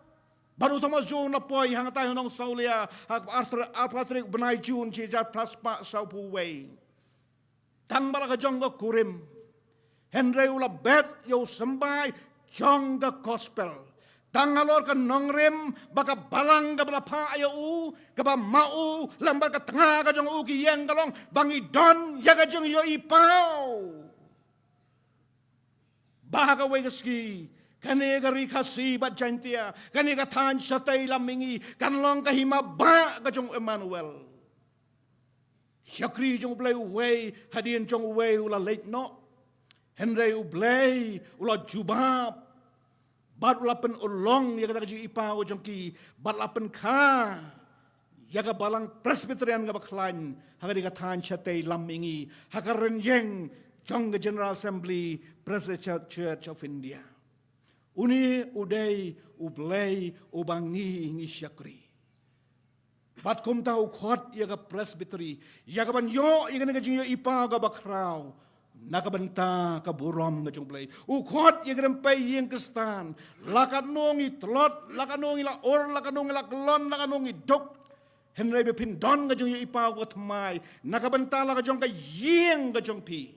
Bad u Thomas Jones u la poi hangtai ha Nongsawlia ha ka arphew tarik bnai June shi hajar phra spah sawphew wei. Tang ba la ka jong ka kurim, hynrei u la bet ïa u symbai jong ka gospel. Tang halor ka nongrim ba ka balang kaba la phah ïa u, kaba ma u lem bad ka tnga ka jong u ki ïeng ka long ba ngi don ïa ka jingïohi paw ba ha kawei ka sngi kane ka ri Khasi bad Jaintia, kane ka thaiñ shatei lam mihngi kan long ka hima bah ka jong u Emmanuel. Shakri jong U Blei uwei hadien jong uwei u la leit noh. Hynrei U Blei u la jubab bad u la pynurlong ïa kata ka jingïohi paw jong ki bad la pynkha ïa ka balang Presbyterian kaba khlaiñ ha kane ka thaiñ shatei lam mihngi ha ka rynïeng jong ka General Assembly Presbyterian Church of India. Une u dei U Blei uba ngi ngi shakri. Bad kumta u khot ïa ka Presbytery, ïa ka ban ïoh ïa kane ka jingïohi paw kaba khraw na ka bynta ka burom ka jong U Blei. U khot ïa ka rympei ïing Khristan, la katno ngi tlot, la katno ngi la ur, la katno ngi la kyllon, la katno ngi duk, hynrei ba phin don ka jingïohi paw kaba thymmai na ka bynta la ka jong ka ïing ka jong phi,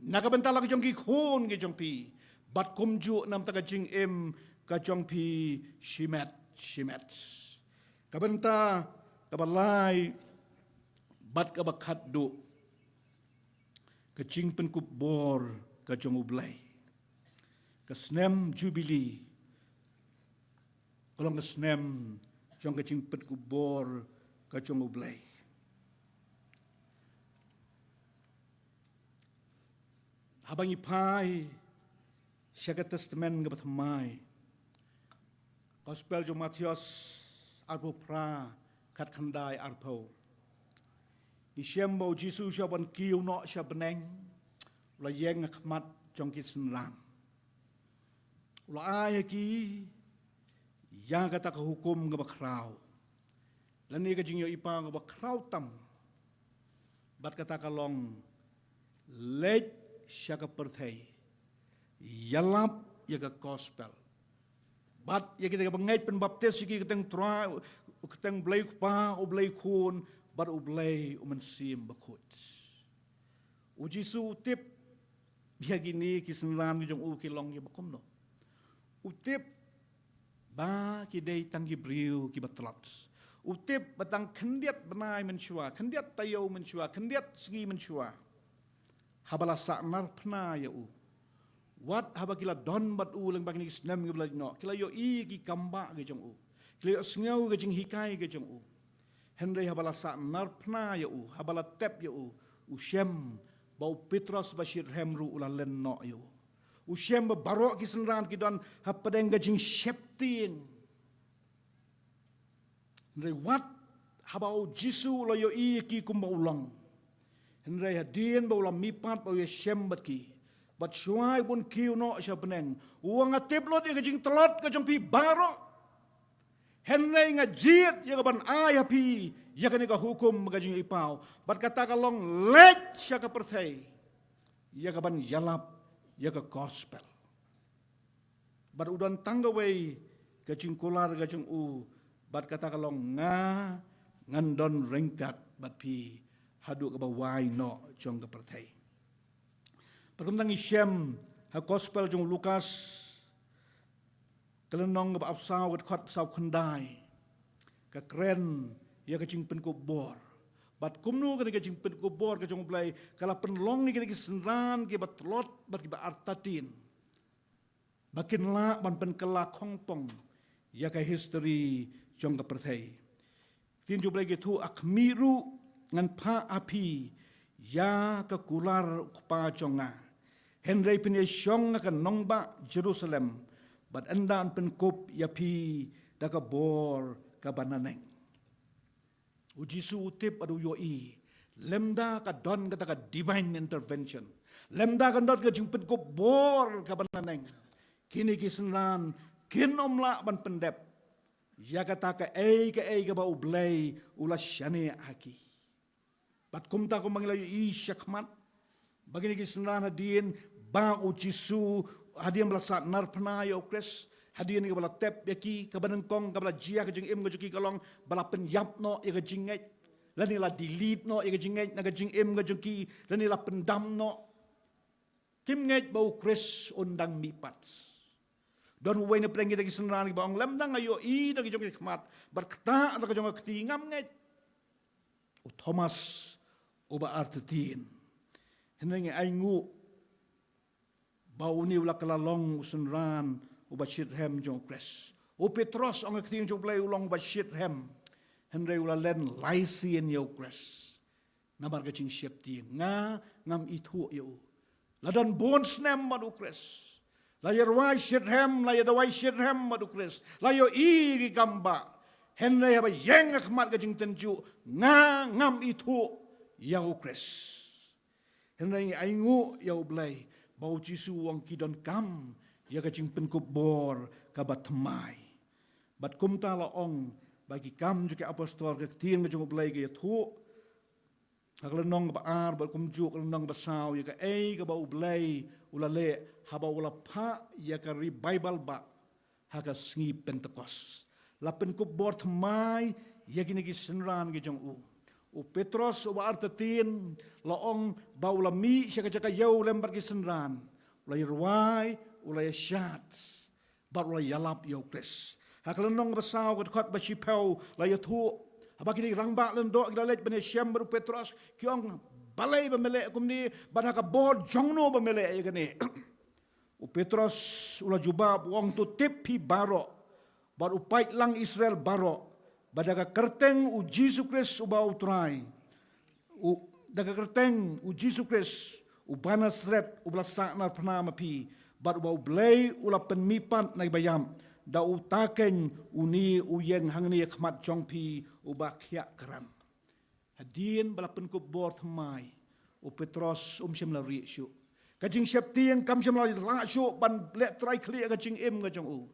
na ka bynta la ka jong ki khun ki jong phi, bad kumjuh na ka bynta ka jingim ka jong phi shimet shimet. Ka bynta kaba lai bad kaba khatduh, ka jingpynkup bor ka jong U Blei. Ka snem Jubili ka long ka snem jong ka jingpynkup bor ka jong U Blei. Haba ngi phai Sha ka Testament kaba Thymmai. Gospel jong u Mathaios arphew phra, khatkhyndai arphew. Ngi shem ba u Jisu sha ban kiew noh sha bneng, u la ïeng ha khmat jong ki synran. U la ai ha ki ïa kata ka hukum kaba khraw, lane ka jingïohi paw kaba khraw tam. Bad kata ka long, leit sha ka pyrthei, ïalap ïa ka gospel. Bad ïa kita kiba ngeit pynbaptis ïa ki ha ka kyrteng Trai, ha ka kyrteng Blei u Kpa, u Blei u Khun, bad u Blei u Mynsiem Bakhuid. U Jisu u tip ïa kine ki synran ki jong u ki long kiba kumno. U tip ba ki dei tang ki briew kiba tlot. U tip ba tang khyndiat bnai mynshuwa, khyndiat taïew mynshuwa, khyndiat sngi mynshuwa, haba la sahnarphna ïa u, wat haba ki la don bad u lyngba kine ki snem kiba la leit noh, ki la ïohi ki kambah ki jong u, ki la ïohsngew ki jinghikai ki jong u. Hynrei haba la sahnarphna ïa u, haba la tep ïa u, u shem ba u Petros ba shitrhem ruh u la len noh ïa u. U shem ba baroh ki synran ki don hapdeng ka jingsheptieng. Hynrei wat haba u Jisu u la ïohi ïa ki kumba u long, hynrei hadien ba u la mihpat, ba u ïashem bad ki, bad shuwa ban kiew noh sha bneng, u ong, nga tip lut ïa ka jingtlot ka jong phi baroh. Hynrei nga jied ïa ka ban ai ha phi ïa kane ka hukum, ka jingïohi paw. Bad kata ka long, leit sha ka pyrthei ïa ka ban ïalap ïa ka gospel. Bad u don tang kawei ka jingkular ka jong u, bad kata ka long, nga ngan don ryngkat bad phi haduh kaba wai noh jong ka pyrthei. Bad kumta ngi shem ha gospel jong u Lukas, ka lynnong kaba arphew saw, ka dkhot arphew saw khyndai, ka kren ïa ka jingpynkup bor. Bad kumno kane ka jingpynkup bor ka jong u Blei ka la pynlong ïa kine ki synran kiba tlot bad kiba artatien, ba kin lah ban pynkylla khongpong ïa ka history jong ka pyrthei. Ktien jong u Blei ka ïathuh, ha khmih ruh ngan phah ha phi ïa ka kular u Kpa jong nga. Hynrei phin ïashong ha ka nongbah Jerusalem, bad ynda yn pynkup ïa phi da ka bor kaba naneng. U Jisu u tip bad u ïohi, lymda ka don kata ka divine intervention, lymda ka don ka jingpynkup bor kaba naneng, kine ki synran kin ym lah ban pyndep ïa kata kaei kaei kaba u Blei u la shaniah ha ki. Bad kumta kumba ngi la ïohi shakhmat, ba kine ki synran hadien ba u Jisu, hadien ba la sahnarphna ïa u Khrist, hadien kaba la tep ïa ki, kaba nyngkong kaba la jia ha ka jingim ka jong ki ka long ba la pynïap noh ïa ka jingngeit, lane la delete noh ïa ka jingngeit na ka jingim ka jong ki, lane la pyndam noh. Kim ngeit ba u Khrist un dang mihpat. Don uwei na pdeng kita ki synran kiba ong, lymda nga ïohi da ki jong ki khmat bad ktah da ka jong ka kti, ngam ngeit. U Thomas uba artatien. Hynrei ngi ainguh ba une u la kylla long u synran uba shitrhem jong u Khrist. U Petros, ong ka ktien jong u Blei, u long uba shitrhem, hynrei u la len lai sien ïa u Khrist. Namar ka jingsheptieng, nga ngam ithuh ïa u. La don bun snem bad u Khrist, la ïarwai shitrhem, la ïadawai shitrhem bad u Khrist, la ïohi ki kambah, hynrei haba ïeng ha khmat ka jingtynjuh, nga ngam ithuh ïa u Khrist. Hynrei ngi ainguh ïa u Blei ba u Jisu u ong ki donkam ïa ka jingpynkup bor kaba thymmai. Bad kumta la ong ba Ki Kam jong ki Apostol, ka ktien ka jong u Blei ka ïathuh, ha ka lynnong kaba ar bad kumjuh ka lynnong kaba saw, ïa kaei kaba u Blei u la leh haba u la phah ïa ka revival bah ha ka sngi Pentekost. La pynkup bor thymmai ïa kine ki synran ki jong u. U Petros uba artatien, la ong ba u la mih sha ka jaka ïew lem bad ki synran, u la ïarwai, u la ïashad, bad u la ïalap ïa u Khrist. Ha ka lynnong kaba saw, ka dkhot ba shiphew, la ïathuh, haba kine ki rangbah lyngdoh ki la leit ban ïashem bad u Petros, ki ong, balei ba me leh kumne, bad ha ka bor jong no ba me leh ïa kane? U Petros u la jubab, u ong, to tip phi baroh, bad u paidlang Israel baroh, ba da ka kyrteng u Jisu Khrist uba u Trai, u, da ka kyrteng u Jisu Khrist uba Nasaret, uba la sahnarphna ma phi, Bad uba U Blei u la pynmihpat na ki baïap, da uta keiñ une u ïeng hangne ha khmat jong phi uba khiah krat. Hadien ba la pynkup bor thymmai, u Petros um shym la rieh shuh. Ka jingsheptieng kam shym la lah shuh ban leh trai khlieh ka jingim ka jong u.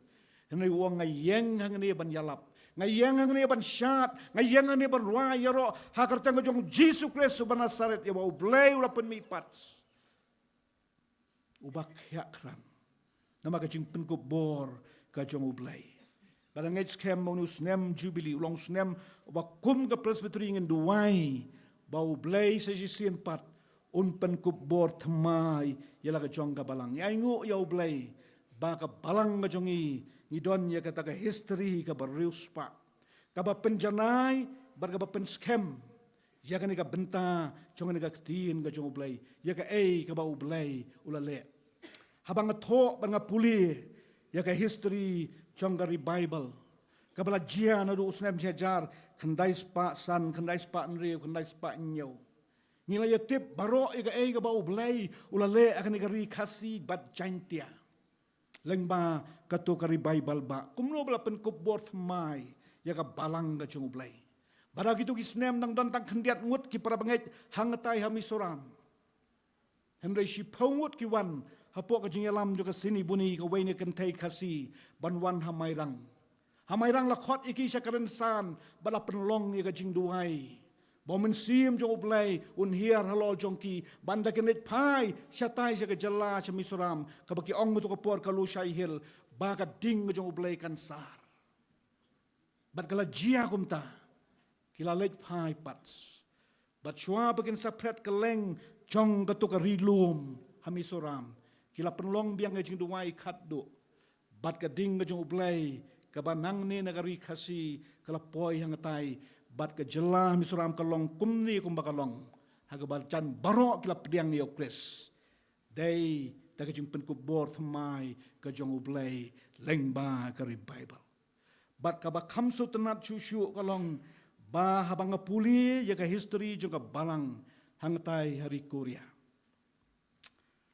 Hynrei u ong, nga ïeng hangne ban ïalap, nga ïeng hangne ban shad, nga ïeng hangne ban rwai ïaroh ha ka kyrteng ka jong Jisu Khrist uba Nasaret, ïa uba U Blei u la pynmihpat, uba khiah krat. Namar ka jingpynkup bor ka jong U Blei. Bad nga ngeit skhem ba une u snem Jubili u long u snem uba kum ka Presbytery ngin duwai ba U Blei sa shisien pat un pynkup bor thymmai ïa la ka jong ka balang. Ngi ainguh ïa U Blei ba ka balang ka jong ngi, ngi don ïa kata ka history kaba riewspah, kaba pynjanai bad kaba pynskhem ïa kane ka bynta jong kane ka ktien ka jong U Blei, ïa kaei kaba U Blei u la leh. Haba nga thoh bad nga pule ïa ka history jong ka revival kaba la jia naduh u snem shi hajar khyndai spah san, khyndai spah hynriew, khyndai spah hynñiew, ngi la ïatip baroh ïa kaei kaba U Blei u la leh ha kane ka ri Khasi bad Jaintia lyngba kato ka revival ba kumno ba la pynkup bor thymmai ïa ka balang ka jong U Blei. Bad ha kito ki snem dang don tang khyndiat ngut ki para bangeit hangtai ha Mizoram. Hynrei shiphew ngut ki wan hapoh ka jingïalam jong ka Sinibuni, kawei na ki kynthei Khasi, ban wan ha Mairang. Ha Mairang la khot ïa ki sha ka rynsan bad la pynlong ïa ka jingduwai ba U Mynsiem jong U Blei un hiar halor jong ki ban da kin leit phai shatai sha ka jylla sha Mizoram, kaba ki ong kato ka por ka Lushai Hill, ba ka ding ka jong U Blei kan sar. Bad ka la jia kumta, ki la leit phai pat. Bad shuwa ba kin sa phriat kylleng jong kato ka ri lum ha Mizoram, ki la pynlong biang ïa ka jingduwai khatduh. Bad ka ding ka jong U Blei kaba nangne na ka ri Khasi ka la poi hangtai, bad ka jylla Mizoram ka long kumne kumba ka long, ha kaba jan baroh ki la pdiang ïa U Khrist. Dei da ka jingpynkup bor thymmai ka jong U Blei lyngba ka revival. Bad kaba kham sngewtynnat shuh shuh ka long ba haba nga pule ïa ka history jong ka balang hangtai ha ri Korea,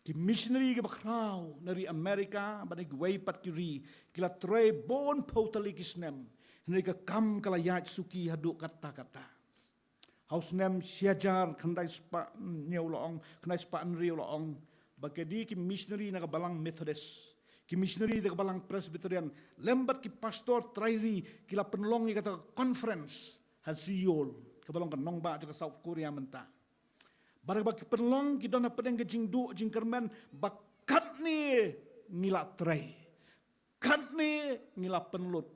ki missionary kiba khraw na ri America bad na kiwei pat ki ri, ki la trei bun phew tylli ki snem, hynrei ka kam ka la ïaid suki haduh katta katta. Ha u snem shi hajar khyndai spah hynñiew la ong, khyndai spah hynriew la ong, ba ki dei ki missionary na ka balang Methodist, ki missionary na ka balang Presbyterian, lem bad ki pastor trai ri, ki la pynlong ïa kata ka conference ha Seoul, kaba long ka nongbah jong ka South Korea mynta. Bad kaba ki pynlong, ki don hapdeng ka jingduh jingkyrmen ba katne ngi la trei, katne ngi la pynlut,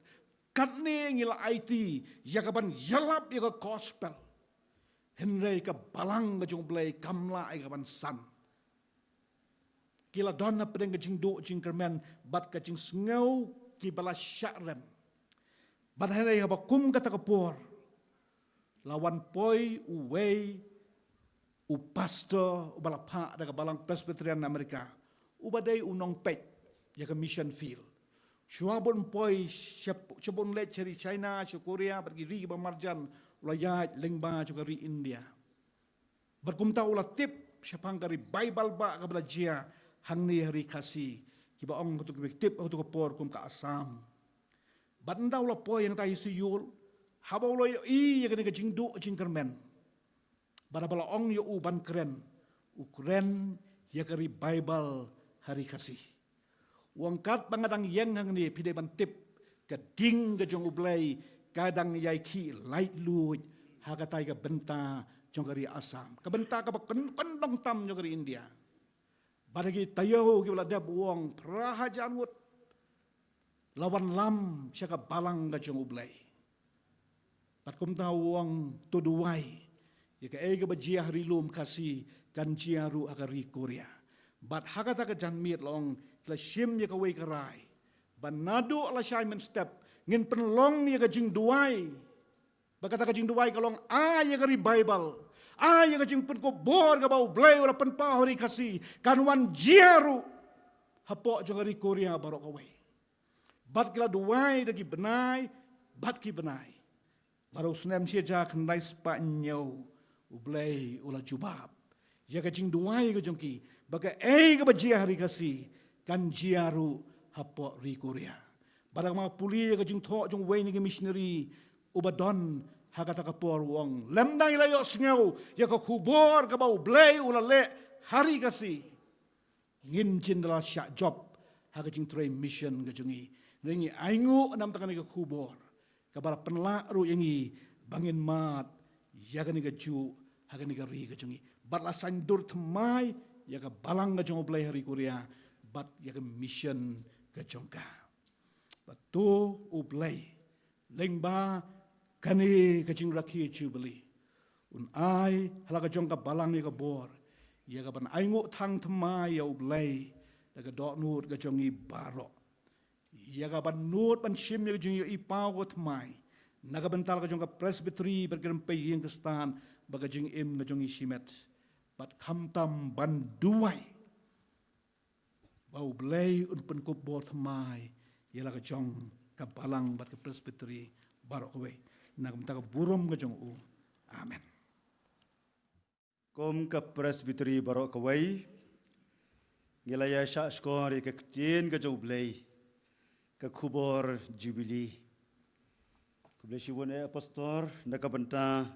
katne ngi la aiti ïa ka ban ïalap ïa ka gospel. Hynrei ka balang ka jong U Blei kam lah ïa ka ban san. Ki la don hapdeng ka jingduh jingkyrmen bad ka jingsngew kiba la shah rem. Bad hynrei haba kum kata ka por, la wan poi uwei u pastor uba la phah da ka balang Presbyterian America, uba dei u nongpeit ïa ka mission field. Shuwa ba un poi, sha, shuwa ba un leit sha ri China, sha Korea bad ki ri kiba marjan, u la ïaid lyngba jong ka ri India. Bad kumta u la tip shaphang ka revival ba kaba la jia hangne ha ri Khasi, kiba ong ha kato, kiba tip ha kato ka por kum ka Assam. Bad ynda u la poi hangtai ha Seoul, haba u la ïohi ïa kane ka jingduh jingkyrmen, bad haba la ong ïa u ban kren, u kren ïa ka revival ha ri Khasi. U ong, katba nga dang ïeng hangne, phi dei ban tip, ka ding ka jong U Blei ka dang ïai khih laitluid ha katai ka bynta jong ka ri Assam, ka bynta kaba kyn-, kyndong tam jong ka ri India. Bad ha ki taïew kiba la dep, u ong, phra hajar ngut la wanlam sha ka balang ka jong U Blei. Bad kumta u ong, to duwai, ïa kaei kaba jia ha ri lum Khasi kan jia ruh ha ka ri Korea. Bad ha kata ka janmiet la ong, ki la shim ïa kawei ka rai ba naduh lashai mynstep ngin pynlong ïa ka jingduwai. Bad kata ka jingduwai ka long, ai ïa ka revival, ai ïa ka jingpynkup bor kaba U Blei u la pynpaw ha ri Khasi kan wan jia ruh hapoh jong ka ri Korea baroh kawei. Bad ki la duwai da ki bnai bad ki bnai. Bad ha u snem shi hajar khyndai spah hynñiew, U Blei u la jubab ïa ka jingduwai ka jong ki, ba kaei kaba jia ha ri Khasi kan jia ruh hapoh ri Korea. Bad nga pule ïa ka jingthoh jong uwei na ki missionary uba don ha kata ka por, u ong, lymda ngi la ïohsngew ïa ka khubor kaba U Blei u la leh ha ri Khasi, ngin jin da la shah jop ha ka jingtrei mission ka jong ngi. Hynrei ngi ainguh namar kane ka khubor kaba la pynlah ruh ïa ngi ba ngin mad ïa kane kajuh ha kane ka ri ka jong ngi, bad la saiñdur thymmai ïa ka balang ka jong U Blei ha ri Korea bad ïa ka mission ka jong ka. Bad to U Blei, lyngba kane ka jingrakhe Jubilee, un ai ha la ka jong ka balang ïa ka bor ïa ka ban ainguh thang thymmai ïa U Blei da ka dohnud ka jong ngi baroh, ïa ka ban nud ban shim ïa ka jingïohi paw ka thymmai na ka bynta la ka jong ka Presbytery bad ka rympei ïing Khristan bad ka jingim ka jong ngi shimet, bad khamtam ban duwai ba U Blei un pynkup bor thymmai ïa la ka jong ka balang bad ka Presbytery baroh kawei, na ka bynta ka burom ka jong u. Amen. Kum ka Presbytery baroh kawei, ngi la ïa shah shkor ïa ka ktien ka jong U Blei, ka khubor Jubilee. Khublei shibun eh Pastor na ka bynta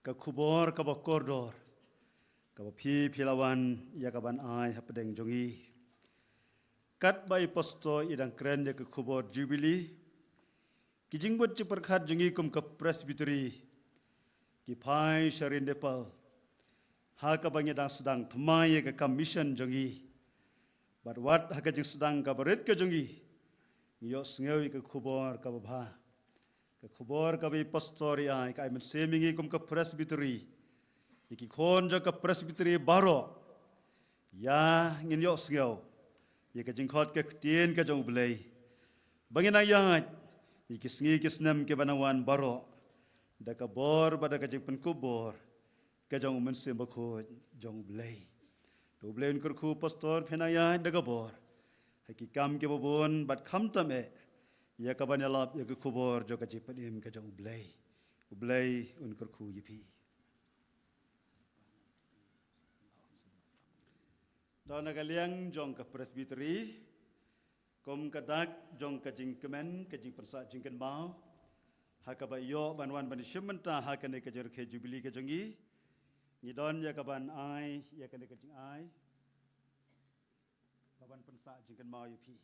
ka khubor kaba kordor kaba phi phi la wan ïa ka ban ai hapdeng jong ngi. Katba i Pastor i dang kren ïa ka khubor Jubilee, ki jingmut jingpyrkhat jong ngi kum ka Presbytery ki phai sha ri Nepal ha kaba ngi dang sdang thymmai ïa ka kam mission jong ngi. Bad wat ha ka jingsdang kaba rit ka jong ngi, ngi ïohsngew ïa ka khubor kaba bha, ka khubor kaba i Pastor i ai, ka ai mynsiem ïa ngi kum ka Presbytery, ïa ki khun jong ka Presbytery baroh, ïa ngin ïohsngew ïa ka jingkhot ka ktien ka jong U Blei, ba ngin nang ïaid ïa ki sngi ki snem kiba nang wan baroh da ka bor bad da ka jingpynkup bor ka jong U Mynsiem Bakhuid jong U Blei. To U Blei un kyrkhu Pastor, phin nang ïaid da ka bor ha ki kam kiba bun bad khamtam eh ïa ka ban ïalap ïa ka khubor jong ka jingpynim ka jong U Blei. U Blei un kyrkhu ïa phi. To na ka liang jong ka Presbytery, kum ka dak jong ka jingkmen, ka jingpynsah jingkynmaw ha kaba ïoh ban wan ban shim bynta ha kane ka jingrakhe Jubilee ka jong ngi, ngi don ïa ka ban ai ïa kane ka jingai ka ban pynsah jingkynmaw ïa phi.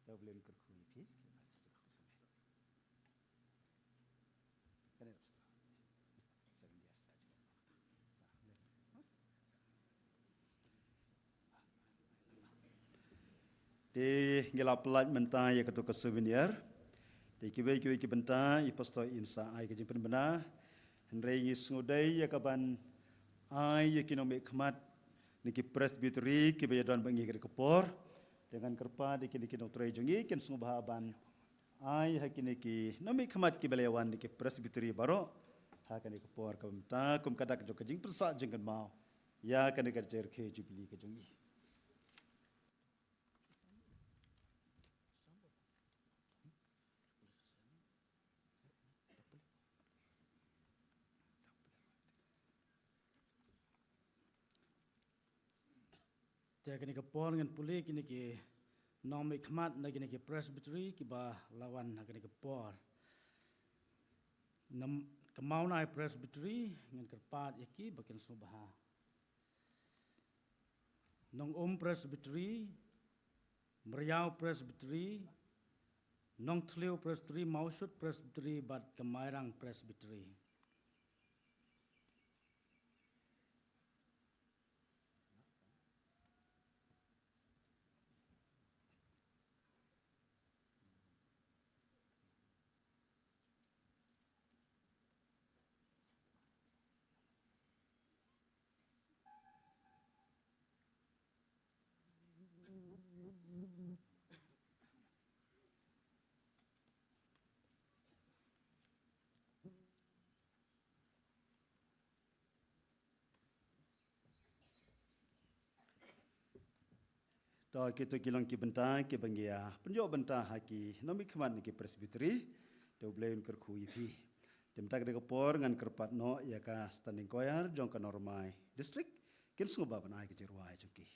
To U Blei un kyrkhu ïa phi. Te ngi la pyllait mynta ïa kato ka souvenir. Te kiwei kiwei ki bynta i Pastor in sa ai ka jingpynbna. Hynrei ngi sngewdei ïa ka ban ai ïa ki nongmihkhmat na ki Presbytery kiba ïadon bad ngi ha kane ka por. Te ngan kyrpad ïa kine ki nongtrei jong ngi kin sngewbha ban ai ha kine ki nongmihkhmat kiba la ïawan na ki Presbytery baroh ha kane ka por kaba mynta kum ka dak jong ka jingpynsah jingkynmaw ïa kane ka jingrakhe Jubilee ka jong ngi. Te kane ka por ngan pule kine ki nongmihkhmat na kine ki Presbytery kiba la wan ha kane ka por. Na ka Mawlai Presbytery ngan kyrpad ïa ki ba kin sngewbha. Nongum Presbytery, Mriaw Presbytery, Nongthliew Presbytery, Mawshut Presbytery bad ka Mairang Presbytery. To kito ki long ki bynta kiba ngi ïa pynjop bynta ha ki nongmihkhmat na ki Presbytery. Te U Blei un kyrkhu ïa phi. Te mynta ka dei ka por ngan kyrpad noh ïa ka Standing Choir jong ka Nongrimai District kin sngewbha ban ai ka jingrwai jong ki.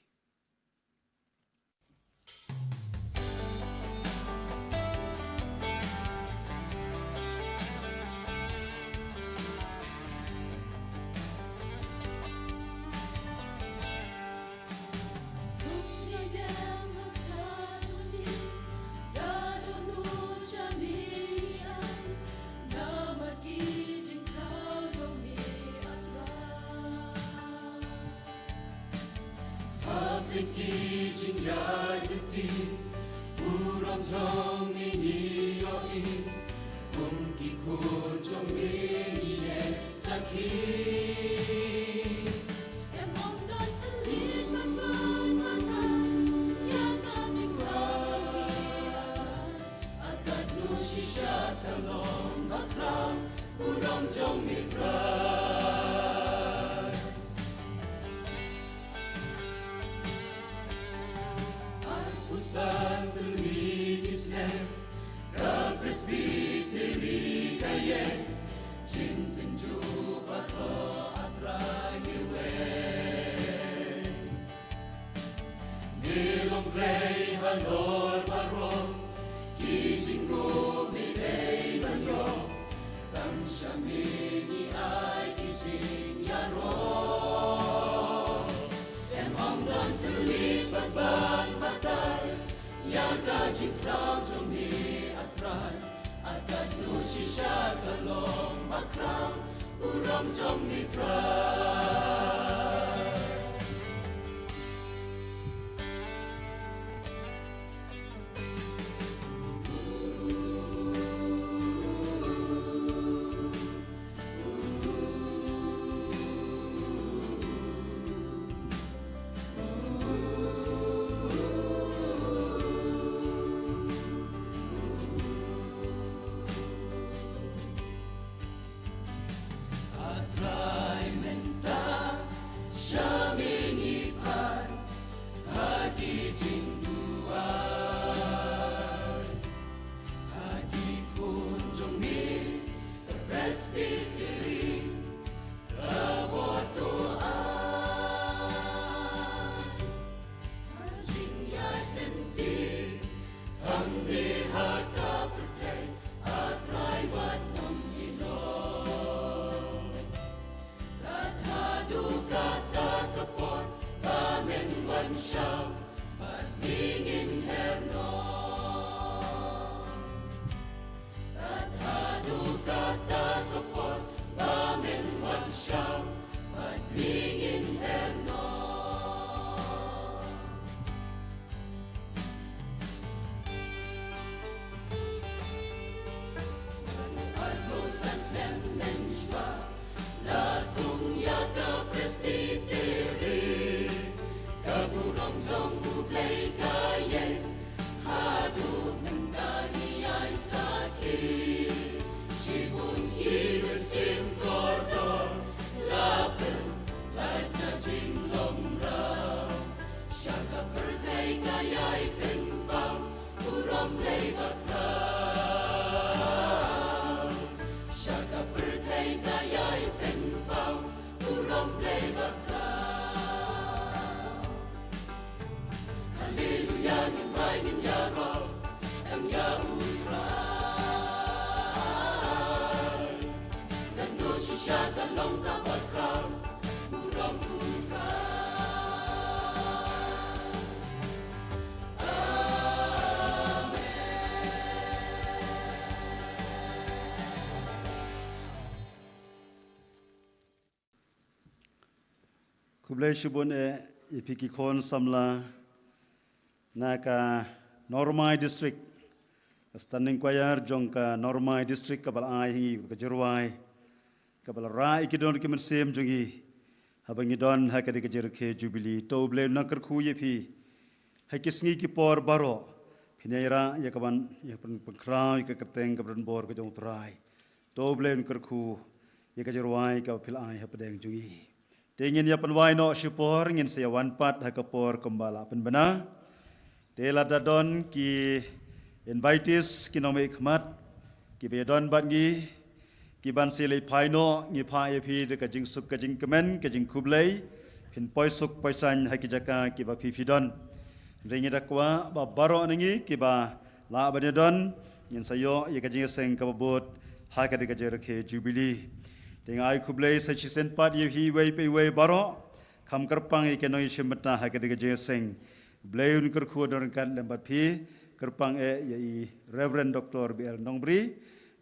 Jingïaid lynti, burom jong ngi ngi ïohi, kum ki khun jong ngi ngi ïeng sakhi. Em ong don tylli ban ban batai ïa ka jingkhraw jong ngi. A katno shisha ka long ba khraw burom jong ngi Trai. Arphew san tylli ki snem ka Presbytery ka ïeng, jingtynjuh baroh A Trai ngi weng. Me long Blei halor baroh, ki jingmut me dei ban ïoh, tang sha me ngi ai ki jingïaroh. Em ong don tylli ban ban batai ïa ka jingkhraw jong me A Trai. A katno shisha ka long ba khraw burom jong me Trai. A Trai mynta sha me ngi phai ha ki jingduwai, ha ki khun jong me ka Presbytery ka bor to ai. Ka jingïaid lynti hangne ha ka pyrthei A Trai wat nym ïehnoh. Kat haduh kata ka por ba men wan shaw bad me ngin her noh. Kat haduh kata ka por ba men wan shaw bad me ngin her noh. Arphew san snem mynshuwa la thung ïa ka Presbytery. Ka burom jong U Blei ka ïeng haduh mynta ngi ïai sakhi. Shibun ki mynsiem kordor la pynlait na jinglong raw. Sha ka pyrthei ka ïai pynpaw burom Blei ba khraw. Sha ka pyrthei ka ïai pynpaw burom Blei ba khraw. Haleluya, ngin rai ngin ïaroh, em ïa U Trai. Katno shisha ka long kaba khraw burom U Trai. Amen. Khublei shibun eh ïa phi ki khun samla na ka Nongmai District, ka Standing Choir jong ka Nongmai District kaba la ai ha ngi ka jingrwai kaba la rah ïa ki don ki mynsiem jong ngi haba ngi don ha ka dei ka jingrakhe Jubilee. To U Blei un nang kyrkhu ïa phi ha ki sngi ki por baroh. Phin ïai rah ïa kaban ïa pyn-, pynkhraw ïa ka kyrteng kaba donbor ka jong U Trai. To U Blei un kyrkhu ïa ka jingrwai kaba phi la ai hapdeng jong ngi. Te ngin ïa pynwai noh shipor, ngin sa ïa wan pat ha ka por kumba la pynbna. Te lada don ki invitees, ki nongmihkhmat kiba ïa don bad ngi, ki ban sa leit phai noh, ngi phah ïa phi da ka jingsuk ka jingkmen ka jingkhublei. Phin poi suk poi saiñ ha ki jaka kiba phi phi don. Hynrei ngi da kwah ba baroh na ngi kiba lah ban ïa don, ngin sa ïoh ïa ka jingïaseng kaba bud ha ka dei ka jingrakhe Jubilee. Te nga ai khublei sa shisien pat ïa phi iwei pa iwei baroh, kham kyrpang ïa ki nongïashim bynta ha ka dei ka jingïaseng. Blei un kyrkhu don ryngkat lem bad phi, kyrpang eh ïa i Reverend Doctor B L Nongbri,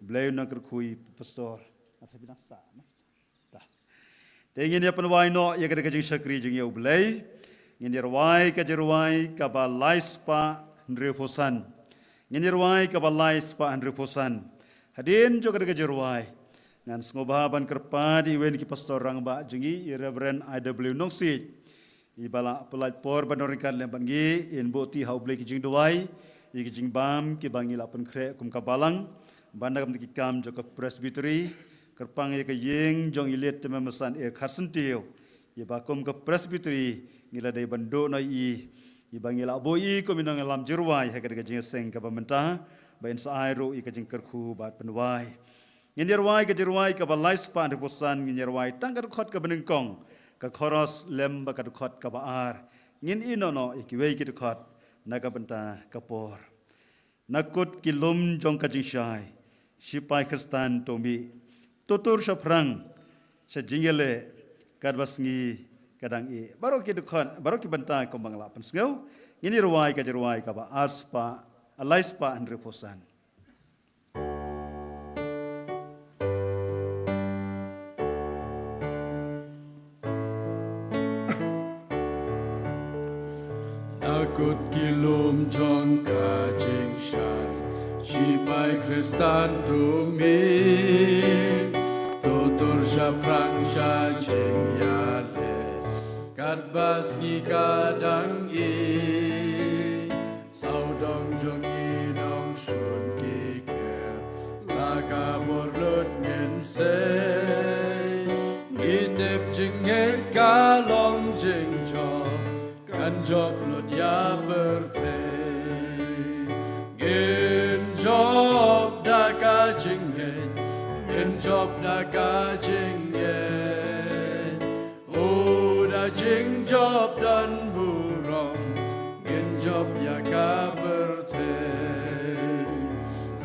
Blei un nang kyrkhu i Pastor. Te ngin ïa pynwai noh ïa ka dei ka jingshakri jong ngi ïa U Blei. Ngin ïa rwai ka jingrwai kaba lai spah hynriewphew san. Ngin ïa rwai kaba lai spah hynriewphew san. Hadien jong kane ka jingrwai, ngan sngewbha ban kyrpad ïa iwei na ki pastor rangbah jong ngi, i Reverend I W Nongsiej, iba la pynlait por ban ïaryngkat lem bad ngi, in buh ïa u Blei ki jingduwai ïa ki jingbam kiba ngi la pynkhreh kum ka balang, bad na ka bynta ki kam jong ka Presbytery, kyrpang ïa ka ïing jong i Late Tymmen Basan A Kharsyntiew, iba kum ka Presbytery ngi la dei ban duh noh ïa i, iba ngi la buh ïa i kum i nongïalam jingrwai ha kane ka jingïaseng kaba mynta, ba in sa ai ruh ïa ka jingkyrkhu bad pynwai. Ngin ïa rwai ka jingrwai kaba lai spah hynriewphew san, ngin ïa rwai tang ka dkhot kaba nyngkong, ka chorus lem bad ka dkhot kaba ar. Ngin ïehnoh noh ïa kiwei ki dkhot na ka bynta ka por. Na kut ki lum jong ka jingshai, shipai Khristan to mih. To tur shaphrang sha jingïaleh, katba sngi ka dang ïeh. Baroh ki dkhot, baroh ki bynta kumba nga la pynsngew, ngin ïa rwai ka jingrwai kaba ar spah, lai spah hynriewphew san. Na kut ki lum jong ka jingshai, shipai Khristan to mih. To tur shaphrang sha jingïaleh, katba sngi ka dang ïeh. Sawdong jong ngi nongshun ki kher, la ka bor lut ngin sei. Ngi tip jingngeit ka long jingjop, kan jop lut ïa pyrthei. Ngin jop da ka jingngeit, ngin jop da ka jingngeit. U da jingjop don burom, ngin jop ïa ka pyrthei.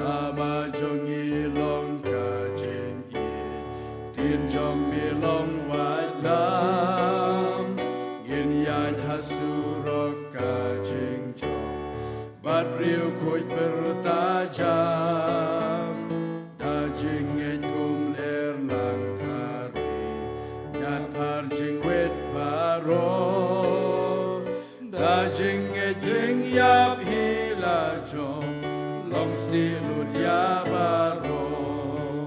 Lama jong ngi long ka jingïeit, ktien jong me long waitlam. Ngin ïaid ha surok ka jingjop, bad riewkhuid pyrta jam. Da jingngeit kum ler lang thari, ñiad phar jingwit baroh. Da jingngeit jingïap hi la jop, long stieh lut ïa baroh.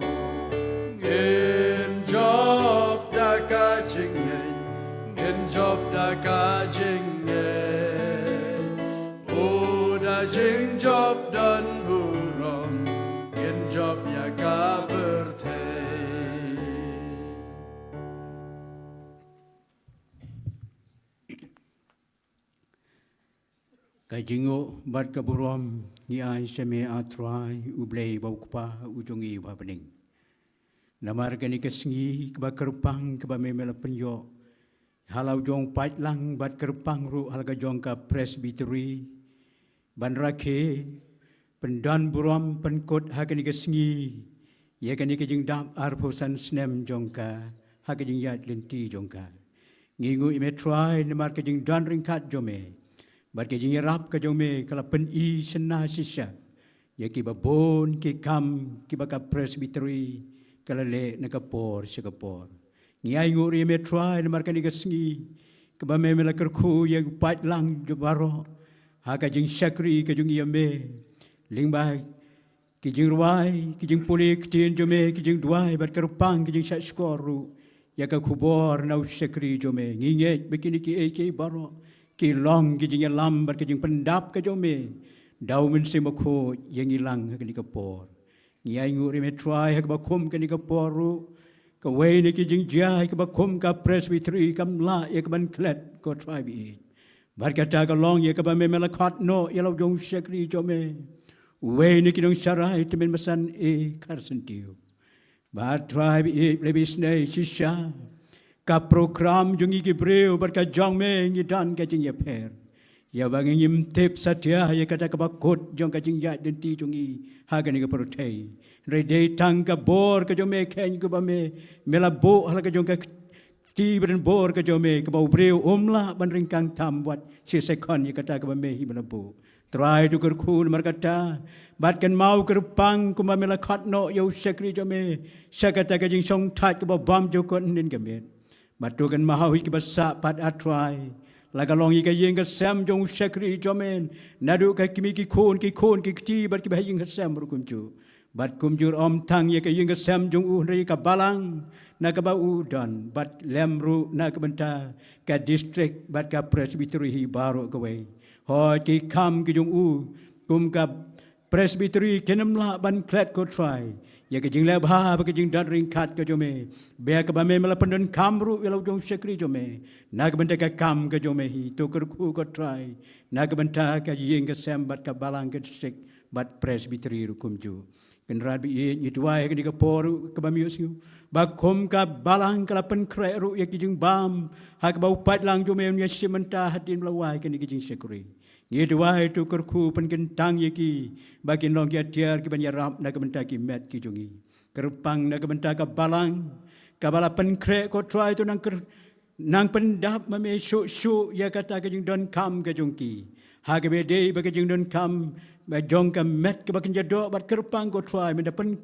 Ngin jop da ka jingngeit, ngin jop da ka jingngeit. U da jingjop don burom, ngin jop ïa ka pyrthei. Ka jingnguh bad ka burom ngi ai sha me, A Trai, U Blei uba u Kpa u jong ngi uba ha bneng. Namar kane ka sngi kaba kyrpang kaba me me la pynïoh ha la u jong paidlang bad kyrpang ruh ha la ka jong ka Presbytery, ban rakhe pyndon burom pynkut ha kane ka sngi ïa kane ka jingdap arphew san snem jong ka ha ka jingïaid lynti jong ka. Ngi nguh ïa me Trai namar ka jingdon ryngkat jong me bad ka jingïarap ka jong me ka la pyni shynna shisha ïa kiba bun ki kam kiba ka Presbytery ka la leh na ka por sha ka por. Ngi ainguh ruh ïa me Trai namar kane ka sngi kaba me me la kyrkhu ïa u paidlang jong baroh ha ka jingshakri ka jong ngi ïa me, lyngba ki jingrwai, ki jingpule ktien jong me, ki jingduwai bad kyrpang, ki jingshah shkor ruh ïa ka khubor na u shakri jong me. Ngi ngeit ba kine kiei kiei baroh ki long ki jingïalam bad ki jingpyndap ka jong me da u Mynsiem Bakhuid ïa ngi lang ha kane ka por. Ngi ainguh ruh ïa me Trai ha kaba kum kane ka por ruh, kawei na ki jingjia ha kaba kum ka Presbytery kam lah ïa ka ban klet, ko Trai ba ïeit. Bad kata ka long ïa kaba me me la khot noh ïa la u jong u shakri jong me, uwei na ki nongsharai tymmen basan A Kharsyntiew. Bad Trai ba ïeit, Blei ba isynei, shisha ka program jong ngi ki briew bad ka jong me ngi don ka jingïapher. Ïa ba ngi ngim tip satia ïa kata kaba kut jong ka jingïaid lynti jong ngi ha kane ka pyrthei. Hynrei dei tang ka bor ka jong me keiñ kaba me me la buh ha la ka jong ka kti bad bor ka jong me kaba u briew um lah ban ryngkang tam wat shi second ïa kata kaba me hi me la buh. Trai, to kyrkhu namar kata bad kynmaw kyrpang kumba me la khot noh ïa u shakri jong me sha kata ka jingshongthait kaba bymjukut hynnin ka miet. Bad to kynmaw ïa kiba sah pat, A Trai, la ka long ïa ka ïing ka sem jong u shakri jong me, naduh ka kmie ki khun, ki khun ki kti bad kiba ha ïing ha sem ruh kumjuh. Bad kumjuh ym tang ïa ka ïing ka sem jong u, hynrei ïa ka balang na kaba u don, bad lem ruh na ka bynta ka district bad ka presbytery hi baroh kawei. Hooid, ki kam ki jong u kum ka presbytery kin ym lah ban klet, ko Trai, ïa ka jingleh bha bad ka jingdon ryngkat ka jong me, ba ïa kaba me, me la pyndonkam ruh ïa la u jong u shakri jong me na ka bynta ka kam ka jong me hi. To kyrkhu, ko Trai, na ka bynta ka ïing ka sem bad ka balang, ka district bad presbytery ruh kumjuh. Kynrad ba ïeit, ngi duwai ha kane ka por ruh kaba me ïohsngew, ba kum ka balang ka la pynkhreh ruh ïa ki jingbam ha kaba u paidlang jong me un ïashim bynta hadien ba la wai kane ka jingshakri. Ngi duwai, to kyrkhu, pynkyntang ïa ki ba kin long ki atiar kiban ïarap na ka bynta ki met ki jong ngi. Kyrpang na ka bynta ka balang kaba la pynkhreh, ko Trai, to nang kyr-, nang pyndap ma me shuh shuh ïa kata ka jingdonkam ka jong ki, ha kaba dei ba ka jingdonkam ba jong ka met kaba kynja doh. Bad kyrpang, ko Trai, mynta pyn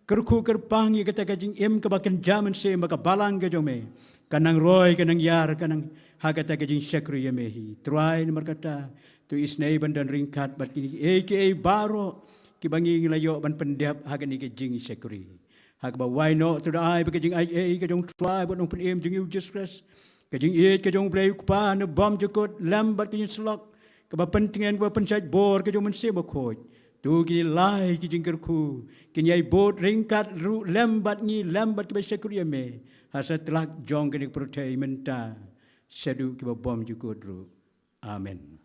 kyrkhu kyrpang ïa kata ka jingim kaba kynja mynsiem, ba ka balang ka jong me kan nang roi, kan nang ïar, kan nang ha kata ka jingshakri ïa me hi. Trai, namar kata to isynei ban don ryngkat bad kine kiei kiei baroh kiba ngi la ïoh ban pyndep ha kane ka jingshakri. Ha kaba wai noh, to da ai ba ka jingaiei ka jong u Trai bad u Nongpynim jong ngi u Jisu Khrist, ka jingïeit ka jong u Blei u Kpa ne bymjukut, lem bad ka jingsyllok kaba pyntngen, kaba pynshait bor ka jong u Mynsiem Bakhuid, to kine lai ki jingkyrkhu kin ïai bud ryngkat ruh lem bad ngi, lem bad kiba shakri ïa me ha satlak jong kane ka pyrthei mynta shaduh kiba bymjukut ruh. Amen.